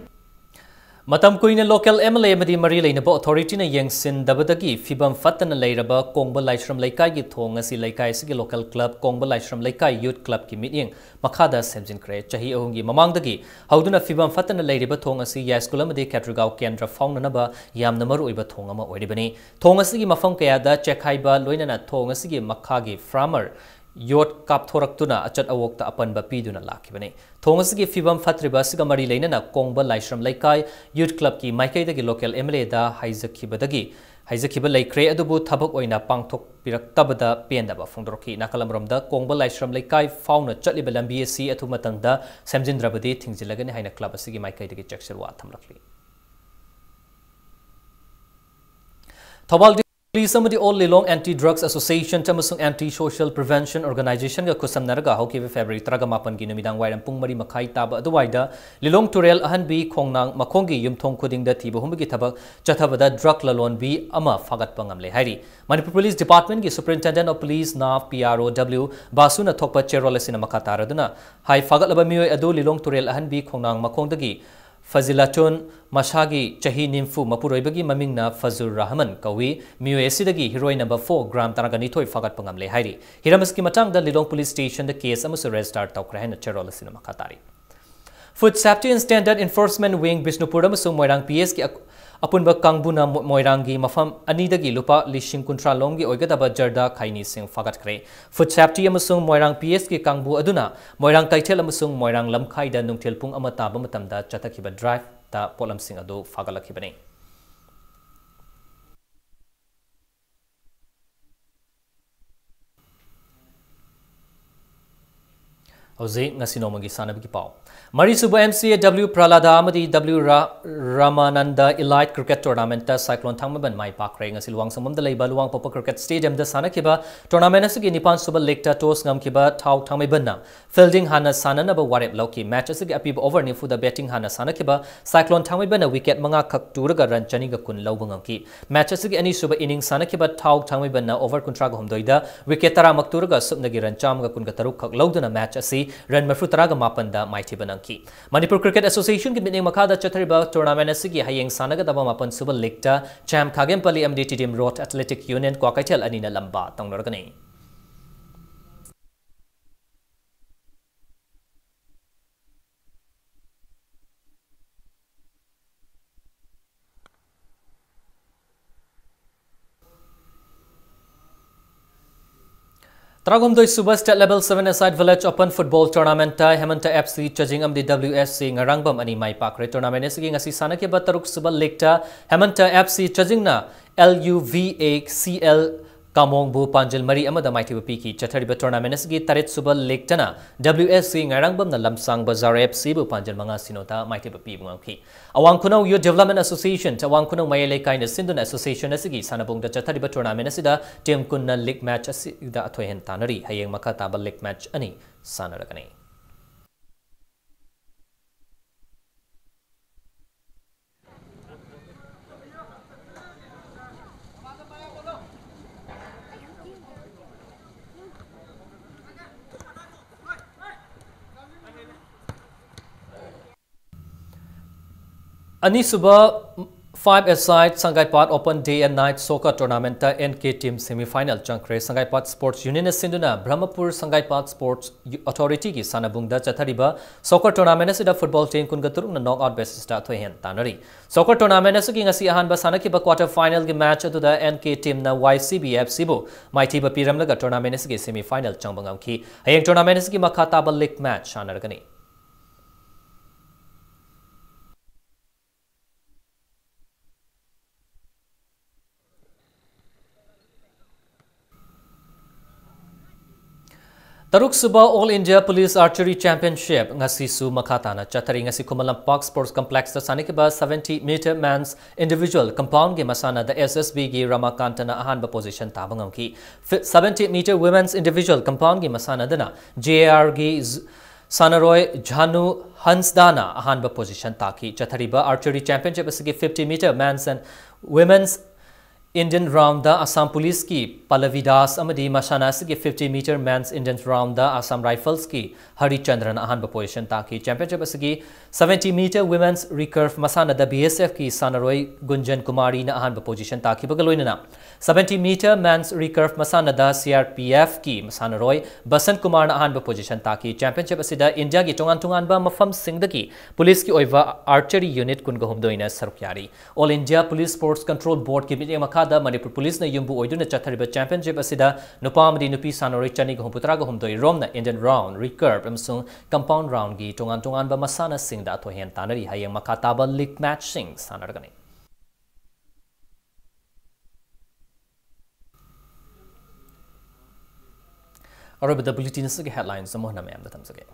ꯃꯇꯝ ꯀꯨꯏꯅ ꯂꯣꯀꯦꯜ ꯑꯦꯝ ꯑꯦꯜ ꯑꯦ ꯑꯃꯗꯤ ꯃꯔꯤ ꯂꯩꯅꯕ ꯑꯣꯊꯣꯔꯤꯇꯤꯅ ꯌꯦꯡꯁꯤꯟꯗꯕꯗꯒꯤ ꯐꯤꯕꯝ ꯐꯠꯇꯅ ꯂꯩꯔꯕ ꯀꯣꯡꯕ ꯂꯥꯏꯁ꯭ꯔꯝ ꯂꯩꯀꯥꯏꯒꯤ ꯊꯣꯡ ꯑꯁꯤ ꯂꯩꯀꯥꯏ ꯑꯁꯤꯒꯤ ꯂꯣꯀꯦꯜ ꯀ꯭ꯂꯕ ꯀꯣꯡꯕ ꯂꯥꯏꯁ꯭ꯔꯝ ꯂꯩꯀꯥꯏ ꯌꯨꯠ ꯀ꯭ꯂꯕꯀꯤ ꯃꯤꯠꯌꯦꯡ ꯃꯈꯥꯗ ꯁꯦꯝꯖꯤꯟꯈ꯭ꯔꯦ꯫ ꯆꯍꯤ ꯑꯍꯨꯝꯒꯤ ꯃꯃꯥꯡꯗꯒꯤ ꯍꯧꯗꯨꯅ ꯐꯤꯕꯝ ꯐꯠꯇꯅ ꯂꯩꯔꯤꯕ ꯊꯣꯡ ꯑꯁꯤ ꯌꯥꯏꯁ꯭ꯀꯨꯜ ꯑꯃꯗꯤ ꯈꯦꯇ꯭ꯔꯤꯒꯥꯎ ꯀꯦꯟꯗ꯭ꯔ ꯐꯥꯎꯅꯅꯕ ꯌꯥꯝꯅ ꯃꯔꯨꯑꯣꯏꯕ ꯊꯣꯡ ꯑꯃ ꯑꯣꯏꯔꯤꯕꯅꯤ꯫ ꯊꯣꯡ ꯑꯁꯤꯒꯤ ꯃꯐꯝ ꯀꯌꯥꯗ ꯆꯦꯛꯈꯥꯏꯕ ꯂꯣꯏꯅꯅ ꯊꯣꯡ ꯑꯁꯤꯒꯤ ꯃꯈꯥꯒꯤ ꯐ꯭ꯔꯥꯃꯔ ꯌꯣꯠ ꯀꯥꯞꯊꯣꯔꯛꯇꯨꯅ ꯑꯆꯠ ꯑꯋꯣꯛꯇ ꯑꯄꯟꯕ ꯄꯤꯗꯨꯅ ꯂꯥꯛꯈꯤꯕꯅꯤ꯫ ꯊꯣꯡ ꯑꯁꯤꯒꯤ ꯐꯤꯕꯝ ꯐꯠꯇ꯭ꯔꯤꯕ ꯑꯁꯤꯒ ꯃꯔꯤ ꯂꯩꯅꯅ ꯀꯣꯡꯕ ꯂꯥꯏꯁ꯭ꯔꯝ ꯂꯩꯀꯥꯏ ꯌꯨꯠ ꯀ꯭ꯂꯕꯀꯤ ꯃꯥꯏꯀꯩꯗꯒꯤ ꯂꯣꯀꯦꯜ ꯑꯦꯝ ꯑꯦꯜ ꯑꯦꯗ ꯍꯥꯏꯖꯈꯤꯕꯗꯒꯤ, ꯍꯥꯏꯖꯈꯤꯕ ꯂꯩꯈ꯭ꯔꯦ, ꯑꯗꯨꯕꯨ ꯊꯕꯛ ꯑꯣꯏꯅ ꯄꯥꯡꯊꯣꯛꯄꯤꯔꯛꯇꯕꯗ ꯄꯦꯟꯗꯕ ꯐꯣꯡꯗꯣꯔꯛꯈꯤ꯫ ꯅꯥꯀꯜ ꯑꯃꯔꯣꯝꯗ ꯀꯣꯡꯕ ꯂꯥꯏꯁ꯭ꯔꯝ ꯂꯩꯀꯥꯏ ꯐꯥꯎꯅ ꯆꯠꯂꯤꯕ ꯂꯝꯕꯤ ꯑꯁꯤ ꯑꯊꯨꯕ ꯃꯇꯝꯗ ꯁꯦꯝꯖꯤꯟꯗ꯭ꯔꯕꯗꯤ ꯊꯤꯡꯖꯤꯜꯂꯒꯅꯤ ꯍꯥꯏꯅ ꯀ꯭ꯂꯕ ꯑꯁꯤꯒꯤ ꯃꯥꯏꯀꯩꯗꯒꯤ ꯆꯦꯛꯁꯤꯜꯋꯥ ꯊꯝꯂꯛꯂꯤ꯫ ꯊꯧꯕꯥꯜ ꯄꯨꯂꯤꯁ ꯑꯃꯗꯤ ꯑꯣꯜ ꯂꯤꯂꯣꯡ ꯑꯦꯟꯇꯤ ꯗ꯭ꯔꯒꯁ ꯑꯦꯁꯣꯁꯤꯌꯦꯁꯟ ꯑꯃꯁꯨꯡ ꯑꯦꯟꯇꯤ ꯁꯣꯁꯤꯌꯦꯜ ꯄ꯭ꯔꯤꯚꯦꯟꯁꯟ ꯑꯣꯔꯒꯅꯥꯏꯖꯦꯁꯟꯒ ꯈꯨꯠꯁꯝꯅꯔꯒ ꯍꯧꯈꯤꯕ ꯐꯦꯕ꯭ꯔꯨꯋꯥꯔꯤ ꯇꯔꯥꯃꯥꯄꯟꯒꯤ ꯅꯨꯃꯤꯗꯥꯡ ꯋꯥꯏꯔꯝ ꯄꯨꯡ ꯃꯔꯤ ꯃꯈꯥꯏ ꯇꯥꯕ ꯑꯗꯨꯋꯥꯏꯗ ꯂꯤꯂꯣꯡ ꯇꯨꯔꯦꯜ ꯑꯍꯟꯕꯤ ꯈꯣꯡꯅꯥꯡ ꯃꯈꯣꯡꯒꯤ ꯌꯨꯝꯊꯣꯡ ꯈꯨꯗꯤꯡꯗ ꯊꯤꯕ ꯍꯨꯝꯕꯒꯤ ꯊꯕꯛ ꯆꯠꯊꯕꯗ ꯗ꯭ꯔꯒ ꯂꯂꯣꯟꯕꯤ ꯑꯃ ꯐꯥꯒꯠꯄ ꯉꯝꯂꯦ ꯍꯥꯏꯔꯤ꯫ ꯃꯅꯤꯄꯨꯔ ꯄꯨꯂꯤꯁ ꯗꯤꯄꯥꯔꯠꯃꯦꯟꯒꯤ ꯁꯨꯄꯔꯤꯟꯇꯦꯟꯗꯦꯟꯠ ꯑꯣꯐ ꯄꯨꯂꯤꯁ ꯅꯥꯐ ꯄꯤ ꯑꯥꯔ ꯑꯣ ꯗꯕ꯭ꯂꯤꯎ ꯕꯥꯁꯨꯅ ꯊꯣꯛꯄ ꯆꯦꯔꯣꯜ ꯑꯁꯤꯅ ꯃꯈꯥ ꯇꯥꯔꯗꯨꯅ ꯍꯥꯏ, ꯐꯥꯒꯠꯂꯕ ꯃꯤꯑꯣꯏ ꯑꯗꯨ ꯂꯤꯂꯣꯡ ꯇꯨꯔꯦꯜ ꯑꯍꯟꯕꯤ ꯈꯣꯡꯅꯥꯡ ꯃꯈꯣꯡꯗꯒꯤ ꯐꯖꯤꯂꯥꯆꯣꯟ ꯃꯁꯥꯒꯤ ꯆꯍꯤ ꯅꯤꯐꯨ, ꯃꯄꯨꯔꯣꯏꯕꯒꯤ ꯃꯃꯤꯡꯅ ꯐꯖꯨꯔ ꯔꯍꯃꯟ ꯀꯧꯏ꯫ ꯃꯤꯑꯣꯏ ꯑꯁꯤꯗꯒꯤ ꯍꯤꯔꯣꯏꯟ ꯅꯝꯕꯔ ꯐꯣꯔ ꯒ꯭ꯔꯥꯝ ꯇꯔꯥꯒ ꯅꯤꯊꯣꯏ ꯐꯥꯒꯠꯄ ꯉꯝꯂꯦ ꯍꯥꯏꯔꯤ꯫ ꯍꯤꯔꯝ ꯑꯁꯤꯒꯤ ꯃꯇꯥꯡꯗ ꯂꯤꯂꯣꯡ ꯄꯨꯂꯤꯁ ꯁ꯭ꯇꯦꯁꯟꯗ ꯀꯦꯁ ꯑꯃꯁꯨ ꯔꯦꯖꯤꯁꯇꯥꯔ ꯇꯧꯈ꯭ꯔꯦ ꯍꯥꯏꯅ ꯆꯦꯔꯣꯜ ꯑꯁꯤꯅ ꯃꯈꯥ ꯇꯥꯔꯤ꯫ Food Safety and Standard Enforcement Wing Bishnupur ꯑꯃꯁꯨꯡ ꯃꯣꯏꯔꯥꯡ ꯄꯤ ꯑꯦꯁꯀꯤ ꯑꯛ-, ꯑꯄꯨꯟꯕ ꯀꯥꯡꯕꯨꯅ ꯃꯣ-, ꯃꯣꯏꯔꯥꯡꯒꯤ ꯃꯐꯝ ꯑꯅꯤꯗꯒꯤ ꯂꯨꯄꯥ ꯂꯤꯁꯤꯡ ꯀꯨꯟꯊ꯭ꯔꯥ ꯂꯣꯝꯒꯤ ꯑꯣꯏꯒꯗꯕ ꯖꯔꯗꯥ ꯈꯩꯅꯤꯁꯤꯡ ꯐꯥꯒꯠꯈ꯭ꯔꯦ꯫ Food Safety ꯑꯃꯁꯨꯡ ꯃꯣꯏꯔꯥꯡ ꯄꯤ ꯑꯦꯁꯀꯤ ꯀꯥꯡꯕꯨ ꯑꯗꯨꯅ ꯃꯣꯏꯔꯥꯡ ꯀꯩꯊꯦꯜ ꯑꯃꯁꯨꯡ ꯃꯣꯏꯔꯥꯡ ꯂꯝꯈꯥꯏꯗ ꯅꯨꯡꯊꯤꯜ ꯄꯨꯡ ꯑꯃ ꯇꯥꯕ ꯃꯇꯝꯗ ꯆꯠꯊꯈꯤꯕ ꯗ꯭ꯔꯥꯏꯚꯇ ꯄꯣꯠꯂꯝꯁꯤꯡ ꯑꯗꯨ ꯐꯥꯒꯠꯂꯛꯈꯤꯕꯅꯤ꯫ ꯍꯧꯖꯤꯛ ꯉꯁꯤ ꯅꯣꯡꯃꯒꯤ ꯁꯥꯟꯅꯕꯒꯤ ꯄꯥꯎ꯫ ꯃꯔꯤꯁꯨꯕ M C A W Prahlada ꯑꯃꯗꯤ W Ra-, Ramananda Elite Cricket Tournamentꯇ Cyclone ꯊꯥꯡꯃꯩꯕꯟ ꯃꯥꯏ ꯄꯥꯛꯈ꯭ꯔꯦ꯫ ꯉꯁꯤ ꯂꯨꯋꯥꯡꯁꯪꯕꯝꯗ ꯂꯩꯕ ꯂꯨꯋꯥꯡꯄꯣꯛꯄ Cricket Stadiumꯗ ꯁꯥꯟꯅꯈꯤꯕ tournament ꯑꯁꯤꯒꯤ ꯅꯤꯄꯥꯟ ꯁꯨꯕ legꯇ toss ꯉꯝꯈꯤꯕ ꯊꯥꯎ ꯊꯥꯡꯃꯩꯕꯟꯅ fielding ꯍꯥꯟꯅ ꯁꯥꯟꯅꯅꯕ ꯋꯥꯔꯦꯞ ꯂꯧꯈꯤ꯫ Match ꯑꯁꯤꯒꯤ ꯑꯄꯤꯕ over ꯅꯤꯐꯨꯗ batting ꯍꯥꯟꯅ ꯁꯥꯟꯅꯈꯤꯕ Cyclone ꯊꯥꯡꯃꯩꯕꯟꯅ wicket ꯃꯉꯥ ꯈꯛ ꯇꯨꯔꯒ run ꯆꯅꯤꯒ ꯀꯨꯟ ꯂꯧꯕ ꯉꯝꯈꯤ꯫ Match ꯑꯁꯤꯒꯤ ꯑꯅꯤꯁꯨꯕ innings ꯁꯥꯟꯅꯈꯤꯕ ꯊꯥꯎ ꯊꯥꯡꯃꯩꯕꯟꯅ over ꯀꯨꯟꯊ꯭ꯔꯥꯒ ꯍꯨꯝꯗꯣꯏꯗ wicket ꯇꯔꯥꯃꯛ ꯇꯨꯔꯒ ꯁꯨꯞꯅꯒꯤ run ꯆꯥꯝꯃꯒ ꯀꯨꯟꯒ ꯇꯔꯨꯛ ꯈꯛ ꯂꯧꯗꯨꯅ match ꯑꯁꯤ run ꯃꯔꯤꯐꯨ ꯇꯔꯥꯒ ꯃꯥꯄꯟꯗ ꯃꯥꯏꯊꯤꯕ ꯅꯪꯈꯤ꯫ ꯃꯅꯤꯄꯨꯔ Cricket Associationꯒꯤ ꯃꯤꯠꯌꯦꯡ ꯃꯈꯥꯗ ꯆꯠꯊꯔꯤꯕ tournament ꯑꯁꯤꯒꯤ ꯍꯌꯦꯡ ꯁꯥꯟꯅꯒꯗꯕ ꯃꯥꯄꯟ ꯁꯨꯕ legꯇ CHAM ꯈꯥꯒꯦꯝꯄꯜꯂꯤ ꯑꯃꯗꯤ T D M Road Athletic Union Kwakeithel ꯑꯅꯤꯅ ꯂꯝꯕꯥ ꯇꯧꯅꯔꯒꯅꯤ꯫ ꯇꯔꯥꯍꯨꯝꯗꯣꯏ ꯁꯨꯕ State Level Seven Aside Village Open Football Tournamentꯇ Hemanta F C ꯆꯥꯖꯤꯡ ꯑꯃꯗꯤ W S C ꯉꯥꯏꯔꯥꯡꯕꯝ ꯑꯅꯤ ꯃꯥꯏ ꯄꯥꯛꯈ꯭ꯔꯦ꯫ Tournament ꯑꯁꯤꯒꯤ ꯉꯁꯤ ꯁꯥꯟꯅꯈꯤꯕ ꯇꯔꯨꯛ ꯁꯨꯕ legꯇ Hemanta F C ꯆꯥꯖꯤꯡꯅ L U V A C L ꯀꯥꯃꯣꯡꯕꯨ ꯄꯥꯟꯖꯤꯜ ꯃꯔꯤ ꯑꯃꯗ ꯃꯥꯏꯊꯤꯕ ꯄꯤꯈꯤ꯫ ꯆꯠꯊꯔꯤꯕ tournament ꯑꯁꯤꯒꯤ ꯇꯔꯦꯠ ꯁꯨꯕ legꯇꯅ W S C ꯉꯥꯏꯔꯥꯡꯕꯝꯅ ꯂꯝꯁꯥꯡ ꯕꯖꯥꯔ F Cꯕꯨ ꯄꯥꯟꯖꯤꯜ ꯃꯉꯥ ꯁꯤꯅꯣꯗ ꯃꯥꯏꯊꯤꯕ ꯄꯤꯕ ꯉꯝꯈꯤ꯫ ꯑꯋꯥꯡ ꯈꯨꯅꯧ Youth Development Association, ꯑꯋꯥꯡ ꯈꯨꯅꯧ ꯃꯌꯥꯏ ꯂꯩꯀꯥꯏꯅ ꯁꯤꯟꯗꯨꯅ association ꯑꯁꯤꯒꯤ ꯁꯥꯟꯅꯕꯨꯡꯗ ꯆꯠꯊꯔꯤꯕ tournament ꯑꯁꯤꯗ team ꯀꯨꯟꯅ league match ꯑꯁꯤꯗ ꯑꯊꯣꯏ ꯑꯍꯦꯟ ꯇꯥꯟꯅꯔꯤ꯫ ꯍꯌꯦꯡ ꯃꯈꯥ ꯇꯥꯕ league match ꯑꯅꯤ ꯁꯥꯟꯅꯔꯒꯅꯤ꯫ ꯑꯅꯤꯁꯨꯕ Five Aside ꯁꯪꯒꯥꯏꯄꯥꯠ Open Day and Night Soccer Tournamentꯇ N K team semifinal ꯆꯪꯈ꯭ꯔꯦ꯫ ꯁꯪꯒꯥꯏꯄꯥꯠ Sports Unionꯅ ꯁꯤꯟꯗꯨꯅ ꯕ꯭ꯔꯍꯃꯄꯨꯔ ꯁꯪꯒꯥꯏꯄꯥꯠ Sports Authorityꯒꯤ ꯁꯥꯟꯅꯕꯨꯡꯗ ꯆꯠꯊꯔꯤꯕ soccer tournament ꯑꯁꯤꯗ football team ꯀꯨꯟꯒ ꯇꯔꯨꯛꯅ knock out basisꯇ ꯑꯊꯣꯏ ꯑꯍꯦꯟ ꯇꯥꯟꯅꯔꯤ꯫ Soccer tournament ꯑꯁꯤꯒꯤ ꯉꯁꯤ ꯑꯍꯥꯟꯕ ꯁꯥꯟꯅꯈꯤꯕ quarter finalꯒꯤ match ꯑꯗꯨꯗ N K teamꯅ Y C B F Cꯕꯨ ꯃꯥꯏꯊꯤꯕ ꯄꯤꯔꯝꯂꯒ tournament ꯑꯁꯤꯒꯤ semifinal ꯆꯪꯕ ꯉꯝꯈꯤ꯫ ꯍꯌꯦꯡ tournament ꯑꯁꯤꯒꯤ ꯃꯈꯥ ꯇꯥꯕ league match ꯁꯥꯟꯅꯔꯒꯅꯤ꯫ ꯇꯔꯨꯛꯁꯨꯕ All India Police Archery Championship ꯉꯁꯤꯁꯨ ꯃꯈꯥ ꯇꯥꯅ ꯆꯠꯊꯔꯤ꯫ ꯉꯁꯤ ꯈꯨꯃꯟ ꯂꯝꯄꯥꯛ Sports Complex ꯇ ꯁꯥꯟꯅꯈꯤꯕ seventy meter men's individual compound ꯒꯤ ꯃꯁꯥꯟꯅꯗ S S B ꯒꯤ ꯔꯃꯥꯀꯥꯟꯇꯅ ꯑꯍꯥꯟꯕ position ꯇꯥꯕ ꯉꯝꯈꯤ꯫ Fi-, seventy meter women's individual compound ꯒꯤ ꯃꯁꯥꯟꯅꯗꯅ J R ꯒꯤ ꯖ-, ꯁꯥꯟꯅꯔꯣꯏ ꯖꯥꯅꯨ ꯍꯟꯁꯗꯥꯅ ꯑꯍꯥꯟꯕ position ꯇꯥꯈꯤ꯫ ꯆꯠꯊꯔꯤꯕ archery championship ꯑꯁꯤꯒꯤ fifty meter men's and women's Indian round the Assam Police ꯀꯤ ꯄꯜꯂꯕꯤ ꯗꯥꯁ ꯑꯃꯗꯤ ꯃꯁꯥꯟꯅ ꯑꯁꯤꯒꯤ fifty meter men's Indian round ꯗ Assam Rifles ꯀꯤ ꯍꯔꯤꯆꯟꯗ꯭ꯔꯅ ꯑꯍꯥꯟꯕ position ꯇꯥꯈꯤ꯫ Championship ꯑꯁꯤꯒꯤ seventy meter women's recurve ꯃꯁꯥꯟꯅꯗ B S F ꯀꯤ ꯁꯥꯟꯅꯔꯣꯏ ꯒꯨꯟꯖꯟ ꯀꯨꯃꯥꯔꯤꯅ ꯑꯍꯥꯟꯕ position ꯇꯥꯈꯤꯕꯒ ꯂꯣꯏꯅꯅ seventy meter men's recurve ꯃꯁꯥꯟꯅꯗ C R P F ꯀꯤ ꯁꯥꯟꯅꯔꯣꯏ ꯕꯁꯟ ꯀꯨꯃꯥꯔꯅ ꯑꯍꯥꯟꯕ position ꯇꯥꯈꯤ꯫ Championship ꯑꯁꯤꯗ ꯏꯟꯗꯤꯌꯥꯒꯤ ꯇꯣꯉꯥꯟ ꯇꯣꯉꯥꯟꯕ ꯃꯐꯝꯁꯤꯡꯗꯒꯤ ꯄꯨꯂꯤꯁꯀꯤ ꯑꯣꯏꯕ archery unit ꯀꯨꯟꯒ ꯍꯨꯝꯗꯣꯏꯅ ꯁꯔꯨꯛ ꯌꯥꯔꯤ꯫ All India Police Sports Control Board ꯀꯤ ꯃꯤꯠꯌꯦꯡ ꯃꯈꯥꯗ ꯃꯅꯤꯄꯨꯔ ꯄꯨꯂꯤꯁꯅ ꯌꯨꯝꯕꯨ ꯑꯣꯏꯗꯨꯅ ꯆꯠꯊꯔꯤꯕ championship ꯑꯁꯤꯗ ꯅꯨꯄꯥ ꯑꯃꯗꯤ ꯅꯨꯄꯤ ꯁꯥꯟꯅꯔꯣꯏ ꯆꯅꯤꯒ ꯍꯨꯝꯐꯨꯇꯔꯥꯒ ꯍꯨꯝꯗꯣꯏ ꯔꯣꯝꯅ Indian round, recurve ꯑꯃꯁꯨꯡ compound round ꯒꯤ ꯇꯣꯉꯥꯟ ꯇꯣꯉꯥꯟꯕ ꯃꯁꯥꯟꯅꯁꯤꯡꯗ ꯑꯊꯣꯏꯍꯦꯟ ꯇꯥꯟꯅꯔꯤ꯫ ꯍꯌꯦꯡ ꯃꯈꯥ ꯇꯥꯕ league match ꯁꯤꯡ ꯁꯥꯟꯅꯔꯒꯅꯤ꯫ ꯑꯔꯣꯏꯕꯗ bulletin ꯑꯁꯤꯒꯤ headlines ꯑꯃꯨꯛ ꯍꯟꯅ ꯃꯌꯥꯝꯗ ꯊꯝꯖꯒꯦ꯫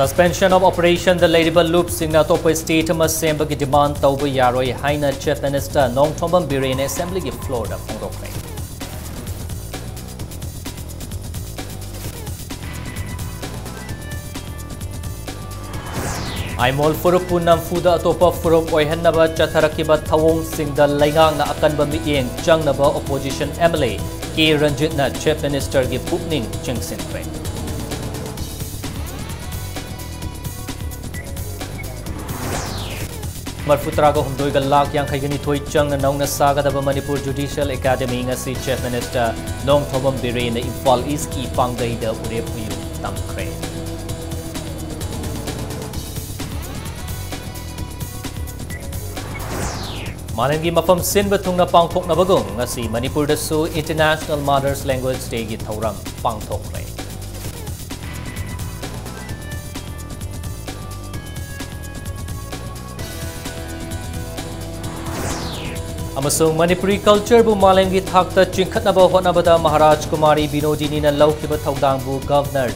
Suspension of operation ꯗ ꯂꯩꯔꯤꯕ ꯂꯨꯞꯁꯤꯡꯅ ꯑꯇꯣꯞꯄ state ꯑꯃ ꯁꯦꯝꯕꯒꯤ demand ꯇꯧꯕ ꯌꯥꯔꯣꯏ ꯍꯥꯏꯅ Chief Minister ꯅꯣꯡꯊꯣꯝꯕꯝ ꯕꯤꯔꯦꯟꯅ Assembly ꯒꯤ floor ꯗ ꯐꯣꯡꯗꯣꯛꯈ꯭ꯔꯦ꯫ ꯑꯥꯏꯃꯣꯜ ꯐꯨꯔꯨꯞꯄꯨ ꯅꯝꯐꯨꯗ ꯑꯇꯣꯞꯄ ꯐꯨꯔꯨꯞ ꯑꯣꯏꯍꯟꯅꯕ ꯆꯠꯊꯔꯛꯈꯤꯕ ꯊꯧꯑꯣꯡꯁꯤꯡꯗ ꯂꯩꯉꯥꯛꯅ ꯑꯀꯟꯕ ꯃꯤꯠꯌꯦꯡ ꯆꯪꯅꯕ opposition M L A K ꯔꯟꯖꯤꯠꯅ Chief Minister ꯒꯤ ꯄꯨꯛꯅꯤꯡ ꯆꯤꯡꯁꯤꯟꯈ꯭ꯔꯦ꯫ ꯃꯔꯐꯨꯇꯔꯥꯒ ꯍꯨꯝꯗꯣꯏꯒ ꯂꯥꯈ ꯌꯥꯡꯈꯩꯒ ꯅꯤꯊꯣꯏ ꯆꯪꯅ ꯅꯧꯅ ꯁꯥꯒꯗꯕ ꯃꯅꯤꯄꯨꯔ Judicial Academy ꯉꯁꯤ Chief Minister Nongthombam ꯕꯤꯔꯦꯟꯅ Imphal East ꯀꯤ ꯄꯥꯡꯒꯩꯗ ꯎꯔꯦꯞ ꯎꯌꯨꯡ ꯇꯝꯈ꯭ꯔꯦ꯫ ꯃꯥꯂꯦꯝꯒꯤ ꯃꯐꯝ ꯁꯤꯟꯕ ꯊꯨꯡꯅ ꯄꯥꯡꯊꯣꯛꯅꯕꯒꯨꯝ ꯉꯁꯤ ꯃꯅꯤꯄꯨꯔꯗꯁꯨ International Mothers Language Day ꯒꯤ ꯊꯧꯔꯝ ꯄꯥꯡꯊꯣꯛꯈ꯭ꯔꯦ꯫ ꯑꯃꯁꯨꯡ ꯃꯅꯤꯄꯨꯔꯤ cultureꯕꯨ ꯃꯥꯂꯦꯝꯒꯤ ꯊꯥꯛꯇ ꯆꯤꯡꯈꯠꯅꯕ ꯍꯣꯠꯅꯕꯗ ꯃꯍꯥꯔꯥꯖ ꯀꯨꯃꯥꯔꯤ ꯕꯤꯅꯣꯗꯤꯅꯤꯅ ꯂꯧꯈꯤꯕ ꯊꯧꯗꯥꯡꯕꯨ Governor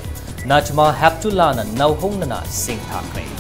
ꯅꯖꯃꯥ ꯍꯦꯞꯇꯨꯜꯂꯥꯅ ꯅꯧꯍꯧꯅꯅ ꯁꯤꯡꯊꯥꯈ꯭ꯔꯦ꯫